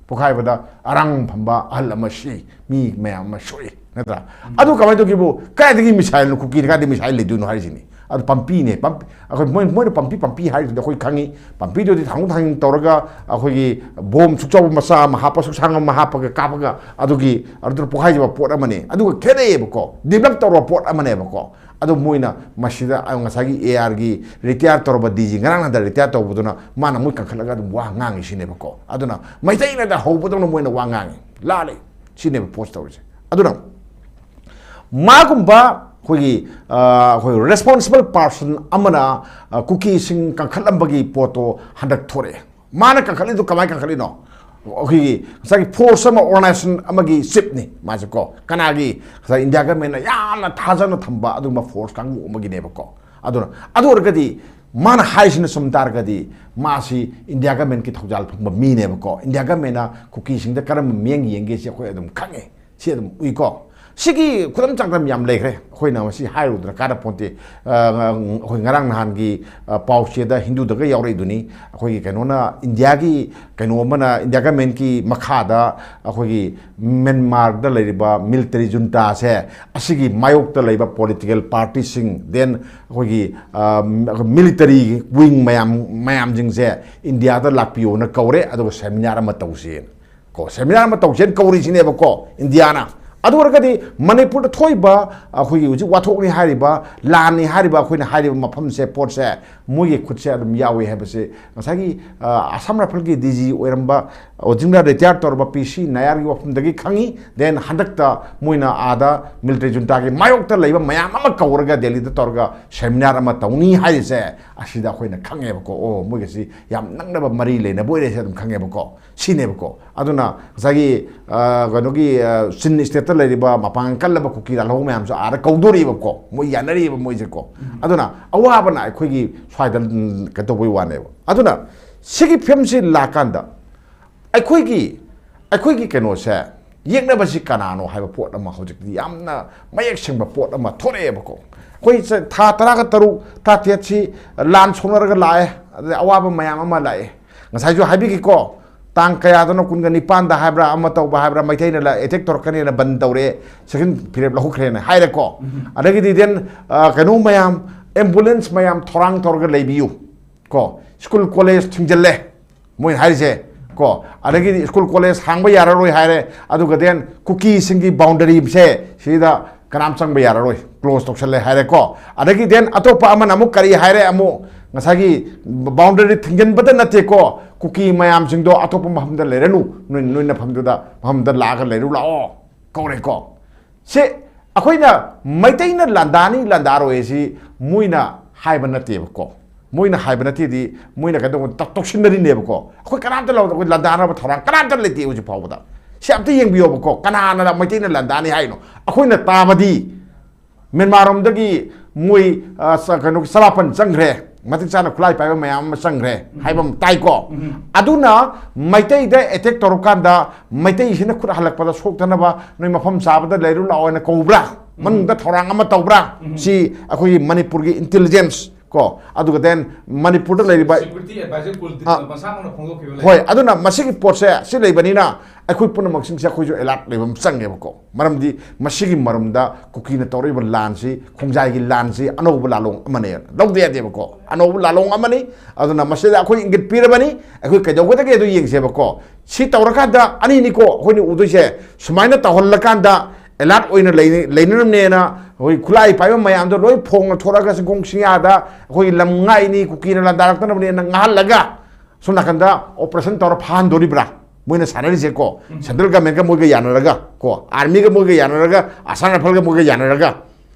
ꯄꯣꯛꯈꯥꯏꯕꯗ ꯑꯔꯥꯡ ꯐꯝꯕ ꯑꯍꯜ ꯑꯃ ꯁꯤ, ꯃꯤ ꯃꯌꯥꯝ ꯑꯃ ꯁꯣꯛꯏ, ꯅꯠꯇ꯭ꯔꯥ? ꯑꯗꯨ ꯀꯃꯥꯏꯅ ꯇꯧꯒꯦꯕꯨ, ꯀꯥꯏꯗꯒꯤ ꯃꯤꯁꯥꯏꯜꯅꯣ, ꯀꯨꯀꯤꯅ ꯀꯥꯏꯗꯒꯤ ꯃꯤꯁꯥꯏꯜ ꯂꯩꯗꯣꯏꯅꯣ ꯍꯥꯏꯔꯤꯁꯤꯅꯤ꯫ ꯑꯗꯨ ꯄꯥꯝꯕꯤꯅꯦ꯫ ꯄꯥꯝꯕꯤ, ꯑꯩꯈꯣꯏ ꯃꯣꯏ, ꯃꯣꯏꯅ ꯄꯥꯝꯕꯤ, ꯄꯥꯝꯕꯤ ꯍꯥꯏꯔꯤꯗꯨꯗꯤ ꯑꯩꯈꯣꯏ ꯈꯪꯉꯤ꯫ ꯄꯥꯝꯕꯤꯗꯨꯗꯤ ꯊꯥꯡꯗꯣꯛ ꯊꯥꯡꯖꯤꯟ ꯇꯧꯔꯒ ꯑꯩꯈꯣꯏꯒꯤ ꯕꯣꯝ ꯁꯨꯛ ꯆꯥꯎꯕ ꯃꯆꯥ ꯑꯃ ꯍꯥꯞꯄ, ꯁꯨꯛꯁꯥꯡ ꯑꯃ ꯍꯥꯞꯄꯒ ꯀꯥꯞꯄꯒ ꯑꯗꯨꯒꯤ ꯑꯗꯨꯗ ꯄꯣꯛꯈꯥꯏꯖꯕ ꯄꯣꯠ ꯑꯃꯅꯤ꯫ ꯑꯗꯨꯒ ꯈꯦꯠꯅꯩꯌꯦꯕꯀꯣ, ꯗꯤꯕꯂꯞ ꯇꯧꯔꯕ ꯄꯣꯠ ꯑꯃꯅꯦꯕꯀꯣ꯫ ꯑꯗꯣ ꯃꯣꯏꯅ ꯃꯁꯤꯗ ꯉꯁꯥꯏꯒꯤ ꯑꯦ ꯑꯥꯔꯒꯤ ꯔꯤꯇꯥꯌꯔ ꯇꯧꯔꯕ ꯗꯤ ꯖꯤ, ꯉꯔꯥꯡ ꯅꯍꯥꯟꯗ ꯔꯤꯇꯥꯌꯔ ꯇꯧꯕꯗꯨꯅ ꯃꯥꯅ ꯃꯣꯏ ꯀꯟꯈꯠꯂꯒ ꯑꯗꯨꯝ ꯋꯥ ꯉꯥꯡꯉꯤ ꯁꯤꯅꯦꯕꯀꯣ꯫ ꯑꯗꯨꯅ ꯃꯩꯇꯩꯅꯗ ꯍꯧꯕꯗꯧꯅ ꯃꯣꯏꯅ ꯋꯥ ꯉꯥꯡꯉꯤ, ꯂꯥꯜꯂꯤ ꯁꯤꯅꯦꯕ ꯄꯣꯁ ꯇꯧꯔꯤꯁꯦ꯫ ꯑꯗꯨꯅ ꯃꯥꯒꯨꯝꯕ ꯑꯩꯈꯣꯏꯒꯤ, ꯑ, ꯑꯩꯈꯣꯏ ꯔꯦꯁꯄꯣꯟꯁꯤꯕꯜ ꯄꯥꯔꯁꯟ ꯑꯃꯅ, ꯑ, ꯀꯨꯀꯤꯁꯤꯡ ꯀꯟꯈꯠꯂꯝꯕꯒꯤ ꯄꯣꯠꯇꯣ ꯍꯟꯗꯛ ꯊꯣꯔꯛꯑꯦ꯫ ꯃꯥꯅ ꯀꯟꯈꯠꯂꯤꯗꯣ ꯀꯃꯥꯏꯅ ꯀꯟꯈꯠꯂꯤꯅꯣ? ꯑꯩꯈꯣꯏꯒꯤ ꯉꯁꯥꯏꯒꯤ ꯐꯣꯔꯁ ꯑꯃ, ꯑꯣꯔꯒꯅꯥꯏꯖꯦꯁꯟ ꯑꯃꯒꯤ ꯆꯤꯞꯅꯤ ꯃꯥꯁꯦꯀꯣ꯫ ꯀꯅꯥꯒꯤ? ꯉꯁꯥꯏ ꯏꯟꯗꯤꯌꯥ ꯒꯃꯦꯟꯅ ꯌꯥꯝꯅ ꯊꯥꯖꯅ ꯊꯝꯕ ꯑꯗꯨꯒꯨꯝꯕ ꯐꯣꯔꯁ ꯀꯥꯡꯕꯨ ꯑꯃꯒꯤꯅꯦꯕꯀꯣ꯫ ꯑꯗꯨꯅ ꯑꯗꯨ ꯑꯣꯏꯔꯒꯗꯤ ꯃꯥꯅ ꯍꯥꯏꯁꯤꯅ ꯆꯨꯝ ꯇꯥꯔꯒꯗꯤ ꯃꯥꯁꯤ ꯏꯟꯗꯤꯌꯥ ꯒꯃꯦꯟꯒꯤ ꯊꯧꯖꯥꯜ ꯐꯪꯕ ꯃꯤꯅꯦꯕꯀꯣ꯫ ꯏꯟꯗꯤꯌꯥ ꯒꯃꯦꯟꯅ ꯀꯨꯀꯤꯁꯤꯡꯗ ꯀꯔꯝꯕ ꯃꯤꯠꯌꯦꯡ ꯌꯦꯡꯒꯦ ꯁꯤ ꯑꯩꯈꯣꯏ ꯑꯗꯨꯝ ꯈꯪꯉꯦ꯫ ꯁꯤ ꯑꯗꯨꯝ ꯎꯏꯀꯣ꯫ ꯁꯤꯒꯤ ꯈꯨꯗꯝ ꯆꯥꯡꯗꯝ ꯌꯥꯝ ꯂꯩꯈ꯭ꯔꯦ, ꯑꯩꯈꯣꯏꯅ ꯃꯁꯤ ꯍꯥꯏꯔꯨꯗꯅ ꯀꯥꯟꯅꯄꯣꯟꯇꯦ꯫ ꯑ, ꯑꯩꯈꯣꯏ ꯉꯔꯥꯡ ꯅꯍꯥꯟꯒꯤ, ꯑ, ꯄꯥꯎꯆꯦꯗ ꯍꯤꯟꯗꯨꯗꯒ ꯌꯥꯎꯔꯛꯏꯗꯨꯅꯤ꯫ ꯑꯩꯈꯣꯏꯒꯤ ꯀꯩꯅꯣꯅ, ꯏꯟꯗꯤꯌꯥꯒꯤ ꯀꯩꯅꯣ ꯑꯃꯅ, ꯏꯟꯗꯤꯌꯥ ꯒꯃꯦꯟꯒꯤ ꯃꯈꯥꯗ ꯑꯩꯈꯣꯏꯒꯤ ꯃ꯭ꯌꯥꯟꯃꯥꯔꯗ ꯂꯩꯔꯤꯕ ꯃꯤꯂꯤꯇꯔꯤ ꯖꯨꯟꯇꯥꯁꯦ, ꯑꯁꯤꯒꯤ ꯃꯥꯌꯣꯛꯇ ꯂꯩꯕ ꯄꯣꯂꯤꯇꯤꯀꯦꯜ ꯄꯥꯔꯇꯤꯁꯤꯡ, then ꯑꯩꯈꯣꯏꯒꯤ, ꯑ, ꯃꯤꯂꯤꯇꯔꯤ ꯋꯤꯡ ꯃꯌꯥꯝ, ꯃꯌꯥꯝꯁꯤꯡꯁꯦ ꯏꯟꯗꯤꯌꯥꯗ ꯂꯥꯛꯄꯤꯌꯣꯅ ꯀꯧꯔꯦ, ꯑꯗꯨꯒ ꯁꯦꯃꯤꯅꯥꯔ ꯑꯃ ꯇꯧꯁꯦꯅ꯫ ꯀꯣ, ꯁꯦꯃꯤꯅꯥꯔ ꯑꯃ ꯇꯧꯁꯦꯅ ꯀꯧꯔꯤꯁꯤꯅꯦꯕꯀꯣ, ꯏꯟꯗꯤꯌꯥꯅ꯫ ꯑꯗꯨ ꯑꯣꯏꯔꯒꯗꯤ ꯃꯅꯤꯄꯨꯔꯗ ꯊꯣꯛꯏꯕ ꯑꯩꯈꯣꯏꯒꯤ ꯍꯧꯖꯤꯛ ꯋꯥꯊꯣꯛꯅꯤ ꯍꯥꯏꯔꯤꯕ, ꯂꯥꯟꯅꯤ ꯍꯥꯏꯔꯤꯕ, ꯑꯩꯈꯣꯏꯅ ꯍꯥꯏꯔꯤꯕ ꯃꯐꯝꯁꯦ, ꯄꯣꯠꯁꯦ ꯃꯣꯏꯒꯤ ꯈꯨꯠꯁꯦ ꯑꯗꯨꯝ ꯌꯥꯎꯏ ꯍꯥꯏꯕꯁꯦ ꯉꯁꯥꯏꯒꯤ, ꯑ, ꯑꯁꯥꯝ ꯔꯥꯏꯐꯜꯒꯤ ꯗꯤ ꯖꯤ ꯑꯣꯏꯔꯝꯕ, ꯍꯧꯖꯤꯛꯅ ꯔꯤꯇꯥꯌꯔ ꯇꯧꯔꯕ ꯄꯤ ꯁꯤ ꯅꯥꯌꯥꯔꯒꯤ ꯋꯥꯐꯝꯗꯒꯤ ꯈꯪꯉꯤ꯫ Then ꯍꯟꯗꯛꯇ ꯃꯣꯏꯅ ꯑꯥꯗ ꯃꯤꯂꯤꯇꯔꯤ ꯖꯨꯟꯇꯥꯒꯤ ꯃꯥꯌꯣꯛꯇ ꯂꯩꯕ ꯃꯌꯥꯝ ꯑꯃ ꯀꯧꯔꯒ ꯗꯦꯜꯂꯤꯗ ꯇꯧꯔꯒ ꯁꯦꯃꯤꯅꯥꯔ ꯑꯃ ꯇꯧꯅꯤ ꯍꯥꯏꯔꯤꯁꯦ, ꯑꯁꯤꯗ ꯑꯩꯈꯣꯏꯅ ꯈꯪꯉꯦꯕꯀꯣ꯫ ꯑꯣ, ꯃꯣꯏꯒꯁꯤ ꯌꯥꯝ ꯅꯛꯅꯕ ꯃꯔꯤ ꯂꯩꯅꯕ ꯑꯣꯏꯔꯦꯁꯦ ꯑꯗꯨꯝ ꯈꯪꯉꯦꯕꯀꯣ꯫ ꯁꯤꯅꯦꯕꯀꯣ꯫ ꯑꯗꯨꯅ ꯉꯁꯥꯏꯒꯤ, ꯑ, ꯀꯩꯅꯣꯒꯤ, ꯑ, ꯆꯤꯟ ꯁ꯭ꯇꯦꯠꯇ ꯂꯩꯔꯤꯕ ꯃꯄꯥꯡꯒꯜ ꯀꯜꯂꯕ ꯀꯨꯀꯤ ꯂꯥꯜꯍꯧꯕ ꯃꯌꯥꯝꯁꯨ ꯑꯥꯗ ꯀꯧꯗꯣꯔꯤꯕꯀꯣ, ꯃꯣꯏ ꯌꯥꯅꯔꯤꯕ ꯃꯣꯏꯁꯦꯀꯣ꯫ ꯑꯗꯨꯅ ꯑꯋꯥꯕꯅ ꯑꯩꯈꯣꯏꯒꯤ ꯁ꯭ꯋꯥꯏꯗ, ꯎꯝ, ꯀꯩꯅꯣ ꯇꯧꯕꯩ ꯋꯥꯅꯦꯕ꯫ ꯑꯗꯨꯅ ꯁꯤꯒꯤ ꯐꯤꯕꯝꯁꯤ ꯂꯥꯛꯀꯥꯟꯗ ꯑꯩꯈꯣꯏꯒꯤ, ꯑꯩꯈꯣꯏꯒꯤ ꯀꯩꯅꯣꯁꯦ, ꯌꯦꯛꯅꯕꯁꯤ ꯀꯅꯥꯅꯣ ꯍꯥꯏꯕ ꯄꯣꯠ ꯑꯃ ꯍꯧꯖꯤꯛꯇꯤ ꯌꯥꯝꯅ ꯃꯌꯦꯛ ꯁꯦꯡꯕ ꯄꯣꯠ ꯑꯃ ꯊꯣꯔꯛꯑꯦꯕꯀꯣ꯫ ꯑꯩꯈꯣꯏ ꯆ-, ꯊꯥ ꯇꯔꯥꯒ ꯇꯔꯨꯛ, ꯇꯔꯥꯇꯔꯦꯠꯁꯤ ꯂꯥꯟ ꯁꯣꯛꯅꯔꯒ ꯂꯥꯛꯑꯦ, ꯑꯗꯩ ꯑꯋꯥꯕ ꯃꯌꯥꯝ ꯑꯃ ꯂꯥꯛꯑꯦ꯫ ꯉꯁꯥꯏꯁꯨ ꯍꯥꯏꯕꯤꯈꯤꯀꯣ, ꯇꯥꯡ ꯀꯌꯥꯗꯅꯣ, ꯀꯨꯟꯒ ꯅꯤꯄꯥꯟꯗ ꯍꯥꯏꯕ꯭ꯔꯥ, ꯑꯃ ꯇꯧꯕ ꯍꯥꯏꯕ꯭ꯔꯥ, ꯃꯩꯇꯩꯅ ꯑꯦꯇꯦꯛ ꯇꯧꯔꯛꯀꯅꯤꯅ ꯕꯟ ꯇꯧꯔꯦ, ꯁꯦꯀꯦꯟ ꯐꯤꯔꯦꯞ ꯂꯧꯈ꯭ꯔꯦꯅ ꯍꯥꯏꯔꯦꯀꯣ꯫ ꯑꯗꯒꯤꯗꯤ then, ꯑ, ꯀꯩꯅꯣ ꯃꯌꯥꯝ, ꯑꯦꯝꯕꯨꯂꯦꯟꯁ ꯃꯌꯥꯝ ꯊꯧꯔꯥꯡ ꯇꯧꯔꯒ ꯂꯩꯕꯤꯌꯨ ꯀꯣ꯫ ꯁ꯭ꯀꯨꯜ ꯀꯣꯂꯦꯖ ꯊꯤꯡꯖꯤꯜꯂꯦ ꯃꯣꯏꯅ ꯍꯥꯏꯔꯤꯁꯦ ꯀꯣ꯫ ꯑꯗꯒꯤꯗꯤ ꯁ꯭ꯀꯨꯜ ꯀꯣꯂꯦꯖ ꯍꯥꯡꯕ ꯌꯥꯔꯔꯣꯏ ꯍꯥꯏꯔꯦ꯫ ꯑꯗꯨꯒ ꯗꯦꯟ ꯀꯨꯀꯤꯁꯤꯡꯒꯤ ꯕꯥꯎꯟꯗꯔꯤꯁꯦ ꯁꯤꯗ ꯀꯅꯥꯝ ꯆꯪꯕ ꯌꯥꯔꯔꯣꯏ, ꯀ꯭ꯂꯣꯖ ꯇꯧꯁꯜꯂꯦ ꯍꯥꯏꯔꯦꯀꯣ꯫ ꯑꯗꯒꯤ ꯗꯦꯟ ꯑꯇꯣꯞꯄ ꯑꯃꯅ ꯑꯃꯨꯛ ꯀꯔꯤ ꯍꯥꯏꯔꯦ? ꯑꯃꯨꯛ ꯉꯁꯥꯏꯒꯤ ꯕꯥꯎꯟꯗꯔꯤ ꯊꯤꯡꯖꯤꯟꯕꯗ ꯅꯠꯇꯦꯀꯣ, ꯀꯨꯀꯤ ꯃꯌꯥꯝꯁꯤꯡꯗꯣ ꯑꯇꯣꯞꯄ ꯃꯐꯝꯗ ꯂꯩꯔꯅꯨ, ꯅꯣꯏ ꯅꯣꯏ ꯅꯐꯝꯗꯨꯗ, ꯃꯐꯝꯗ ꯂꯥꯛꯑꯒ ꯂꯩꯔꯨ ꯂꯥꯛꯑꯣ ꯀꯧꯔꯦꯀꯣ꯫ ꯁꯤ ꯑꯩꯈꯣꯏꯅ ꯃꯩꯇꯩꯅ ꯂꯥꯟꯗꯥꯅꯤ ꯂꯥꯟꯗꯥꯔꯣꯏ ꯑꯁꯤ ꯃꯣꯏꯅ ꯍꯥꯏꯕ ꯅꯠꯇꯦꯕꯀꯣ꯫ ꯃꯣꯏꯅ ꯍꯥꯏꯕ ꯅꯠꯇꯦꯗꯤ, ꯃꯣꯏꯅ ꯀꯩꯗꯧꯕ ꯇꯧꯁꯤꯟꯅꯔꯤꯅꯦꯕꯀꯣ꯫ ꯑꯩꯈꯣꯏ ꯀꯅꯥꯝꯇ ꯂꯧꯗ, ꯑꯩꯈꯣꯏ ꯂꯥꯟꯗꯥꯅꯕ ꯊꯧꯔꯥꯡ ꯀꯅꯥꯝꯇ ꯂꯩꯇꯦ ꯍꯧꯖꯤꯛ ꯐꯥꯎꯕꯗ꯫ ꯁꯤ ꯑꯝꯇ ꯌꯦꯡꯕꯤꯌꯣꯕꯀꯣ, ꯀꯅꯥꯅ ꯃꯩꯇꯩꯅ ꯂꯥꯟꯗꯥꯅꯤ ꯍꯥꯏꯅꯣ? ꯑꯩꯈꯣꯏꯅ ꯇꯥꯕꯗꯤ ꯃ꯭ꯌꯥꯟꯃꯥꯔ ꯔꯣꯝꯗꯒꯤ ꯃꯣꯏ, ꯑ, ꯆ-, ꯀꯩꯅꯣ, ꯆꯃꯥꯄꯟ ꯆꯪꯈ꯭ꯔꯦ, ꯃꯇꯤꯛ ꯆꯥꯅ ꯈꯨꯠꯂꯥꯏ ꯄꯥꯏꯕ ꯃꯌꯥꯝ ꯑꯃ ꯆꯪꯈ꯭ꯔꯦ ꯍꯥꯏꯕ ꯑꯃ ꯇꯥꯏꯀꯣ꯫ ꯑꯗꯨꯅ ꯃꯩꯇꯩꯗ ꯑꯦꯇꯦꯛ ꯇꯧꯔꯀꯥꯟꯗ ꯃꯩꯇꯩꯁꯤꯅ ꯈꯨꯠ ꯍꯜꯂꯛꯄꯗ ꯁꯣꯛꯇꯅꯕ ꯅꯣꯏ ꯃꯐꯝ ꯆꯥꯕꯗ ꯂꯩꯔꯨ ꯂꯥꯛꯑꯣ ꯍꯥꯏꯅ ꯀꯧꯕ꯭ꯔꯥ? ꯃꯅꯨꯡꯗ ꯊꯧꯔꯥꯡ ꯑꯃ ꯇꯧꯕ꯭ꯔꯥ? ꯁꯤ ꯑꯩꯈꯣꯏꯒꯤ ꯃꯅꯤꯄꯨꯔꯒꯤ ꯏꯟꯇꯦꯂꯤꯖꯦꯟꯁ ꯀꯣ, ꯑꯗꯨꯒ ꯗꯦꯟ ꯃꯅꯤꯄꯨꯔꯗ ꯂꯩꯔꯤꯕ ꯁꯦꯀ꯭ꯌꯨꯔꯤꯇꯤ ꯑꯦꯗꯚꯥꯏꯖꯔ ꯀꯨꯜꯗꯤꯞꯅ ꯑ, ꯃꯁꯥꯃꯛꯅ ꯐꯣꯡꯗꯣꯛꯈꯤꯕ ꯂꯩ꯫ ꯍꯣꯏ, ꯑꯗꯨꯅ ꯃꯁꯤꯒꯤ ꯄꯣꯠꯁꯦ ꯁꯤ ꯂꯩꯕꯅꯤꯅ ꯑꯩꯈꯣꯏ ꯄꯨꯝꯅꯃꯛꯁꯤꯡꯁꯦ ꯑꯩꯈꯣꯏꯁꯨ ꯑꯦꯂꯥꯔꯠ ꯂꯩꯕ ꯑꯃ ꯆꯪꯉꯦꯕꯀꯣ꯫ ꯃꯔꯝꯗꯤ ꯃꯁꯤꯒꯤ ꯃꯔꯨꯝꯗ ꯀꯨꯀꯤꯅ ꯇꯧꯔꯛꯏꯕ ꯂꯥꯟꯁꯤ, ꯈꯣꯡꯖꯥꯏꯒꯤ ꯂꯥꯟꯁꯤ ꯑꯅꯧꯕ ꯂꯥꯂꯣꯡ ꯑꯃꯅꯦ, ꯂꯧꯗ ꯌꯥꯗꯦꯕꯀꯣ꯫ ꯑꯅꯧꯕ ꯂꯥꯂꯣꯡ ꯑꯃꯅꯤ꯫ ꯑꯗꯨꯅ ꯃꯁꯤꯗ ꯑꯩꯈꯣꯏ ꯏꯪꯒꯤꯠ ꯄꯤꯔꯕꯅꯤ, ꯑꯩꯈꯣꯏ ꯀꯩꯗꯧꯒꯗꯒꯦ ꯑꯗꯨ ꯌꯦꯡꯁꯦꯕꯀꯣ꯫ ꯁꯤ ꯇꯧꯔꯀꯥꯟꯗ ꯑꯅꯤꯅꯤꯀꯣ ꯑꯩꯈꯣꯏꯅ ꯎꯗꯣꯏꯁꯦ꯫ ꯁꯨꯃꯥꯏꯅ ꯇꯧꯍꯜꯂꯀꯥꯟꯗ ꯑꯦꯂꯥꯔꯠ ꯑꯣꯏꯅ ꯂꯩ-, ꯂꯩꯅꯔꯝꯅꯦꯅ ꯑꯩꯈꯣꯏ ꯈꯨꯠꯂꯥꯏ ꯄꯥꯏꯕ ꯃꯌꯥꯝꯗꯣ ꯂꯣꯏ ꯐꯣꯡꯅ ꯊꯣꯔꯛꯑꯒ ꯆꯤꯡꯈꯣꯡ ꯆꯤꯡꯌꯥꯗ ꯑꯩꯈꯣꯏꯒꯤ ꯂꯝ ꯉꯥꯛꯏꯅꯤ, ꯀꯨꯀꯤꯅ ꯂꯥꯟꯗꯥꯔꯛꯇꯅꯕꯅꯦꯅ ꯉꯥꯍꯜꯂꯒ ꯁꯣꯝ ꯅꯥꯀꯟꯗ ꯑꯣꯄꯔꯦꯁꯟ ꯇꯧꯔ ꯐꯥꯍꯟꯗꯣꯔꯤꯕ꯭ꯔꯥ? ꯃꯣꯏꯅ ꯁꯥꯟꯅꯔꯤꯁꯦꯀꯣ, ꯁꯦꯟꯇ꯭ꯔꯦꯜ ꯒꯃꯦꯟꯒ ꯃꯣꯏꯒ ꯌꯥꯅꯔꯒ ꯀꯣ, ꯑꯥꯔꯃꯤꯒ ꯃꯣꯏꯒ ꯌꯥꯅꯔꯒ, ꯑꯁꯥꯝ ꯔꯥꯏꯐꯜꯒ ꯃꯣꯏꯒ ꯌꯥꯅꯔꯒ,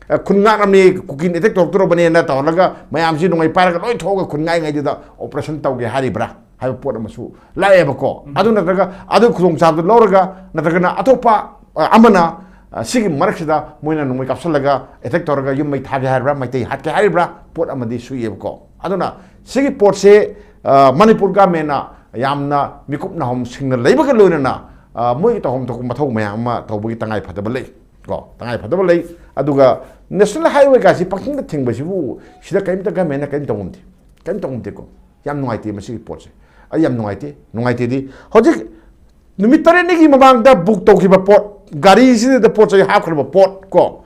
ꯑ, ꯈꯨꯟ ꯉꯥꯛꯅꯕꯅꯤ, ꯀꯨꯀꯤꯅ ꯑꯦꯇꯦꯛ ꯇꯧꯔꯛꯇꯣꯔꯕꯅꯦꯅ ꯇꯧꯍꯜꯂꯒ ꯃꯌꯥꯝꯁꯤ ꯅꯣꯡꯃꯩ ꯄꯥꯏꯔꯒ ꯂꯣꯏ ꯊꯣꯛꯑꯒ ꯈꯨꯟ ꯉꯥꯛꯏꯉꯩꯗꯨꯗ ꯑꯣꯄꯔꯦꯁꯟ ꯇꯧꯒꯦ ꯍꯥꯏꯔꯤꯕ꯭ꯔꯥ ꯍꯥꯏꯕ ꯄꯣꯠ ꯑꯃꯁꯨ ꯂꯥꯛꯑꯦꯕꯀꯣ꯫ ꯑꯗꯨ ꯅꯠꯇ꯭ꯔꯒ ꯑꯗꯨ ꯈꯨꯗꯣꯡꯆꯥꯕꯗꯨ ꯂꯧꯔꯒ ꯅꯠꯇ꯭ꯔꯒꯅ ꯑꯇꯣꯞꯄ, ꯑ, ꯑꯃꯅ, ꯑ, ꯁꯤꯒꯤ ꯃꯔꯛꯁꯤꯗ ꯃꯣꯏꯅ ꯅꯣꯡꯃꯩ ꯀꯥꯞꯁꯤꯜꯂꯒ ꯑꯦꯇꯦꯛ ꯇꯧꯔꯒ ꯌꯨꯝ ꯃꯩ ꯊꯥꯒꯦ ꯍꯥꯏꯔꯤꯕ꯭ꯔꯥ, ꯃꯩꯇꯩ ꯍꯥꯠꯀꯦ ꯍꯥꯏꯔꯤꯕ꯭ꯔꯥ ꯄꯣꯠ ꯑꯃꯗꯤ ꯁꯨꯏꯌꯦꯕꯀꯣ꯫ ꯑꯗꯨꯅ ꯁꯤꯒꯤ ꯄꯣꯠꯁꯦ, ꯑ, ꯃꯅꯤꯄꯨꯔ ꯒꯃꯦꯟꯅ ꯌꯥꯝꯅ ꯃꯤꯀꯨꯞ ꯅꯥꯍꯣꯝ ꯁꯤꯡꯅ ꯂꯩꯕꯒ ꯂꯣꯏꯅꯅ, ꯑ, ꯃꯣꯏꯒꯤ ꯇꯧꯐꯝ ꯊꯣꯛꯄ ꯃꯊꯧ ꯃꯌꯥꯝ ꯑꯃ ꯇꯧꯕꯒꯤ ꯇꯉꯥꯏ ꯐꯗꯕ ꯂꯩ ꯀꯣ, ꯇꯉꯥꯏ ꯐꯗꯕ ꯂꯩ꯫ ꯑꯗꯨꯒ ꯅꯦꯁꯅꯦꯜ ꯍꯥꯏꯋꯦꯒꯥꯁꯤ ꯄꯪꯊꯤꯡꯗ ꯊꯤꯡꯕꯁꯤꯕꯨ ꯁꯤꯗ ꯀꯔꯤꯝꯇ ꯒꯃꯦꯟꯅ ꯀꯔꯤꯝ ꯇꯧꯕ ꯉꯝꯗꯦ, ꯀꯔꯤꯝ ꯇꯧꯕ ꯉꯝꯗꯦꯀꯣ꯫ ꯌꯥꯝ ꯅꯨꯡꯉꯥꯏꯇꯦ ꯃꯁꯤꯒꯤ ꯄꯣꯠꯁꯦ, ꯑꯩ ꯌꯥꯝ ꯅꯨꯡꯉꯥꯏꯇꯦ꯫ ꯅꯨꯡꯉꯥꯏꯇꯦꯗꯤ ꯍꯧꯖꯤꯛ ꯅꯨꯃꯤꯠ ꯇꯔꯦꯠꯅꯤꯒꯤ ꯃꯃꯥꯡꯗ ꯕꯨꯛ ꯇꯧꯈꯤꯕ ꯄꯣꯠ, ꯒꯥꯔꯤꯁꯤꯗ ꯄꯣꯠ ꯆꯩ ꯍꯥꯞꯈ꯭ꯔꯕ ꯄꯣꯠ ꯀꯣ,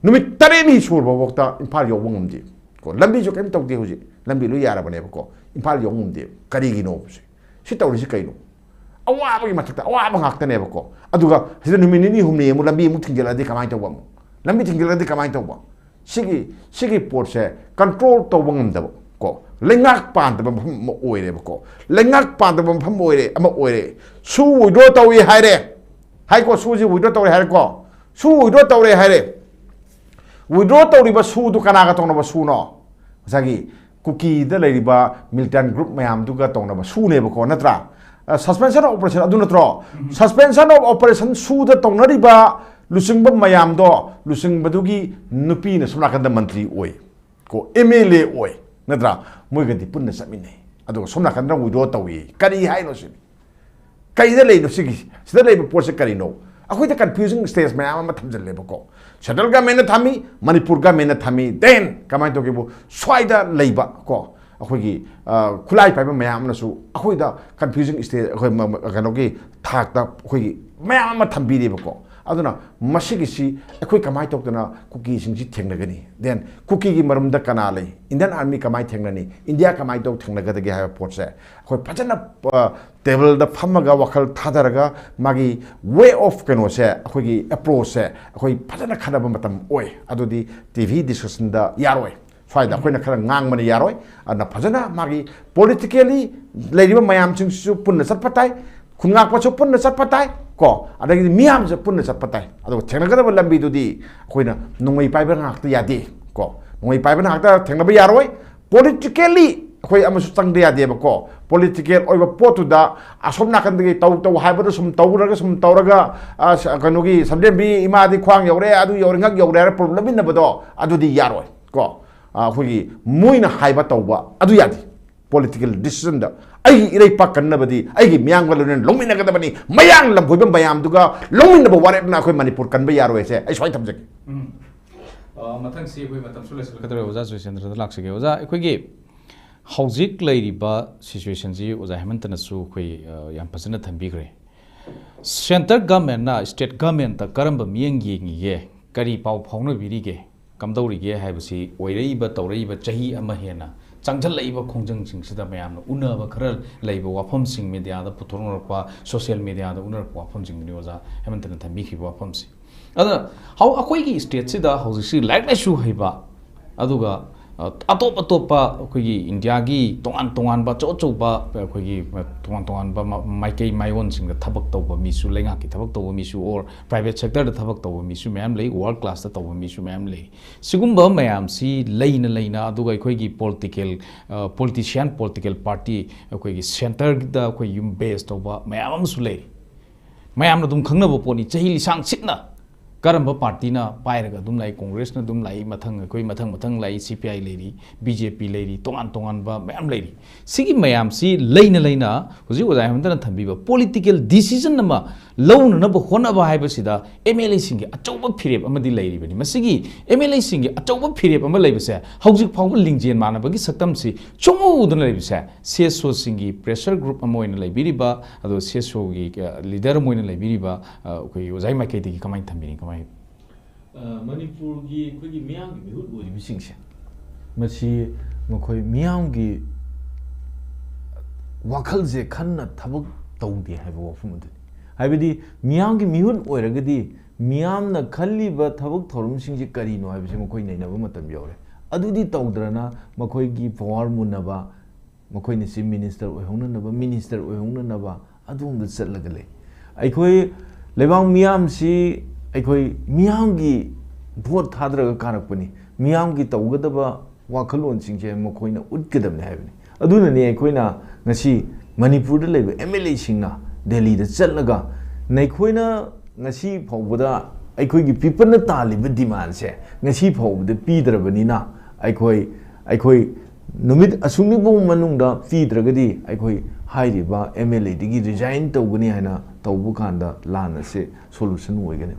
ꯅꯨꯃꯤꯠ ꯇꯔꯦꯠꯅꯤ ꯁꯨꯔꯕꯐꯥꯎꯗ ꯏꯝꯐꯥꯜ ꯌꯧꯕ ꯉꯝꯗꯦ꯫ ꯀꯣ, ꯂꯝꯕꯤꯁꯨ ꯀꯔꯤꯝ ꯇꯧꯗꯦ ꯍꯧꯖꯤꯛ, ꯂꯝꯕꯤ ꯂꯣꯏ ꯌꯥꯔꯕꯅꯦꯕꯀꯣ, ꯏꯝꯐꯥꯜ ꯌꯧ ꯉꯝꯗꯦꯕ꯫ ꯀꯔꯤꯒꯤꯅꯣ ꯁꯤ? ꯁꯤ ꯇꯧꯔꯤꯁꯤ ꯀꯩꯅꯣ? ꯑꯋꯥꯕꯒꯤ ꯃꯊꯛꯇ ꯑꯋꯥꯕ ꯉꯥꯛꯇꯅꯦꯕꯀꯣ꯫ ꯑꯗꯨꯒ ꯁꯤꯗ ꯅꯨꯃꯤꯠ ꯅꯤꯅꯤ ꯍꯨꯝꯅꯤ ꯑꯃꯨꯛ ꯂꯝꯕꯤ ꯑꯃꯨꯛ ꯊꯤꯡꯖꯤꯜꯂꯛꯑꯗꯤ ꯀꯃꯥꯏꯅ ꯇꯧꯕ? ꯑꯃꯨꯛ ꯂꯝꯕꯤ ꯊꯤꯡꯖꯤꯜꯂꯛꯑꯗꯤ ꯀꯃꯥꯏꯅ ꯇꯧꯕ? ꯁꯤꯒꯤ ꯁꯤꯒꯤ ꯄꯣꯠꯁꯦ ꯀꯟꯇ꯭ꯔꯣꯜ ꯇꯧꯕ ꯉꯝꯗꯕ ꯀꯣ, ꯂꯩꯉꯥꯛ ꯄꯥꯟꯗꯕ ꯃꯐꯝ ꯑꯃ ꯑꯣꯏꯔꯦꯕꯀꯣ꯫ ꯂꯩꯉꯥꯛ ꯄꯥꯟꯗꯕ ꯃꯐꯝ ꯑꯣꯏꯔꯦ, ꯑꯃ ꯑꯣꯏꯔꯦ꯫ ꯁꯨ ꯋꯤꯗ꯭ꯔꯣ ꯇꯧꯏ ꯍꯥꯏꯔꯦ, ꯍꯥꯏꯀꯣ, ꯁꯨꯁꯤ ꯋꯤꯗ꯭ꯔꯣ ꯇꯧꯔꯦ ꯍꯥꯏꯔꯦꯀꯣ꯫ ꯁꯨ ꯋꯤꯗ꯭ꯔꯣ ꯇꯧꯔꯦ ꯍꯥꯏꯔꯦ꯫ ꯋꯤꯗ꯭ꯔꯣ ꯇꯧꯔꯤꯕ ꯁꯨꯗꯨ ꯀꯅꯥꯒ ꯇꯧꯅꯕ ꯁꯨꯅꯣ? ꯉꯁꯥꯏꯒꯤ ꯀꯨꯀꯤꯗ ꯂꯩꯔꯤꯕ ꯃꯤꯂꯤꯇꯦꯟ ꯒ꯭ꯔꯨꯞ ꯃꯌꯥꯝꯗꯨꯒ ꯇꯧꯅꯕ ꯁꯨꯅꯦꯕꯀꯣ, ꯅꯠꯇ꯭ꯔꯥ? ꯁꯁꯄꯦꯟꯁꯟ ꯑꯣꯐ ꯑꯣꯄꯔꯦꯁꯟ ꯑꯗꯨ ꯅꯠꯇ꯭ꯔꯣ? ꯁꯁꯄꯦꯟꯁꯟ ꯑꯣꯐ ꯑꯣꯄꯔꯦꯁꯟ ꯁꯨꯗ ꯇꯧꯅꯔꯤꯕ ꯂꯨꯆꯤꯡꯕ ꯃꯌꯥꯝꯗꯣ, ꯂꯨꯆꯤꯡꯕꯗꯨꯒꯤ ꯅꯨꯄꯤꯅ ꯁꯣꯝ ꯅꯥꯀꯟꯗ ꯃꯟꯇ꯭ꯔꯤ ꯑꯣꯏ ꯀꯣ, ꯑꯦꯝ ꯑꯦꯜ ꯑꯦ ꯑꯣꯏ, ꯅꯠꯇ꯭ꯔꯥ? ꯃꯣꯏꯒꯗꯤ ꯄꯨꯟꯅ ꯆꯠꯃꯤꯟꯅꯩ, ꯑꯗꯨꯒ ꯁꯣꯝ ꯅꯥꯀꯟꯗ ꯋꯤꯗ꯭ꯔꯣ ꯇꯧꯏ꯫ ꯀꯔꯤ ꯍꯥꯏꯅꯣ ꯁꯤꯅꯤ? ꯀꯩꯗ ꯂꯩꯅꯣ ꯁꯤꯒꯤ? ꯁꯤꯗ ꯂꯩꯕ ꯄꯣꯠꯁꯦ ꯀꯔꯤꯅꯣ? ꯑꯩꯈꯣꯏꯗ ꯀꯟꯐ꯭ꯌꯨꯖꯤꯡ ꯁ꯭ꯇꯦꯖ ꯃꯌꯥꯝ ꯑꯃ ꯊꯝꯖꯤꯜꯂꯦꯕꯀꯣ꯫ ꯁꯦꯟꯇ꯭ꯔꯦꯜ ꯒꯃꯦꯟꯅ ꯊꯝꯃꯤ, ꯃꯅꯤꯄꯨꯔ ꯒꯃꯦꯟꯅ ꯊꯝꯃꯤ, ꯗꯦꯟ ꯀꯃꯥꯏꯅ ꯇꯧꯒꯦꯕꯨ, ꯁ꯭ꯋꯥꯏꯗ ꯂꯩꯕ ꯀꯣ, ꯑꯩꯈꯣꯏꯒꯤ, ꯑ, ꯈꯨꯠꯂꯥꯏ ꯄꯥꯏꯕ ꯃꯌꯥꯝ ꯑꯃꯅꯁꯨ ꯑꯩꯈꯣꯏꯗ ꯀꯟꯐ꯭ꯌꯨꯖꯤꯡ ꯁ꯭ꯇꯦꯖ, ꯑꯩꯈꯣꯏ ꯃ-, ꯃ-, ꯀꯩꯅꯣꯒꯤ ꯊꯥꯛꯇ ꯑꯩꯈꯣꯏꯒꯤ ꯃꯌꯥꯝ ꯑꯃ ꯊꯝꯕꯤꯔꯦꯕꯀꯣ꯫ ꯑꯗꯨꯅ ꯃꯁꯤꯒꯤꯁꯤ ꯑꯩꯈꯣꯏ ꯀꯃꯥꯏꯅ ꯇꯧꯗꯅ ꯀꯨꯀꯤꯁꯤꯡꯁꯤ ꯊꯦꯡꯅꯒꯅꯤ? ꯗꯦꯟ ꯀꯨꯀꯤꯒꯤ ꯃꯔꯝꯗ ꯀꯅꯥ ꯂꯩ? ꯏꯟꯗꯤꯌꯟ ꯑꯥꯔꯃꯤ ꯀꯃꯥꯏꯅ ꯊꯦꯡꯅꯅꯤ? ꯏꯟꯗꯤꯌꯥ ꯀꯃꯥꯏꯅ ꯇꯧ ꯊꯦꯡꯅꯒꯗꯒꯦ ꯍꯥꯏꯕ ꯄꯣꯠꯁꯦ ꯑꯩꯈꯣꯏ ꯐꯖꯅ, ꯑ, ꯇꯦꯕꯜꯗ ꯐꯝꯃꯒ ꯋꯥꯈꯜ ꯊꯥꯗꯔꯒ ꯃꯥꯒꯤ ꯋꯦ ꯑꯣꯐ ꯀꯩꯅꯣꯁꯦ, ꯑꯩꯈꯣꯏꯒꯤ ꯑꯦꯄ꯭ꯔꯣꯆꯁꯦ ꯑꯩꯈꯣꯏ ꯐꯖꯅ ꯈꯟꯅꯕ ꯃꯇꯝ ꯑꯣꯏ꯫ ꯑꯗꯨꯗꯤ ꯇꯤ ꯚꯤ ꯗꯤꯁꯀꯁꯟꯗ ꯌꯥꯔꯣꯏ꯫ ꯁ꯭ꯋꯥꯏꯗ ꯑꯩꯈꯣꯏꯅ ꯈꯔ ꯉꯥꯡꯕꯅ ꯌꯥꯔꯣꯏ꯫ ꯑꯗꯨꯅ ꯐꯖꯅ ꯃꯥꯒꯤ ꯄꯣꯂꯤꯇꯤꯀꯦꯜꯂꯤ ꯂꯩꯔꯤꯕ ꯃꯌꯥꯝꯁꯤꯡꯁꯤꯁꯨ ꯄꯨꯟꯅ ꯆꯠꯄ ꯇꯥꯏ, ꯈꯨꯟꯉꯥꯛꯄꯁꯨ ꯄꯨꯟꯅ ꯆꯠꯄ ꯇꯥꯏ ꯀꯣ, ꯑꯗꯒꯤꯗꯤ ꯃꯤꯌꯥꯝꯁꯨ ꯄꯨꯟꯅ ꯆꯠꯄ ꯇꯥꯏ꯫ ꯑꯗꯨꯒ ꯊꯦꯡꯅꯒꯗꯕ ꯂꯝꯕꯤꯗꯨꯗꯤ ꯑꯩꯈꯣꯏꯅ ꯅꯣꯡꯃꯩ ꯄꯥꯏꯕ ꯉꯥꯛꯇ ꯌꯥꯗꯦ ꯀꯣ, ꯅꯣꯡꯃꯩ ꯄꯥꯏꯕ ꯉꯥꯛꯇ ꯊꯦꯡꯅꯕ ꯌꯥꯔꯣꯏ꯫ ꯄꯣꯂꯤꯇꯤꯀꯦꯜꯂꯤ ꯑꯩꯈꯣꯏ ꯑꯃꯁꯨ ꯆꯪꯗ ꯌꯥꯗꯦꯕꯀꯣ꯫ ꯄꯣꯂꯤꯇꯤꯀꯦꯜ ꯑꯣꯏꯕ ꯄꯣꯠꯇꯨꯗ ꯑꯁꯣꯝ ꯅꯥꯀꯟꯗꯒꯤ ꯇꯧ ꯇꯧ ꯍꯥꯏꯕꯗꯣ ꯁꯨꯝ ꯇꯧꯔꯒ, ꯁꯨꯝ ꯇꯧꯔꯒ, ꯑ, ꯁ-, ꯀꯩꯅꯣꯒꯤ ꯁꯝꯂꯦꯝꯕꯤ ꯏꯃꯥꯗꯤ ꯈ꯭ꯋꯥꯡ ꯌꯧꯔꯦ, ꯑꯗꯨ ꯌꯧꯔꯦ, ꯉꯛ ꯌꯧꯔꯦ ꯍꯥꯏꯔ ꯄꯨꯂꯞ ꯂꯧꯃꯤꯟꯅꯕꯗꯣ ꯑꯗꯨꯗꯤ ꯌꯥꯔꯣꯏ ꯀꯣ꯫ ꯑ, ꯑꯩꯈꯣꯏꯒꯤ ꯃꯣꯏꯅ ꯍꯥꯏꯕ ꯇꯧꯕ ꯑꯗꯨ ꯌꯥꯗꯦ꯫ ꯄꯣꯂꯤꯇꯤꯀꯦꯜ ꯗꯤꯁꯤꯖꯟꯗ ꯑꯩꯒꯤ ꯏꯔꯩꯄꯥꯛ ꯀꯟꯅꯕꯗꯤ ꯑꯩꯒꯤ ꯃꯤꯌꯥꯝꯒ ꯂꯣꯏꯅꯅ ꯂꯧꯃꯤꯟꯅꯒꯗꯕꯅꯤ꯫ ꯃꯌꯥꯡ ꯂꯝꯕꯣꯏꯕ ꯃꯌꯥꯝꯗꯨꯒ ꯂꯧꯃꯤꯟꯅꯕ ꯋꯥꯔꯦꯞꯅ ꯑꯩꯈꯣꯏ ꯃꯅꯤꯄꯨꯔ ꯀꯟꯕ ꯌꯥꯔꯣꯏ ꯍꯥꯏꯁꯦ ꯑꯩ ꯁꯨꯃꯥꯏꯅ ꯊꯝꯖꯒꯦ꯫ ꯎꯝ꯫ ꯑ, ꯃꯊꯪꯁꯤ ꯑꯩꯈꯣꯏ ꯃꯇꯝꯁꯨ ꯂꯣꯏꯁꯤꯜꯂꯛꯀꯗꯧꯔꯦ, ꯑꯣꯖꯥ ꯖꯣꯏꯆꯟꯗ꯭ꯔꯗ ꯂꯥꯛꯆꯒꯦ꯫ ꯑꯣꯖꯥ, ꯑꯩꯈꯣꯏꯒꯤ ꯍꯧꯖꯤꯛ ꯂꯩꯔꯤꯕ ꯁꯤꯆꯨꯋꯦꯁꯟꯁꯤ ꯑꯣꯖꯥ ꯍꯦꯃꯟꯇꯅꯁꯨ ꯑꯩꯈꯣꯏ, ꯑ, ꯌꯥꯝ ꯐꯖꯅ ꯊꯝꯕꯤꯈ꯭ꯔꯦ꯫ ꯁꯦꯟꯇꯔ ꯒꯃꯦꯟꯅ ꯁ꯭ꯇꯦꯠ ꯒꯃꯦꯟꯇ ꯀꯔꯝꯕ ꯃꯤꯠꯌꯦꯡ ꯌꯦꯡꯉꯤꯒꯦ? ꯀꯔꯤ ꯄꯥꯎ ꯐꯥꯎꯅꯕꯤꯔꯤꯒꯦ? ꯀꯝꯗꯧꯔꯤꯒꯦ ꯍꯥꯏꯕꯁꯤ ꯑꯣꯏꯔꯛꯏꯕ ꯇꯧꯔꯛꯏꯕ ꯆꯍꯤ ꯑꯃ ꯍꯦꯟꯅ ꯆꯪꯁꯤꯜꯂꯛꯏꯕ ꯈꯣꯡꯖꯪꯁꯤꯡꯁꯤꯗ ꯃꯌꯥꯝꯅ ꯎꯅꯕ ꯈꯔ ꯂꯩꯕ ꯋꯥꯐꯝꯁꯤꯡ, ꯃꯦꯗꯤꯌꯥꯗ ꯄꯨꯊꯣꯔꯛꯅꯔꯛꯄ, ꯁꯣꯁꯤꯌꯦꯜ ꯃꯦꯗꯤꯌꯥꯗ ꯎꯅꯔꯛꯄ ꯋꯥꯐꯝꯁꯤꯡꯗꯨꯅꯤ ꯑꯣꯖꯥ ꯍꯦꯃꯟꯇꯅ ꯊꯝꯕꯤꯈꯤꯕ ꯋꯥꯐꯝꯁꯤ꯫ ꯑꯗꯨꯅ ꯍꯧ-, ꯑꯩꯈꯣꯏꯒꯤ ꯁ꯭ꯇꯦꯠꯁꯤꯗ ꯍꯧꯖꯤꯛꯁꯤ ꯂꯥꯏꯔꯤꯛ ꯂꯥꯏꯁꯨ ꯍꯩꯕ, ꯑꯗꯨꯒ, ꯑ, ꯑꯇꯣꯞ ꯑꯇꯣꯞꯄ ꯑꯩꯈꯣꯏꯒꯤ ꯏꯟꯗꯤꯌꯥꯒꯤ ꯇꯣꯉꯥꯟ ꯇꯣꯉꯥꯟꯕ ꯑꯆꯧ ꯑꯆꯧꯕ ꯑꯩꯈꯣꯏꯒꯤ, ꯑ, ꯇꯣꯉꯥꯟ ꯇꯣꯉꯥꯟꯕ ꯃ-, ꯃꯥꯏꯀꯩ ꯃꯥꯏꯑꯣꯟꯁꯤꯡꯗ ꯊꯕꯛ ꯇꯧꯕ ꯃꯤꯁꯨ, ꯂꯩꯉꯥꯛꯀꯤ ꯊꯕꯛ ꯇꯧꯕ ꯃꯤꯁꯨ, or private sector ꯗ ꯊꯕꯛ ꯇꯧꯕ ꯃꯤꯁꯨ ꯃꯌꯥꯝ ꯂꯩ, world class ꯇ ꯇꯧꯕ ꯃꯤꯁꯨ ꯃꯌꯥꯝ ꯂꯩ꯫ ꯁꯤꯒꯨꯝꯕ ꯃꯌꯥꯝꯁꯤ ꯂꯩꯅ ꯂꯩꯅ, ꯑꯗꯨꯒ ꯑꯩꯈꯣꯏꯒꯤ political, ꯑ, politician, political party, ꯑꯩꯈꯣꯏꯒꯤ centre ꯗ ꯑꯩꯈꯣꯏ ꯌꯨꯝ base ꯇꯧꯕ ꯃꯌꯥꯝ ꯑꯃꯁꯨ ꯂꯩ꯫ ꯃꯌꯥꯝꯅ ꯑꯗꯨꯝ ꯈꯪꯅꯕ ꯄꯣꯠꯅꯤ꯫ ꯆꯍꯤ ꯂꯤꯁꯥꯡ ꯁꯤꯠꯅ ꯀꯔꯝꯕ party ꯅ ꯄꯥꯏꯔꯒ ꯑꯗꯨꯝ ꯂꯥꯛꯏ, Congress ꯅ ꯑꯗꯨꯝ ꯂꯥꯛꯏ, ꯃꯊꯪ ꯑꯩꯈꯣꯏ ꯃꯊꯪ ꯃꯊꯪ ꯂꯥꯛꯏ, C P I ꯂꯩꯔꯤ, B J P ꯂꯩꯔꯤ, ꯇꯣꯉꯥꯟ ꯇꯣꯉꯥꯟꯕ ꯃꯌꯥꯝ ꯂꯩꯔꯤ꯫ ꯁꯤꯒꯤ ꯃꯌꯥꯝꯁꯤ ꯂꯩꯅ ꯂꯩꯅ ꯍꯧꯖꯤꯛ ꯑꯣꯖꯥ ꯍꯦꯃꯟꯇꯅ ꯊꯝꯕꯤꯕ political decision ꯑꯃ ꯂꯧꯅꯅꯕ ꯍꯣꯠꯅꯕ ꯍꯥꯏꯕꯁꯤꯗ M L A ꯁꯤꯡꯒꯤ ꯑꯆꯧꯕ ꯐꯤꯔꯦꯞ ꯑꯃꯗꯤ ꯂꯩꯔꯤꯕꯅꯤ꯫ ꯃꯁꯤꯒꯤ M L A ꯁꯤꯡꯒꯤ ꯑꯆꯧꯕ ꯐꯤꯔꯦꯞ ꯑꯃ ꯂꯩꯕꯁꯦ, ꯍꯧꯖꯤꯛ ꯐꯥꯎꯕ ꯂꯤꯡꯖꯦꯜ ꯃꯥꯟꯅꯕꯒꯤ ꯁꯛꯇꯝꯁꯤ ꯁꯨꯡꯎ ꯎꯗꯅ ꯂꯩꯕꯁꯦ, C S O ꯁꯤꯡꯒꯤ pressure group ꯑꯃ ꯑꯣꯏꯅ ꯂꯩꯕꯤꯔꯤꯕ, ꯑꯗꯣ C S O ꯒꯤ, ꯑ, leader ꯑꯃ ꯑꯣꯏꯅ ꯂꯩꯕꯤꯔꯤꯕ, ꯑ, ꯑꯩꯈꯣꯏꯒꯤ ꯑꯣꯖꯥꯒꯤ ꯃꯥꯏꯀꯩꯗꯒꯤ ꯀꯃꯥꯏꯅ ꯊꯝꯕꯤꯅꯤ, ꯀꯃꯥꯏꯅ? ꯑ, ꯃꯅꯤꯄꯨꯔꯒꯤ ꯑꯩꯈꯣꯏꯒꯤ ꯃꯤꯌꯥꯝꯒꯤ ꯃꯤꯍꯨꯠ ꯑꯣꯏꯔꯤꯕꯁꯤꯡꯁꯦ, ꯃꯁꯤ ꯃꯈꯣꯏ ꯃꯤꯌꯥꯝꯒꯤ ꯋꯥꯈꯜꯁꯦ ꯈꯟꯅ ꯊꯕꯛ ꯇꯧꯗꯦ ꯍꯥꯏꯕ ꯋꯥꯐꯝ ꯑꯗꯨꯅꯤ꯫ ꯍꯥꯏꯕꯗꯤ ꯃꯤꯌꯥꯝꯒꯤ ꯃꯤꯍꯨꯠ ꯑꯣꯏꯔꯒꯗꯤ ꯃꯤꯌꯥꯝꯅ ꯈꯜꯂꯤꯕ ꯊꯕꯛ ꯊꯧꯔꯝꯁꯤꯡꯁꯦ ꯀꯔꯤꯅꯣ ꯍꯥꯏꯕꯁꯦ ꯃꯈꯣꯏ ꯅꯩꯅꯕ ꯃꯇꯝ ꯌꯧꯔꯦ꯫ ꯑꯗꯨꯗꯤ ꯇꯧꯗ꯭ꯔꯅ ꯃꯈꯣꯏꯒꯤ power ꯃꯨꯟꯅꯕ, ꯃꯈꯣꯏꯅ Chief Minister ꯑꯣꯏꯍꯧꯅꯅꯕ, minister ꯑꯣꯏꯍꯧꯅꯅꯕ ꯑꯗꯣꯝꯗ ꯆꯠꯂꯒ ꯂꯩ꯫ ꯑꯩꯈꯣꯏ ꯂꯩꯕꯥꯛ ꯃꯤꯌꯥꯝꯁꯤ ꯑꯩꯈꯣꯏ ꯃꯤꯌꯥꯝꯒꯤ vote ꯊꯥꯗꯔꯒ ꯀꯥꯔꯛꯄꯅꯤ꯫ ꯃꯤꯌꯥꯝꯒꯤ ꯇꯧꯒꯗꯕ ꯋꯥꯈꯜꯂꯣꯟꯁꯤꯡꯁꯦ ꯃꯈꯣꯏꯅ ꯎꯠꯀꯗꯕꯅꯤ ꯍꯥꯏꯕꯅꯤ꯫ ꯑꯗꯨꯅꯅꯤ ꯑꯩꯈꯣꯏꯅ ꯉꯁꯤ ꯃꯅꯤꯄꯨꯔꯗ ꯂꯩꯕ M L A ꯁꯤꯡꯅ ꯗꯦꯜꯂꯤꯗ ꯆꯠꯂꯒ, "ꯅꯈꯣꯏꯅ ꯉꯁꯤ ꯐꯥꯎꯕꯗ ꯑꯩꯈꯣꯏꯒꯤ people ꯅ ꯇꯥꯜꯂꯤꯕ demand ꯁꯦ ꯉꯁꯤ ꯐꯥꯎꯕꯗ ꯄꯤꯗ꯭ꯔꯕꯅꯤꯅ, ꯑꯩꯈꯣꯏ, ꯑꯩꯈꯣꯏ ꯅꯨꯃꯤꯠ ꯑꯁꯨꯛꯅꯤ ꯐꯥꯎ ꯃꯅꯨꯡꯗ ꯄꯤꯗ꯭ꯔꯒꯗꯤ ꯑꯩꯈꯣꯏ ꯍꯥꯏꯔꯤꯕ M L A ꯗꯒꯤ resign ꯇꯧꯒꯅꯤ" ꯍꯥꯏꯅ ꯇꯧꯕ ꯀꯥꯟꯗ ꯂꯥꯟ ꯑꯁꯤ solution ꯑꯣꯏꯒꯅꯤ꯫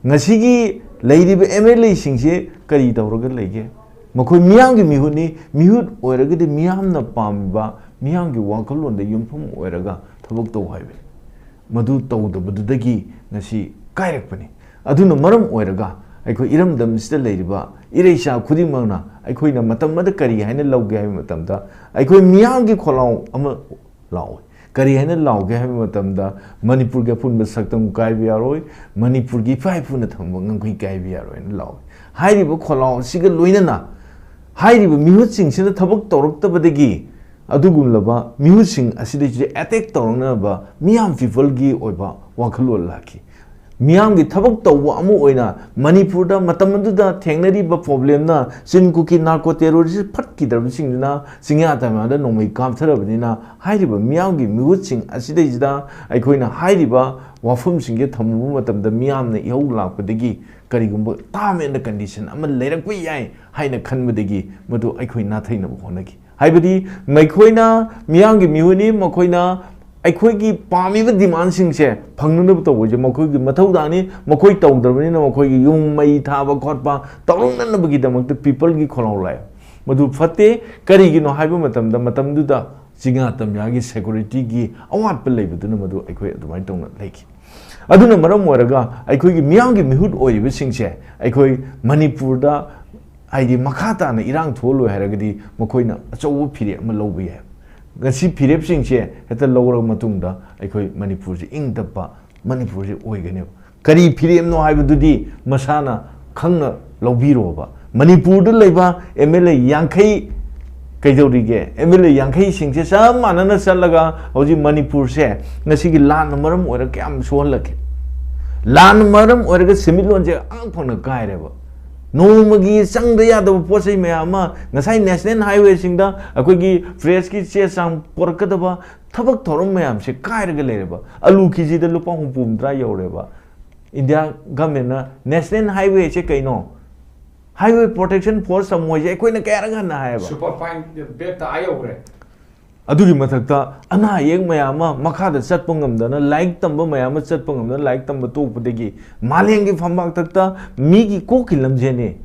ꯉꯁꯤꯒꯤ ꯂꯩꯔꯤꯕ M L A ꯁꯤꯡꯁꯦ ꯀꯔꯤ ꯇꯧꯔꯒ ꯂꯩꯒꯦ? ꯃꯈꯣꯏ ꯃꯤꯌꯥꯝꯒꯤ ꯃꯤꯍꯨꯠꯅꯤ꯫ ꯃꯤꯍꯨꯠ ꯑꯣꯏꯔꯒꯗꯤ ꯃꯤꯌꯥꯝꯅ ꯄꯥꯝꯃꯤꯕ, ꯃꯤꯌꯥꯝꯒꯤ ꯋꯥꯈꯜꯂꯣꯟꯗ ꯌꯨꯝꯐꯝ ꯑꯣꯏꯔꯒ ꯊꯕꯛ ꯇꯧ ꯍꯥꯏꯕꯅꯤ꯫ ꯃꯗꯨ ꯇꯧꯗꯕꯗꯨꯗꯒꯤ ꯉꯁꯤ ꯀꯥꯏꯔꯛꯄꯅꯤ꯫ ꯑꯗꯨꯅ ꯃꯔꯝ ꯑꯣꯏꯔꯒ ꯑꯩꯈꯣꯏ ꯏꯔꯝꯗꯝꯁꯤꯗ ꯂꯩꯔꯤꯕ ꯏꯔꯩꯆꯥ ꯈꯨꯗꯤꯡꯃꯛꯅ ꯑꯩꯈꯣꯏꯅ ꯃꯇꯝ ꯑꯃꯗ ꯀꯔꯤ ꯍꯥꯏꯅ ꯂꯧꯒꯦ ꯍꯥꯏꯕ ꯃꯇꯝꯗ, ꯑꯩꯈꯣꯏ ꯃꯤꯌꯥꯝꯒꯤ ꯈꯣꯜꯂꯥꯎ ꯑꯃ ꯂꯥꯎꯏ꯫ ꯀꯔꯤ ꯍꯥꯏꯅ ꯂꯥꯎꯒꯦ ꯍꯥꯏꯕ ꯃꯇꯝꯗ, "ꯃꯅꯤꯄꯨꯔꯒꯤ ꯑꯄꯨꯟꯕ ꯁꯛꯇꯝ ꯀꯥꯏꯕ ꯌꯥꯔꯣꯏ, ꯃꯅꯤꯄꯨꯔꯒꯤ ꯏꯄꯥ ꯏꯄꯨꯅ ꯊꯝꯕ ꯉꯝꯈꯩ ꯀꯥꯏꯕ ꯌꯥꯔꯣꯏ" ꯍꯥꯏꯅ ꯂꯥꯎꯏ꯫ ꯍꯥꯏꯔꯤꯕ ꯈꯣꯜꯂꯥꯎ ꯑꯁꯤꯒ ꯂꯣꯏꯅꯅ ꯍꯥꯏꯔꯤꯕ ꯃꯤꯍꯨꯠꯁꯤꯡꯁꯤꯅ ꯊꯕꯛ ꯇꯧꯔꯛꯇꯕꯗꯒꯤ ꯑꯗꯨꯒꯨꯝꯂꯕ ꯃꯤꯍꯨꯠꯁꯤꯡ ꯑꯁꯤꯗꯩꯁꯤꯗ ꯑꯦꯇꯦꯛ ꯇꯧꯔꯛꯅꯕ ꯃꯤꯌꯥꯝ ꯄꯤꯄꯜꯒꯤ ꯑꯣꯏꯕ ꯋꯥꯈꯜꯂꯣꯟ ꯂꯥꯛꯈꯤ꯫ ꯃꯤꯌꯥꯝꯒꯤ ꯊꯕꯛ ꯇꯧꯕ ꯑꯃ ꯑꯣꯏꯅ ꯃꯅꯤꯄꯨꯔꯗ ꯃꯇꯝ ꯑꯗꯨꯗ ꯊꯦꯡꯅꯔꯤꯕ ꯄ꯭ꯔꯣꯕ꯭ꯂꯦꯝꯅ ꯆꯤꯟ ꯀꯨꯀꯤ ꯅꯥꯔꯀꯣ ꯇꯦꯔꯣꯔꯤꯁ ꯐꯠꯈꯤꯗ꯭ꯔꯕꯁꯤꯡꯗꯨꯅ ꯆꯤꯡꯌꯥ ꯇꯝꯌꯥꯗ ꯅꯣꯡꯃꯩ ꯀꯥꯞꯊꯔꯕꯅꯤꯅ, ꯍꯥꯏꯔꯤꯕ ꯃꯤꯌꯥꯝꯒꯤ ꯃꯤꯍꯨꯠꯁꯤꯡ ꯑꯁꯤꯗꯩꯁꯤꯗ ꯑꯩꯈꯣꯏꯅ ꯍꯥꯏꯔꯤꯕ ꯋꯥꯐꯝꯁꯤꯡꯁꯦ ꯊꯝꯃꯨꯕ ꯃꯇꯝꯗ ꯃꯤꯌꯥꯝꯅ ꯏꯍꯧ ꯂꯥꯛꯄꯗꯒꯤ ꯀꯔꯤꯒꯨꯝꯕ term and condition ꯑꯃ ꯂꯩꯔꯛꯄ ꯌꯥꯏ ꯍꯥꯏꯅ ꯈꯟꯕꯗꯒꯤ ꯃꯗꯨ ꯑꯩꯈꯣꯏ ꯅꯥꯊꯩꯅꯕ ꯍꯣꯠꯅꯈꯤ꯫ ꯍꯥꯏꯕꯗꯤ ꯃꯈꯣꯏꯅ ꯃꯤꯌꯥꯝꯒꯤ ꯃꯤꯍꯨꯠꯅꯤ, ꯃꯈꯣꯏꯅ ꯑꯩꯈꯣꯏꯒꯤ ꯄꯥꯝꯃꯤꯕ demandꯁꯤꯡꯁꯦ ꯐꯪꯅꯅꯕ ꯇꯧꯕꯁꯦ ꯃꯈꯣꯏꯒꯤ ꯃꯊꯧꯗꯥꯡꯅꯤ꯫ ꯃꯈꯣꯏ ꯇꯧꯗ꯭ꯔꯕꯅꯤꯅ ꯃꯈꯣꯏꯒꯤ ꯌꯨꯝ ꯃꯩ ꯊꯥꯕ ꯈꯣꯠꯄ ꯇꯧꯔꯛꯅꯅꯕꯒꯤꯗꯃꯛꯇ ꯄꯤꯄꯜꯒꯤ ꯈꯣꯜꯂꯥꯎ ꯂꯥꯛꯑꯦ꯫ ꯃꯗꯨ ꯐꯠꯇꯦ꯫ ꯀꯔꯤꯒꯤꯅꯣ ꯍꯥꯏꯕ ꯃꯇꯝꯗ, ꯃꯇꯝꯗꯨꯗ ꯆꯤꯡꯌꯥ ꯇꯝꯌꯥꯒꯤ securityꯒꯤ ꯑꯋꯥꯠꯄ ꯂꯩꯕꯗꯨꯅ ꯃꯗꯨ ꯑꯩꯈꯣꯏ ꯑꯗꯨꯃꯥꯏꯅ ꯇꯧꯅ ꯂꯩꯈꯤ꯫ ꯑꯗꯨꯅ ꯃꯔꯝ ꯑꯣꯏꯔꯒ ꯑꯩꯈꯣꯏꯒꯤ ꯃꯤꯌꯥꯝꯒꯤ ꯃꯤꯍꯨꯠ ꯑꯣꯏꯔꯤꯕꯁꯤꯡꯁꯦ ꯑꯩꯈꯣꯏ ꯃꯅꯤꯄꯨꯔꯗ, ꯍꯥꯏꯗꯤ, ꯃꯈꯥ ꯇꯥꯅ ꯏꯔꯥꯡ ꯊꯣꯛꯍꯜꯂꯣꯏ ꯍꯥꯏꯔꯒꯗꯤ ꯃꯈꯣꯏꯅ ꯑꯆꯧꯕ ꯐꯤꯔꯦꯞ ꯑꯃ ꯂꯧꯕ ꯌꯥꯏ꯫ ꯉꯁꯤ ꯐꯤꯔꯦꯞꯁꯤꯡꯁꯦ ꯍꯦꯛꯇ ꯂꯧꯔꯕ ꯃꯇꯨꯡꯗ ꯑꯩꯈꯣꯏ ꯃꯅꯤꯄꯨꯔꯁꯦ ꯏꯪ ꯇꯞꯄ ꯃꯅꯤꯄꯨꯔꯁꯦ ꯑꯣꯏꯒꯅꯦꯕ꯫ ꯀꯔꯤ ꯐꯤꯔꯦꯞꯅꯣ ꯍꯥꯏꯕꯗꯨꯗꯤ ꯃꯁꯥꯅ ꯈꯪꯅ ꯂꯧꯕꯤꯔꯣꯕ꯫ ꯃꯅꯤꯄꯨꯔꯗ ꯂꯩꯕ MLA ꯌꯥꯡꯈꯩ ꯀꯩꯗꯧꯔꯤꯒꯦ? MLA ꯌꯥꯡꯈꯩꯁꯤꯡꯁꯦ ꯆꯞ ꯃꯥꯟꯅꯅ ꯆꯠꯂꯒ ꯍꯧꯖꯤꯛ ꯃꯅꯤꯄꯨꯔꯁꯦ ꯉꯁꯤꯒꯤ ꯂꯥꯟꯅ ꯃꯔꯝ ꯑꯣꯏꯔꯒ ꯀꯌꯥꯝ ꯁꯣꯛꯍꯜꯂꯒꯦ? ꯂꯥꯟꯅ ꯃꯔꯝ ꯑꯣꯏꯔꯒ ꯁꯦꯟꯃꯤꯠꯂꯣꯟꯁꯦ ꯑꯉꯛ ꯐꯪꯅ ꯀꯥꯏꯔꯦꯕ꯫ ꯅꯣꯡꯃꯒꯤ ꯆꯪꯗ ꯌꯥꯗꯕ ꯄꯣꯠ ꯆꯩ ꯃꯌꯥꯝ ꯑꯃ ꯉꯁꯥꯏ national highwayꯁꯤꯡꯗ ꯑꯩꯈꯣꯏꯒꯤ pressꯀꯤ ꯆꯦ ꯆꯥꯡ ꯄꯨꯔꯛꯀꯗꯕ ꯊꯕꯛ ꯊꯧꯔꯝ ꯃꯌꯥꯝꯁꯦ ꯀꯥꯏꯔꯒ ꯂꯩꯔꯦꯕ꯫ ꯑꯂꯨ KGꯗ ꯂꯨꯄꯥ ꯍꯨꯝꯐꯨ ꯍꯨꯝꯗ꯭ꯔꯥ ꯌꯧꯔꯦꯕ꯫ India governmentꯅ national highwayꯁꯦ ꯀꯩꯅꯣ? Highway Protection Force ꯊꯝꯃꯣꯏꯁꯦ ꯑꯩꯈꯣꯏꯅ ꯀꯌꯥꯔꯛ ꯍꯟꯅ ꯍꯥꯏꯌꯦꯕ? Superfine ꯕꯦꯠꯇ ꯑꯥ ꯌꯧꯈ꯭ꯔꯦ꯫ ꯑꯗꯨꯒꯤ ꯃꯊꯛꯇ ꯑꯅꯥ ꯑꯌꯦꯛ ꯃꯌꯥꯝ ꯑꯃ ꯃꯈꯥꯗ ꯆꯠꯄ ꯉꯝꯗꯅ, ꯂꯥꯏꯔꯤꯛ ꯇꯝꯕ ꯃꯌꯥꯝ ꯑꯃ ꯆꯠꯄ ꯉꯝꯗꯅ, ꯂꯥꯏꯔꯤꯛ ꯇꯝꯕ ꯇꯣꯛꯄꯗꯒꯤ ꯃꯥꯂꯦꯝꯒꯤ ꯐꯝꯕꯥꯛꯇꯛꯇ ꯃꯤꯒꯤ ꯀꯣꯛꯀꯤ ꯂꯝꯖꯦꯟꯅꯤ꯫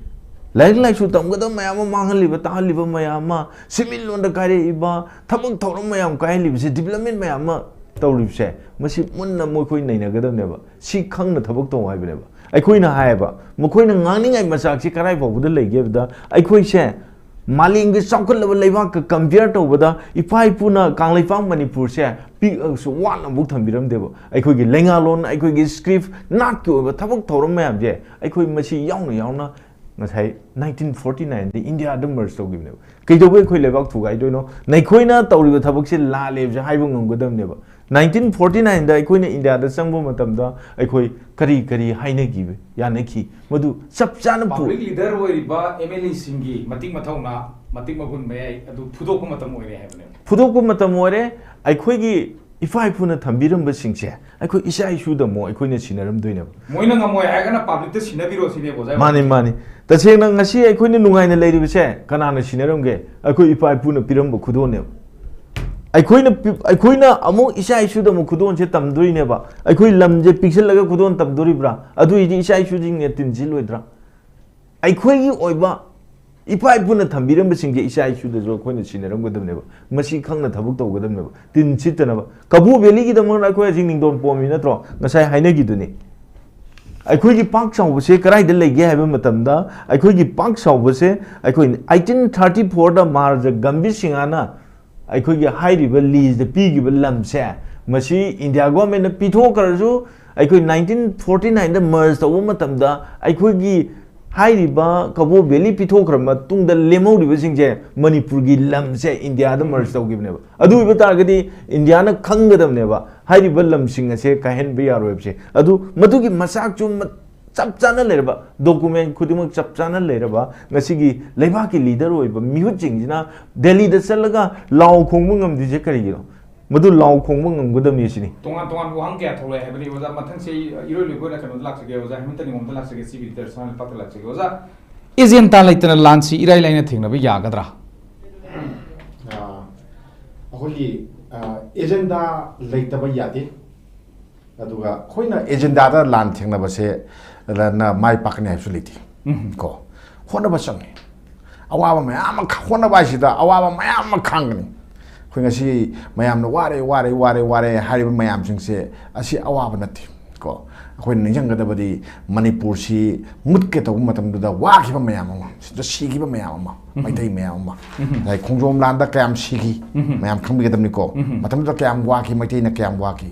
ꯂꯥꯏꯔꯤꯛ ꯂꯥꯏꯁꯨ ꯇꯝꯒꯗꯕ ꯃꯌꯥꯝ ꯑꯃ ꯃꯥꯡꯍꯜꯂꯤꯕ, ꯇꯥꯍꯜꯂꯤꯕ ꯃꯌꯥꯝ ꯑꯃ, ꯁꯦꯟꯃꯤꯠꯂꯣꯟꯗ ꯀꯥꯏꯔꯛꯏꯕ ꯊꯕꯛ ꯊꯧꯔꯝ ꯃꯌꯥꯝ ꯀꯥꯏꯍꯜꯂꯤꯕꯁꯦ, development ꯃꯌꯥꯝ ꯑꯃ ꯇꯧꯔꯤꯕꯁꯦ, ꯃꯁꯤ ꯃꯨꯟꯅ ꯃꯈꯣꯏ ꯅꯩꯅꯒꯗꯕꯅꯦꯕ꯫ ꯁꯤ ꯈꯪꯅ ꯊꯕꯛ ꯇꯧ ꯍꯥꯏꯕꯅꯦꯕ꯫ ꯑꯩꯈꯣꯏꯅ ꯍꯥꯏꯌꯦꯕ, ꯃꯈꯣꯏꯅ ꯉꯥꯡꯅꯤꯡꯉꯥꯏ ꯃꯆꯥꯛꯁꯤ ꯀꯗꯥꯏ ꯐꯥꯎꯕꯗ ꯂꯩꯒꯦ ꯍꯥꯏꯕꯗ, ꯑꯩꯈꯣꯏꯁꯦ ꯃꯥꯂꯦꯝꯒꯤ ꯆꯥꯎꯈꯠꯂꯕ ꯂꯩꯕꯥꯛꯀ compare ꯇꯧꯕꯗ ꯏꯄꯥ ꯏꯄꯨꯅ ꯀꯪꯂꯩꯄꯥꯛ ꯃꯅꯤꯄꯨꯔꯁꯦ ꯄꯤꯛꯑꯁꯨ ꯋꯥꯠꯅ ꯑꯃꯨꯛ ꯊꯝꯕꯤꯔꯝꯗꯦꯕ꯫ ꯑꯩꯈꯣꯏꯒꯤ ꯂꯩꯉꯥꯛꯂꯣꯟ, ꯑꯩꯈꯣꯏꯒꯤ script, ꯅꯥꯠꯀꯤ ꯑꯣꯏꯕ ꯊꯕꯛ ꯊꯧꯔꯝ ꯃꯌꯥꯝꯁꯦ ꯑꯩꯈꯣꯏ ꯃꯁꯤ ꯌꯥꯎꯅ ꯌꯥꯎꯅ ꯉꯁꯥꯏ nineteen forty nineꯗ ꯏꯟꯗꯤꯌꯥꯗ merge ꯇꯧꯈꯤꯕꯅꯦꯕ꯫ ꯀꯩꯗꯧꯕꯩ ꯑꯩꯈꯣꯏ ꯂꯩꯕꯥꯛ ꯊꯨꯒꯥꯏꯗꯣꯏꯅꯣ? ꯅꯈꯣꯏꯅ ꯇꯧꯔꯤꯕ ꯊꯕꯛꯁꯦ ꯂꯥꯜꯂꯦꯕꯁꯦ ꯍꯥꯏꯕ ꯉꯝꯒꯗꯕꯅꯦꯕ꯫ nineteen forty nineꯗ ꯑꯩꯈꯣꯏꯅ ꯏꯟꯗꯤꯌꯥꯗ ꯆꯪꯕ ꯃꯇꯝꯗ ꯑꯩꯈꯣꯏ ꯀꯔꯤ ꯀꯔꯤ ꯍꯥꯏꯅꯈꯤꯕ, ꯌꯥꯅꯈꯤ? ꯃꯗꯨ ꯆꯞ ꯆꯥꯅ ꯄꯨ- Public leader ꯑꯣꯏꯔꯤꯕ MLAꯁꯤꯡꯒꯤ ꯃꯇꯤꯛ ꯃꯊꯧꯅꯥ, ꯃꯇꯤꯛ ꯃꯒꯨꯟ ꯃꯌꯥꯏ ꯑꯗꯨ ꯐꯨꯗꯣꯛꯄ ꯃꯇꯝ ꯑꯣꯏꯔꯦ ꯍꯥꯏꯕꯅꯦꯕ꯫ ꯐꯨꯗꯣꯛꯄ ꯃꯇꯝ ꯑꯣꯏꯔꯦ꯫ ꯑꯩꯈꯣꯏꯒꯤ ꯏꯄꯥ ꯏꯄꯨꯅ ꯊꯝꯕꯤꯔꯝꯕꯁꯤꯡꯁꯦ ꯑꯩꯈꯣꯏ ꯏꯆꯥ ꯏꯁꯨꯗ ꯑꯃꯨꯛ ꯑꯩꯈꯣꯏꯅ ꯁꯤꯟꯅꯔꯝꯗꯣꯏꯅꯦꯕ꯫ ꯃꯣꯏꯅ ꯉꯝꯃꯣꯏ ꯍꯥꯏꯔꯒꯅ publicꯇ ꯁꯤꯟꯅꯕꯤꯔꯣ ꯁꯤꯅꯦꯕ, ꯑꯣꯖꯥ꯫ ꯃꯥꯅꯤ, ꯃꯥꯅꯤ꯫ ꯇꯁꯦꯡꯅ ꯉꯁꯤ ꯑꯩꯈꯣꯏꯅ ꯅꯨꯡꯉꯥꯏꯅ ꯂꯩꯔꯤꯕꯁꯦ ꯀꯅꯥꯅ ꯁꯤꯟꯅꯔꯝꯒꯦ? ꯑꯩꯈꯣꯏ ꯏꯄꯥ ꯏꯄꯨꯅ ꯄꯤꯔꯝꯕ ꯈꯨꯗꯣꯜꯅꯦꯕ꯫ ꯑꯩꯈꯣꯏꯅ ꯄꯤ-, ꯑꯩꯈꯣꯏꯅ ꯑꯃꯨꯛ ꯏꯆꯥ ꯏꯁꯨꯗ ꯑꯃꯨꯛ ꯈꯨꯗꯣꯜꯁꯦ ꯇꯝꯗꯣꯔꯤꯅꯦꯕ꯫ ꯑꯩꯈꯣꯏ ꯂꯝꯁꯦ ꯄꯤꯛꯁꯜꯂꯒ ꯈꯨꯗꯣꯜ ꯇꯝꯗꯣꯔꯤꯕ꯭ꯔꯥ? ꯑꯗꯨꯏꯗꯤ ꯏꯆꯥ ꯏꯁꯨꯁꯤꯡꯅ ꯇꯤꯟꯁꯤꯜꯂꯣꯏꯗ꯭ꯔꯥ? ꯑꯩꯈꯣꯏꯒꯤ ꯑꯣꯏꯕ ꯏꯄꯥ ꯏꯄꯨꯅ ꯊꯝꯕꯤꯔꯝꯕꯁꯤꯡꯁꯦ ꯏꯆꯥ ꯏꯁꯨꯗꯁꯨ ꯑꯩꯈꯣꯏꯅ ꯁꯤꯟꯅꯔꯝꯒꯗꯕꯅꯦꯕ꯫ ꯃꯁꯤ ꯈꯪꯅ ꯊꯕꯛ ꯇꯧꯒꯗꯕꯅꯦꯕ, ꯇꯤꯟ ꯁꯤꯠꯇꯅꯕ꯫ ꯀꯕꯣ ꯚꯦꯂꯤꯒꯤꯗꯃꯛꯇ ꯑꯩꯈꯣꯏ ꯍꯧꯖꯤꯛ ꯅꯤꯡꯗꯣꯟ ꯄꯣꯝꯃꯤ ꯅꯠꯇ꯭ꯔꯣ? ꯉꯁꯥꯏ ꯍꯥꯏꯅꯈꯤꯗꯨꯅꯤ꯫ ꯑꯩꯈꯣꯏꯒꯤ ꯄꯥꯛ ꯆꯥꯎꯕꯁꯦ ꯀꯗꯥꯏꯗ ꯂꯩꯒꯦ ꯍꯥꯏꯕ ꯃꯇꯝꯗ, ꯑꯩꯈꯣꯏꯒꯤ ꯄꯥꯛ ꯆꯥꯎꯕꯁꯦ ꯑꯩꯈꯣꯏ eighteen thirty fourꯗ ꯃꯍꯥꯔꯥꯖꯥ ꯒꯝꯚꯤꯔ ꯁꯤꯡꯍꯅ ꯑꯩꯈꯣꯏꯒꯤ ꯍꯥꯏꯔꯤꯕ leaseꯇ ꯄꯤꯈꯤꯕ ꯂꯝꯁꯦ, ꯃꯁꯤ ꯏꯟꯗꯤꯌꯥ governmentꯅ ꯄꯤꯊꯣꯛꯈ꯭ꯔꯁꯨ, ꯑꯩꯈꯣꯏ nineteen forty nineꯗ merge ꯇꯧꯕ ꯃꯇꯝꯗ ꯑꯩꯈꯣꯏꯒꯤ ꯍꯥꯏꯔꯤꯕ ꯀꯕꯣ ꯚꯦꯂꯤ ꯄꯤꯊꯣꯛꯈ꯭ꯔ ꯃꯇꯨꯡꯗ ꯂꯦꯝꯍꯧꯔꯤꯕꯁꯤꯡꯁꯦ ꯃꯅꯤꯄꯨꯔꯒꯤ ꯂꯝꯁꯦ ꯏꯟꯗꯤꯌꯥꯗ merge ꯇꯧꯈꯤꯕꯅꯦꯕ꯫ ꯑꯗꯨ ꯑꯣꯏꯕ ꯇꯥꯔꯒꯗꯤ ꯏꯟꯗꯤꯌꯥꯅ ꯈꯪꯒꯗꯕꯅꯦꯕ ꯍꯥꯏꯔꯤꯕ ꯂꯝꯁꯤꯡ ꯑꯁꯦ ꯀꯥꯏꯍꯟꯕ ꯌꯥꯔꯣꯏꯕꯁꯦ꯫ ꯑꯗꯨ ꯃꯗꯨꯒꯤ ꯃꯆꯥꯛꯁꯨ ꯃ-, ꯆꯞ ꯆꯥꯅ ꯂꯩꯔꯕ, document ꯈꯨꯗꯤꯡꯃꯛ ꯆꯞ ꯆꯥꯅ ꯂꯩꯔꯕ, ꯉꯁꯤꯒꯤ ꯂꯩꯕꯥꯛꯀꯤ leader ꯑꯣꯏꯕ ꯃꯤꯍꯨꯠꯁꯤꯡꯁꯤꯅ ꯗꯦꯜꯂꯤꯗ ꯆꯠꯂꯒ ꯂꯥꯎ ꯈꯣꯡꯕ ꯉꯝꯗ꯭ꯔꯤꯁꯦ ꯀꯔꯤꯒꯤꯅꯣ? ꯃꯗꯨ ꯂꯥꯎ ꯈꯣꯡꯕ ꯉꯝꯒꯗꯕꯅꯤ ꯁꯤꯅꯤ꯫ ꯇꯣꯉꯥꯟ ꯇꯣꯉꯥꯟꯕ ꯋꯥꯍꯪ ꯀꯌꯥ ꯊꯣꯛꯂꯛꯑꯦ ꯍꯥꯏꯕꯗꯤ, ꯑꯣꯖꯥ, ꯃꯊꯪꯁꯦ ꯑꯩ ꯏꯔꯣꯏ ꯂꯣꯏꯕ ꯑꯣꯏꯅ ꯀꯩꯅꯣꯗ ꯂꯥꯛꯆꯒꯦ, ꯑꯣꯖꯥ ꯍꯦꯃꯟꯇ ꯅꯤꯉꯣꯝꯗ ꯂꯥꯛꯆꯒꯦ, ꯆꯤꯕꯤꯗꯤ ꯇꯔꯁꯅꯥ ꯂꯩꯄꯥꯛꯇ ꯂꯥꯛꯆꯒꯦ꯫ ꯑꯣꯖꯥ, agenda ꯂꯩꯇꯅ ꯂꯥꯟꯁꯤ ꯏꯔꯥꯏ ꯂꯥꯏꯅ ꯊꯦꯡꯅꯕ ꯌꯥꯒꯗ꯭ꯔꯥ? ꯑꯥ, ꯑꯩꯈꯣꯏꯒꯤ, ꯑꯥ, agenda ꯂꯩꯇꯕ ꯌꯥꯗꯦ꯫ ꯑꯗꯨꯒ ꯑꯩꯈꯣꯏꯅ agendaꯗ ꯂꯥꯟ ꯊꯦꯡꯅꯕꯁꯦ ꯂ-, ꯅ ꯃꯥꯏ ꯄꯥꯛꯀꯅꯤ ꯍꯥꯏꯕꯁꯨ ꯂꯩꯇꯦ꯫ ꯎꯝ꯫ ꯀꯣ, ꯍꯣꯠꯅꯕ ꯆꯪꯉꯤ꯫ ꯑꯋꯥꯕ ꯃꯌꯥꯝ ꯑꯃ ꯈ-, ꯍꯣꯠꯅꯕ ꯍꯥꯏꯁꯤꯗ ꯑꯋꯥꯕ ꯃꯌꯥꯝ ꯑꯃ ꯈꯥꯡꯒꯅꯤ꯫ ꯑꯩꯈꯣꯏ ꯉꯁꯤ ꯃꯌꯥꯝꯅ ꯋꯥꯔꯦ, ꯋꯥꯔꯦ, ꯋꯥꯔꯦ, ꯋꯥꯔꯦ ꯍꯥꯏꯔꯤꯕ ꯃꯌꯥꯝꯁꯤꯡꯁꯦ ꯑꯁꯤ ꯑꯋꯥꯕ ꯅꯠꯇꯦ꯫ ꯀꯣ, ꯑꯩꯈꯣꯏꯅ ꯅꯤꯡꯁꯤꯡꯒꯗꯕꯗꯤ ꯃꯅꯤꯄꯨꯔꯁꯤ ꯃꯨꯠꯀꯦ ꯇꯧꯕ ꯃꯇꯝꯗꯨꯗ ꯋꯥꯈꯤꯕ ꯃꯌꯥꯝ ꯑꯃ, ꯁꯤꯗ ꯁꯤꯈꯤꯕ ꯃꯌꯥꯝ ꯑꯃ, ꯃꯩꯇꯩ ꯃꯌꯥꯝ ꯑꯃ, ꯉꯁꯥꯏ ꯈꯣꯡꯖꯣꯝ ꯂꯥꯟꯗ ꯀꯌꯥꯝ ꯁꯤꯈꯤ, ꯃꯌꯥꯝ ꯈꯪꯕꯤꯒꯗꯕꯅꯤꯀꯣ꯫ ꯃꯇꯝꯗꯨꯗ ꯀꯌꯥꯝ ꯋꯥꯈꯤ, ꯃꯩꯇꯩꯅ ꯀꯌꯥꯝ ꯋꯥꯈꯤ,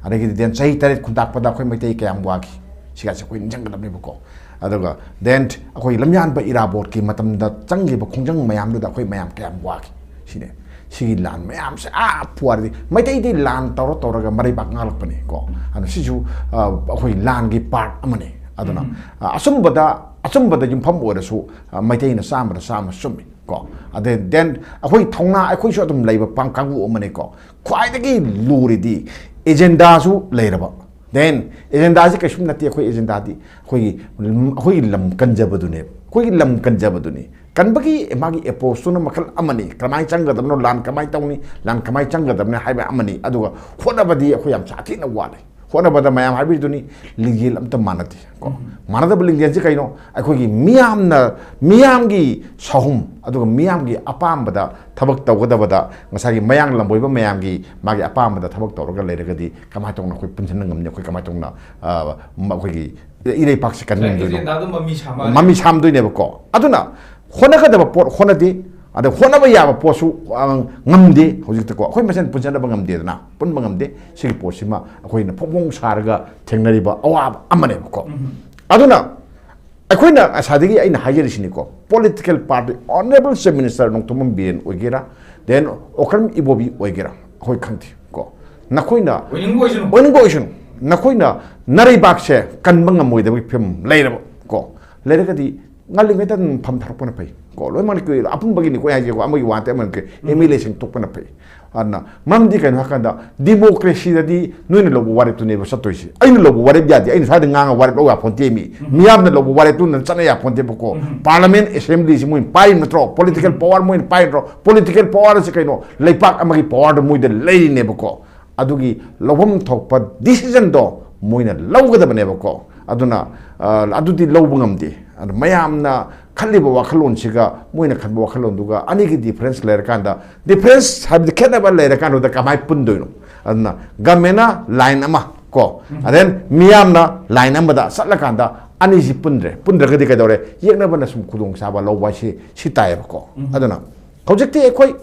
ꯑꯗꯒꯤꯗꯤ then ꯆꯍꯤ ꯇꯔꯦꯠ ꯈꯨꯟꯇꯥꯛꯄꯗ ꯑꯩꯈꯣꯏ ꯃꯩꯇꯩ ꯀꯌꯥꯝ ꯋꯥꯈꯤ, ꯁꯤꯒꯁꯦ ꯑꯩꯈꯣꯏ ꯅꯤꯡꯁꯤꯡꯒꯗꯕꯅꯦꯕꯀꯣ꯫ ꯑꯗꯨꯒ then ꯑꯩꯈꯣꯏ ꯂꯝꯌꯥꯟꯕ ꯏꯔꯥꯕꯣꯠꯀꯤ ꯃꯇꯝꯗ ꯆꯪꯈꯤꯕ ꯈꯣꯡꯖꯪ ꯃꯌꯥꯝꯗꯨꯗ ꯑꯩꯈꯣꯏ ꯃꯌꯥꯝ ꯀꯌꯥꯝ ꯋꯥꯈꯤ꯫ ꯁꯤꯅꯦ꯫ ꯁꯤꯒꯤ ꯂꯥꯟ ꯃꯌꯥꯝꯁꯦ, ꯑꯥ, ꯄꯨꯋꯥꯔꯤꯗꯤ ꯃꯩꯇꯩꯗꯤ ꯂꯥꯟ ꯇꯧꯔ ꯇꯧꯔꯒ ꯃꯔꯩꯕꯥꯛ ꯉꯥꯛꯂꯛꯄꯅꯤ ꯀꯣ꯫ ꯑꯗꯨꯅ ꯁꯤꯁꯨ, ꯑ, ꯑꯩꯈꯣꯏ ꯂꯥꯟꯒꯤ part ꯑꯃꯅꯤ꯫ ꯑꯗꯨꯅ, ꯑ, ꯑꯆꯨꯝꯕꯗ, ꯑꯆꯨꯝꯕꯗ ꯌꯨꯝꯐꯝ ꯑꯣꯏꯔꯁꯨ, ꯑ, ꯃꯩꯇꯩꯅ ꯆꯥꯝꯃꯗ ꯆꯥꯝꯃ ꯆꯨꯝꯃꯤ ꯀꯣ꯫ ꯑꯗꯩ then ꯑꯩꯈꯣꯏ ꯊꯧꯅꯥ, ꯑꯩꯈꯣꯏꯁꯨ ꯑꯗꯨꯝ ꯂꯩꯕ ꯄꯥꯡ ꯀꯥꯡꯕꯨ ꯑꯃꯅꯤ ꯀꯣ꯫ ꯈ꯭ꯋꯥꯏꯗꯒꯤ ꯂꯨꯔꯤꯗꯤ ꯑꯦꯖꯦꯟꯗꯥꯁꯨ ꯂꯩꯔꯕ꯫ Then ꯑꯦꯖꯦꯟꯗꯥꯁꯤ ꯀꯩꯁꯨꯝ ꯅꯠꯇꯦ꯫ ꯑꯩꯈꯣꯏ ꯑꯦꯖꯦꯟꯗꯥꯗꯤ ꯑꯩꯈꯣꯏꯒꯤ, ꯑꯩꯈꯣꯏꯒꯤ ꯂꯝ ꯀꯟꯖꯕꯗꯨꯅꯦꯕ꯫ ꯑꯩꯈꯣꯏꯒꯤ ꯂꯝ ꯀꯟꯖꯕꯗꯨꯅꯤ꯫ ꯀꯟꯕꯒꯤ ꯃꯥꯒꯤ approach ꯇꯨꯅ ꯃꯈꯜ ꯑꯃꯅꯤ꯫ ꯀꯃꯥꯏꯅ ꯆꯪꯒꯗꯕꯅꯣ, ꯂꯥꯟ ꯀꯃꯥꯏꯅ ꯇꯧꯅꯤ, ꯂꯥꯟ ꯀꯃꯥꯏꯅ ꯆꯪꯒꯗꯕꯅꯤ ꯍꯥꯏꯕ ꯑꯃꯅꯤ꯫ ꯑꯗꯨꯒ ꯍꯣꯠꯅꯕꯗꯤ ꯑꯩꯈꯣꯏ ꯌꯥꯝ ꯁꯥꯊꯤꯅ ꯋꯥꯠꯂꯤ꯫ ꯍꯣꯠꯅꯕꯗ ꯃꯌꯥꯝ ꯍꯥꯏꯕꯤꯗꯨꯅꯤ, ꯂꯤꯡꯖꯦꯜ ꯑꯝꯇ ꯃꯥꯟꯅꯗꯦ ꯀꯣ꯫ ꯃꯥꯟꯅꯗꯕ ꯂꯤꯡꯖꯦꯜꯁꯤ ꯀꯩꯅꯣ? ꯑꯩꯈꯣꯏꯒꯤ ꯃꯤꯌꯥꯝꯅ, ꯃꯤꯌꯥꯝꯒꯤ ꯁꯍꯨꯝ, ꯑꯗꯨꯒ ꯃꯤꯌꯥꯝꯒꯤ ꯑꯄꯥꯝꯕꯗ ꯊꯕꯛ ꯇꯧꯒꯗꯕꯗ ꯉꯁꯥꯏꯒꯤ ꯃꯌꯥꯡ ꯂꯝꯕꯣꯏꯕ ꯃꯌꯥꯝꯒꯤ ꯃꯥꯒꯤ ꯑꯄꯥꯝꯕꯗ ꯊꯕꯛ ꯇꯧꯔꯒ ꯂꯩꯔꯒꯗꯤ ꯀꯃꯥꯏꯅ ꯇꯧꯅ ꯑꯩꯈꯣꯏ ꯄꯨꯟꯁꯤꯟꯕ ꯉꯝꯅꯤ? ꯑꯩꯈꯣꯏ ꯀꯃꯥꯏꯅ ꯇꯧꯅ, ꯑ, ꯃ-, ꯑꯩꯈꯣꯏꯒꯤ ꯏꯔꯩꯄꯥꯛꯁꯤ ꯀꯟꯕ ꯉꯝꯗꯣꯏꯅꯣ? ꯑꯦꯖꯦꯟꯗꯥꯗꯨ ꯃꯃꯤ ꯁꯥꯃ-, ꯃꯃꯤ ꯁꯥꯝꯗꯣꯏꯅꯦꯕꯀꯣ꯫ ꯑꯗꯨꯅ ꯍꯣꯠꯅꯒꯗꯕ ꯄꯣꯠ ꯍꯣꯠꯅꯗꯦ, ꯑꯗ ꯍꯣꯠꯅꯕ ꯌꯥꯕ ꯄꯣꯠꯁꯨ, ꯑ, ꯉꯝꯗꯦ꯫ ꯍꯧꯖꯤꯛꯇꯀꯣ ꯑꯩꯈꯣꯏ ꯃꯁꯦꯟ ꯄꯨꯟꯁꯤꯟꯅꯕ ꯉꯝꯗꯦꯗꯅ, ꯄꯨꯟꯕ ꯉꯝꯗꯦ꯫ ꯁꯤꯒꯤ ꯄꯣꯠꯁꯤꯃ ꯑꯩꯈꯣꯏꯅ ꯐꯣꯡ ꯐꯣꯡ ꯁꯥꯔꯒ ꯊꯦꯡꯅꯔꯤꯕ ꯑꯋꯥꯕ ꯑꯃꯅꯦꯕꯀꯣ꯫ ꯑꯗꯨꯅ ꯑꯩꯈꯣꯏꯅ ꯉꯁꯥꯏꯗꯒꯤ ꯑꯩꯅ ꯍꯥꯏꯖꯔꯤꯁꯤꯅꯤꯀꯣ, political party, Honourable Chief Minister Nongthombam Biren ꯑꯣꯏꯒꯦꯔꯥ, then ꯑꯣꯀ꯭ꯔꯝ ꯏꯕꯣꯕꯤ ꯑꯣꯏꯒꯦꯔꯥ, ꯑꯩꯈꯣꯏ ꯈꯪꯗꯦ ꯀꯣ, ꯅꯈꯣꯏꯅ ꯑꯣꯏꯅꯤꯡꯕ ꯑꯣꯏꯁꯅꯨ꯫ ꯑꯣꯏꯅꯤꯡꯕ ꯑꯣꯏꯁꯅꯨ, ꯅꯈꯣꯏꯅ ꯅꯔꯩꯕꯥꯛꯁꯦ ꯀꯟꯕ ꯉꯝꯃꯣꯏꯗꯕꯒꯤ ꯐꯤꯕꯝ ꯂꯩꯔꯕ ꯀꯣ, ꯂꯩꯔꯒꯗꯤ ꯉꯜꯂꯤꯉꯩꯗ ꯑꯗꯨꯝ ꯐꯝ ꯊꯥꯔꯛꯄꯅ ꯐꯩ ꯀꯣ꯫ ꯂꯣꯏꯅꯃꯛꯅ ꯀꯨꯏ-, ꯑꯄꯨꯝꯕꯒꯤꯅꯤꯀꯣ ꯑꯩ ꯍꯥꯏꯁꯦꯀꯣ, ꯑꯃꯒꯤ ꯋꯥ ꯅꯠꯇꯦ, ꯑꯃꯒꯤ ꯅꯠꯇꯦ, ꯑꯦꯝ ꯑꯦꯜ ꯑꯦꯁꯤꯡ ꯇꯣꯛꯄꯅ ꯐꯩ꯫ ꯑꯗꯨꯅ ꯃꯔꯝꯗꯤ ꯀꯩꯅꯣ ꯍꯥꯏꯀꯥꯟꯗ, ꯗꯤꯃꯣꯀ꯭ꯔꯦꯁꯤꯗꯗꯤ ꯅꯣꯏꯅ ꯂꯧꯕ ꯋꯥꯔꯦꯞꯇꯨꯅꯦꯕ ꯆꯠꯇꯣꯏꯁꯦ꯫ ꯑꯩꯅ ꯂꯧꯕ ꯋꯥꯔꯦꯞ ꯌꯥꯗꯦ, ꯑꯩꯅ ꯁ꯭ꯋꯥꯏꯗ ꯉꯥꯡꯉ ꯋꯥꯔꯦꯞ ꯂꯧ ꯌꯥꯄꯣꯟꯇꯦ ꯃꯤ꯫ ꯃꯤꯌꯥꯝꯅ ꯂꯧꯕ ꯋꯥꯔꯦꯞꯇꯨꯅ ꯆꯠꯅ ꯌꯥꯄꯣꯟꯇꯦꯕꯀꯣ꯫ ꯄꯥꯔꯂꯥꯃꯦꯟ ꯑꯦꯁꯦꯝꯕ꯭ꯂꯤꯁꯤ ꯃꯣꯏꯅ ꯄꯥꯏꯔꯤ ꯅꯠꯇ꯭ꯔꯣ? ꯄꯣꯂꯤꯇꯤꯀꯦꯜ ꯄꯋꯥꯔ ꯃꯣꯏꯅ ꯄꯥꯏꯔꯤ ꯅꯠꯇ꯭ꯔꯣ? ꯄꯣꯂꯤꯇꯤꯀꯦꯜ ꯄꯋꯥꯔ ꯑꯁꯤ ꯀꯩꯅꯣ? ꯂꯩꯄꯥꯛ ꯑꯃꯒꯤ ꯄꯋꯥꯔꯗꯨ ꯃꯣꯏꯗ ꯂꯩꯔꯤꯅꯦꯕꯀꯣ꯫ ꯑꯗꯨꯒꯤ ꯂꯧꯐꯝ ꯊꯣꯛꯄ ꯗꯤꯁꯤꯖꯟꯗꯣ ꯃꯣꯏꯅ ꯂꯧꯒꯗꯕꯅꯦꯕꯀꯣ꯫ ꯑꯗꯨꯅ, ꯑ, ꯑꯗꯨꯗꯤ ꯂꯧꯕ ꯉꯝꯗꯦ꯫ ꯑꯗꯨ ꯃꯌꯥꯝꯅ ꯈꯜꯂꯤꯕ ꯋꯥꯈꯜꯂꯣꯟꯁꯤꯒ ꯃꯣꯏꯅ ꯈꯟꯕ ꯋꯥꯈꯜꯂꯣꯟꯗꯨꯒ ꯑꯅꯤꯒꯤ ꯗꯤꯐ꯭ꯔꯦꯟꯁ ꯂꯩꯔꯀꯥꯟꯗ, ꯗꯤꯐ꯭ꯔꯦꯟꯁ ꯍꯥꯏꯕꯗꯤ ꯈꯦꯠꯅꯕ ꯂꯩꯔꯀꯥꯟꯗꯨꯗ ꯀꯃꯥꯏꯅ ꯄꯨꯟꯗꯣꯏꯅꯣ? ꯑꯗꯨꯅ ꯒꯃꯦꯟꯅ ꯂꯥꯏꯟ ꯑꯃ, ꯀꯣ꯫ And then ꯃꯤꯌꯥꯝꯅ line ꯑꯃꯗ ꯆꯠꯂꯀꯥꯟꯗ ꯑꯅꯤꯁꯤ ꯄꯨꯟꯗ꯭ꯔꯦ, ꯄꯨꯟꯗ꯭ꯔꯒꯗꯤ ꯀꯩꯗꯧꯔꯦ? ꯌꯦꯛꯅꯕꯅ ꯁꯨꯝ ꯈꯨꯗꯣꯡꯆꯥꯕ ꯂꯧꯕ ꯍꯥꯏꯁꯤ ꯁꯤ ꯇꯥꯏꯌꯦꯕꯀꯣ꯫ ꯑꯗꯨꯅ ꯍꯧꯖꯤꯛꯇꯤ ꯑꯩꯈꯣꯏ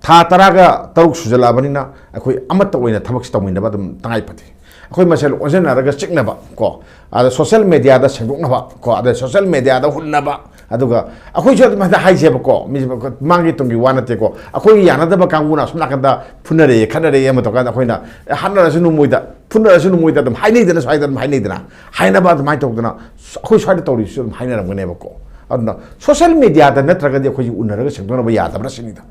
ꯊꯥ ꯇꯔꯥꯒ ꯇꯔꯨꯛ ꯁꯨꯖꯜꯂꯛꯑꯕꯅꯤꯅ ꯑꯩꯈꯣꯏ ꯑꯃꯠꯇ ꯑꯣꯏꯅ ꯊꯕꯛꯁꯤ ꯇꯧꯃꯤꯟꯅꯕ ꯑꯗꯨꯝ ꯇꯉꯥꯏ ꯐꯗꯦ꯫ ꯑꯩꯈꯣꯏ ꯃꯁꯦꯜ ꯑꯣꯟꯁꯤꯟꯅꯔꯒ ꯆꯤꯛꯅꯕ ꯀꯣ, ꯑꯗ social media ꯗ ꯁꯦꯡꯗꯣꯛꯅꯕ ꯀꯣ, ꯑꯗ social media ꯗ ꯍꯨꯟꯅꯕ, ꯑꯗꯨꯒ ꯑꯩꯈꯣꯏꯁꯨ ꯑꯗꯨꯝ ꯍꯦꯛꯇ ꯍꯥꯏꯁꯦꯕꯀꯣ, ꯃꯤ ꯃꯥꯡꯒꯤ ꯇꯨꯡꯒꯤ ꯋꯥ ꯅꯠꯇꯦꯀꯣ, ꯑꯩꯈꯣꯏꯒꯤ ꯌꯥꯅꯗꯕ ꯀꯥꯡꯕꯨꯅ ꯑꯁꯣꯝ ꯅꯥꯀꯟꯗ ꯐꯨꯅꯔꯛꯑꯦ, ꯈꯠꯅꯔꯛꯑꯦ ꯑꯃ ꯇꯧꯀꯥꯟꯗ ꯑꯩꯈꯣꯏꯅ "ꯑꯦ, ꯍꯥꯠꯅꯔꯁꯅꯨ ꯃꯣꯏꯗ, ꯐꯨꯅꯔꯁꯅꯨ ꯃꯣꯏꯗ" ꯑꯗꯨꯝ ꯍꯥꯏꯅꯩꯗꯅ, ꯁ꯭ꯋꯥꯏꯗ ꯑꯗꯨꯝ ꯍꯥꯏꯅꯩꯗꯅ, ꯍꯥꯏꯅꯕ ꯑꯗꯨꯃꯥꯏꯅ ꯇꯧꯗꯅ ꯑꯩꯈꯣꯏ ꯁ꯭ꯋꯥꯏꯗ ꯇꯧꯔꯤꯁꯤꯁꯨ ꯑꯗꯨꯝ ꯍꯥꯏꯅꯔꯝꯒꯅꯦꯕꯀꯣ꯫ ꯑꯗꯨꯅ social media ꯗ ꯅꯠꯇ꯭ꯔꯒꯗꯤ ꯑꯩꯈꯣꯏꯁꯨ ꯎꯅꯔꯒ ꯁꯦꯡꯗꯣꯛꯅꯕ ꯌꯥꯗꯕ꯭ꯔꯥ ꯁꯤꯅꯤꯗ,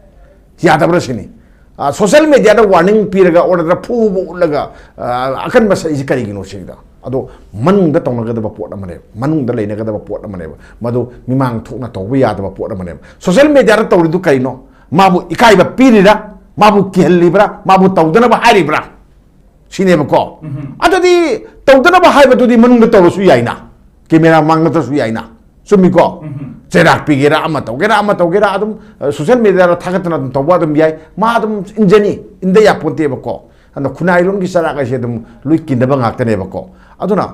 ꯌꯥꯗꯕ꯭ꯔꯥ ꯁꯤꯅꯤ꯫ ꯑ, social media ꯗ warning ꯄꯤꯔꯒ, ꯑꯣꯔꯗꯔ ꯐꯨꯕ ꯎꯠꯂꯒ, ꯑ, ꯑꯀꯟꯕ ꯁꯛꯏꯁꯤ ꯀꯔꯤꯒꯤꯅꯣ ꯁꯤꯅꯤꯗ꯫ ꯑꯗꯣ ꯃꯅꯨꯡꯗ ꯇꯧꯅꯒꯗꯕ ꯄꯣꯠ ꯑꯃꯅꯦꯕ, ꯃꯅꯨꯡꯗ ꯂꯩꯅꯒꯗꯕ ꯄꯣꯠ ꯑꯃꯅꯦꯕ, ꯃꯗꯨ ꯃꯤꯃꯥꯡ ꯊꯣꯛꯅ ꯇꯧꯕ ꯌꯥꯗꯕ ꯄꯣꯠ ꯑꯃꯅꯦꯕ꯫ Social media ꯗ ꯇꯧꯔꯤꯗꯨ ꯀꯔꯤꯅꯣ? ꯃꯥꯕꯨ ꯏꯀꯥꯏꯕ ꯄꯤꯔꯤꯔꯥ? ꯃꯥꯕꯨ ꯀꯤꯍꯜꯂꯤꯕ꯭ꯔꯥ? ꯃꯥꯕꯨ ꯇꯧꯗꯅꯕ ꯍꯥꯏꯔꯤꯕ꯭ꯔꯥ? ꯁꯤꯅꯦꯕꯀꯣ꯫ ꯑꯗꯨꯗꯤ ꯇꯧꯗꯅꯕ ꯍꯥꯏꯕꯗꯨꯗꯤ ꯃꯅꯨꯡꯗ ꯇꯧꯔꯁꯨ ꯌꯥꯏꯅ, camera ꯃꯥꯡ ꯅꯠꯇ꯭ꯔꯁꯨ ꯌꯥꯏꯅ, ꯆꯨꯝꯃꯤꯀꯣ? ꯆꯩꯔꯥꯛ ꯄꯤꯒꯦꯔꯥ, ꯑꯃ ꯇꯧꯒꯦꯔꯥ, ꯑꯃ ꯇꯧꯒꯦꯔꯥ, ꯑꯗꯨꯝ, ꯑ, social media ꯗ ꯊꯥꯒꯠꯇꯅ ꯑꯗꯨꯝ ꯇꯧꯕ ꯑꯗꯨꯝ ꯌꯥꯏ, ꯃꯥ ꯑꯗꯨꯝ ꯏꯟꯖꯅꯤ, ꯏꯟꯗ ꯌꯥꯄꯣꯟꯇꯦꯕꯀꯣ꯫ ꯑꯗꯨꯅ ꯈꯨꯟꯅꯥꯏ ꯂꯣꯟꯒꯤ ꯆꯩꯔꯥꯛ ꯍꯥꯏꯁꯦ ꯑꯗꯨꯝ ꯂꯣꯏ ꯀꯤꯟꯅꯕ ꯉꯥꯛꯇꯅꯦꯕꯀꯣ꯫ ꯑꯗꯨꯅ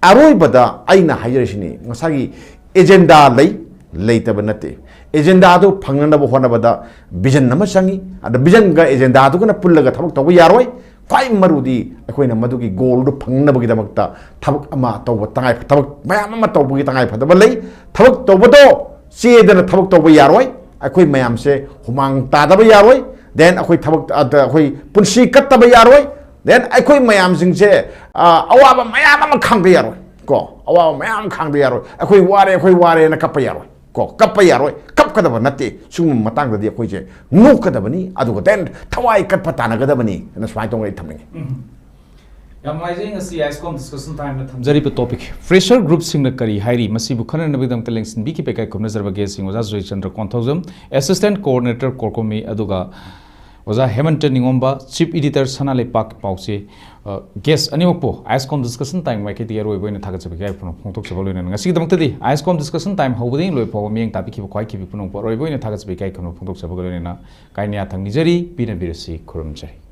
ꯑꯔꯣꯏꯕꯗ ꯑꯩꯅ ꯍꯥꯏꯖꯔꯤꯁꯤꯅꯤ, ꯉꯁꯥꯏꯒꯤ agenda ꯂꯩ, ꯂꯩꯇꯕ ꯅꯠꯇꯦ꯫ Agenda ꯗꯨ ꯐꯪꯅꯅꯕ ꯍꯣꯠꯅꯕꯗ vision ꯑꯃ ꯆꯪꯏ꯫ ꯑꯗ vision ꯒ agenda ꯗꯨꯒꯅ ꯄꯨꯜꯂꯒ ꯊꯕꯛ ꯇꯧꯕ ꯌꯥꯔꯣꯏ꯫ ꯈ꯭ꯋꯥꯏ ꯃꯔꯨꯗꯤ ꯑꯩꯈꯣꯏꯅ ꯃꯗꯨꯒꯤ goal ꯗꯨ ꯐꯪꯅꯕꯒꯤꯗꯃꯛꯇ ꯊꯕꯛ ꯑꯃ ꯇꯧꯕ ꯇꯉꯥꯏ, ꯊꯕꯛ ꯃꯌꯥꯝ ꯑꯃ ꯇꯧꯕꯒꯤ ꯇꯉꯥꯏꯐꯗꯕ ꯂꯩ꯫ ꯊꯕꯛ ꯇꯧꯕꯗꯣ ꯆꯦꯗꯅ ꯊꯕꯛ ꯇꯧꯕ ꯌꯥꯔꯣꯏ꯫ ꯑꯩꯈꯣꯏ ꯃꯌꯥꯝꯁꯦ ꯍꯨꯃꯥꯡ ꯇꯥꯗꯕ ꯌꯥꯔꯣꯏ꯫ Then ꯑꯩꯈꯣꯏ ꯊꯕꯛ, ꯑꯗ ꯑꯩꯈꯣꯏ ꯄꯨꯟꯁꯤ ꯀꯠꯇꯕ ꯌꯥꯔꯣꯏ꯫ Then ꯑꯩꯈꯣꯏ ꯃꯌꯥꯝꯁꯤꯡꯁꯦ, ꯑ, ꯑꯋꯥꯕ ꯃꯌꯥꯝ ꯑꯃ ꯈꯥꯡꯗ ꯌꯥꯔꯣꯏ ꯀꯣ꯫ ꯑꯋꯥꯕ ꯃꯌꯥꯝ ꯈꯥꯡꯗ ꯌꯥꯔꯣꯏ꯫ ꯑꯩꯈꯣꯏ ꯋꯥꯔꯦ, ꯑꯩꯈꯣꯏ ꯋꯥꯔꯦꯅ ꯀꯞꯄ ꯌꯥꯔꯣꯏ ꯀꯣ꯫ ꯀꯞꯄ ꯌꯥꯔꯣꯏ꯫ ꯀꯞꯀꯗꯕ ꯅꯠꯇꯦ꯫ ꯁꯤꯒꯨꯝꯕ ꯃꯇꯥꯡꯗꯗꯤ ꯑꯩꯈꯣꯏꯁꯦ ꯅꯣꯛꯀꯗꯕꯅꯤ, ꯑꯗꯨꯒ then ꯊꯋꯥꯏ ꯀꯠꯄ ꯇꯥꯟꯅꯒꯗꯕꯅꯤ ꯑꯅ ꯁꯨꯃꯥꯏꯅ ꯇꯧꯅ ꯑꯩ ꯊꯝꯅꯤꯡꯉꯤ꯫ ꯌꯥꯝ ꯅꯨꯡꯉꯥꯏꯖꯩ꯫ ꯉꯁꯤ ISCOM Discussion Time ꯅ ꯊꯝꯖꯔꯤꯕ topic, fresher group ꯁꯤꯡꯅ ꯀꯔꯤ ꯍꯥꯏꯔꯤ, ꯃꯁꯤꯕꯨ ꯈꯟꯅꯅꯕꯒꯤꯗꯃꯛꯇ ꯂꯦꯡꯁꯤꯟꯕꯤꯈꯤꯕ ꯏꯀꯥꯏ ꯈꯨꯝꯅꯖꯔꯕ guest ꯁꯤꯡ ꯑꯣꯖꯥ Joychandra Konthoujam, Assistant Coordinator core committee, ꯑꯗꯨꯒ ꯑꯣꯖꯥ ꯍꯦꯃꯟꯇ ꯅꯤꯉꯣꯝꯕ, Chief Editor ꯁꯅꯥ ꯂꯩꯄꯥꯛ ꯄꯥꯎꯆꯦ, ꯑ, guest ꯑꯅꯤꯃꯛꯄꯨ ISCOM Discussion Time ꯃꯥꯏꯀꯩꯗꯒꯤ ꯑꯔꯣꯏꯕ ꯑꯣꯏꯅ ꯊꯥꯒꯠꯆꯕ ꯏꯀꯥꯏ ꯈꯨꯝꯅꯕ ꯐꯣꯡꯗꯣꯛꯆꯕ ꯂꯣꯏꯅꯅ ꯉꯁꯤꯒꯤꯗꯃꯛꯇꯗꯤ ISCOM Discussion Time ꯍꯧꯕꯗꯒꯤ ꯂꯣꯏꯕ ꯐꯥꯎꯕ ꯃꯤꯠꯌꯦꯡ ꯇꯥꯕꯤꯈꯤꯕ ꯈ꯭ꯋꯥꯏ ꯈꯤꯕꯤ ꯄꯨꯝꯅꯃꯛꯄꯨ ꯑꯔꯣꯏꯕ ꯑꯣꯏꯅ ꯊꯥꯒꯠꯆꯕ ꯏꯀꯥꯏ ꯈꯨꯝꯅꯕ ꯐꯣꯡꯗꯣꯛꯆꯕꯒ ꯂꯣꯏꯅꯅ ꯀꯥꯏꯅ ꯌꯥꯊꯪ ꯅꯤꯖꯔꯤ꯫ ꯄꯤꯅꯕꯤꯔꯁꯤ, ꯈꯨꯔꯨꯝꯖꯔꯤ꯫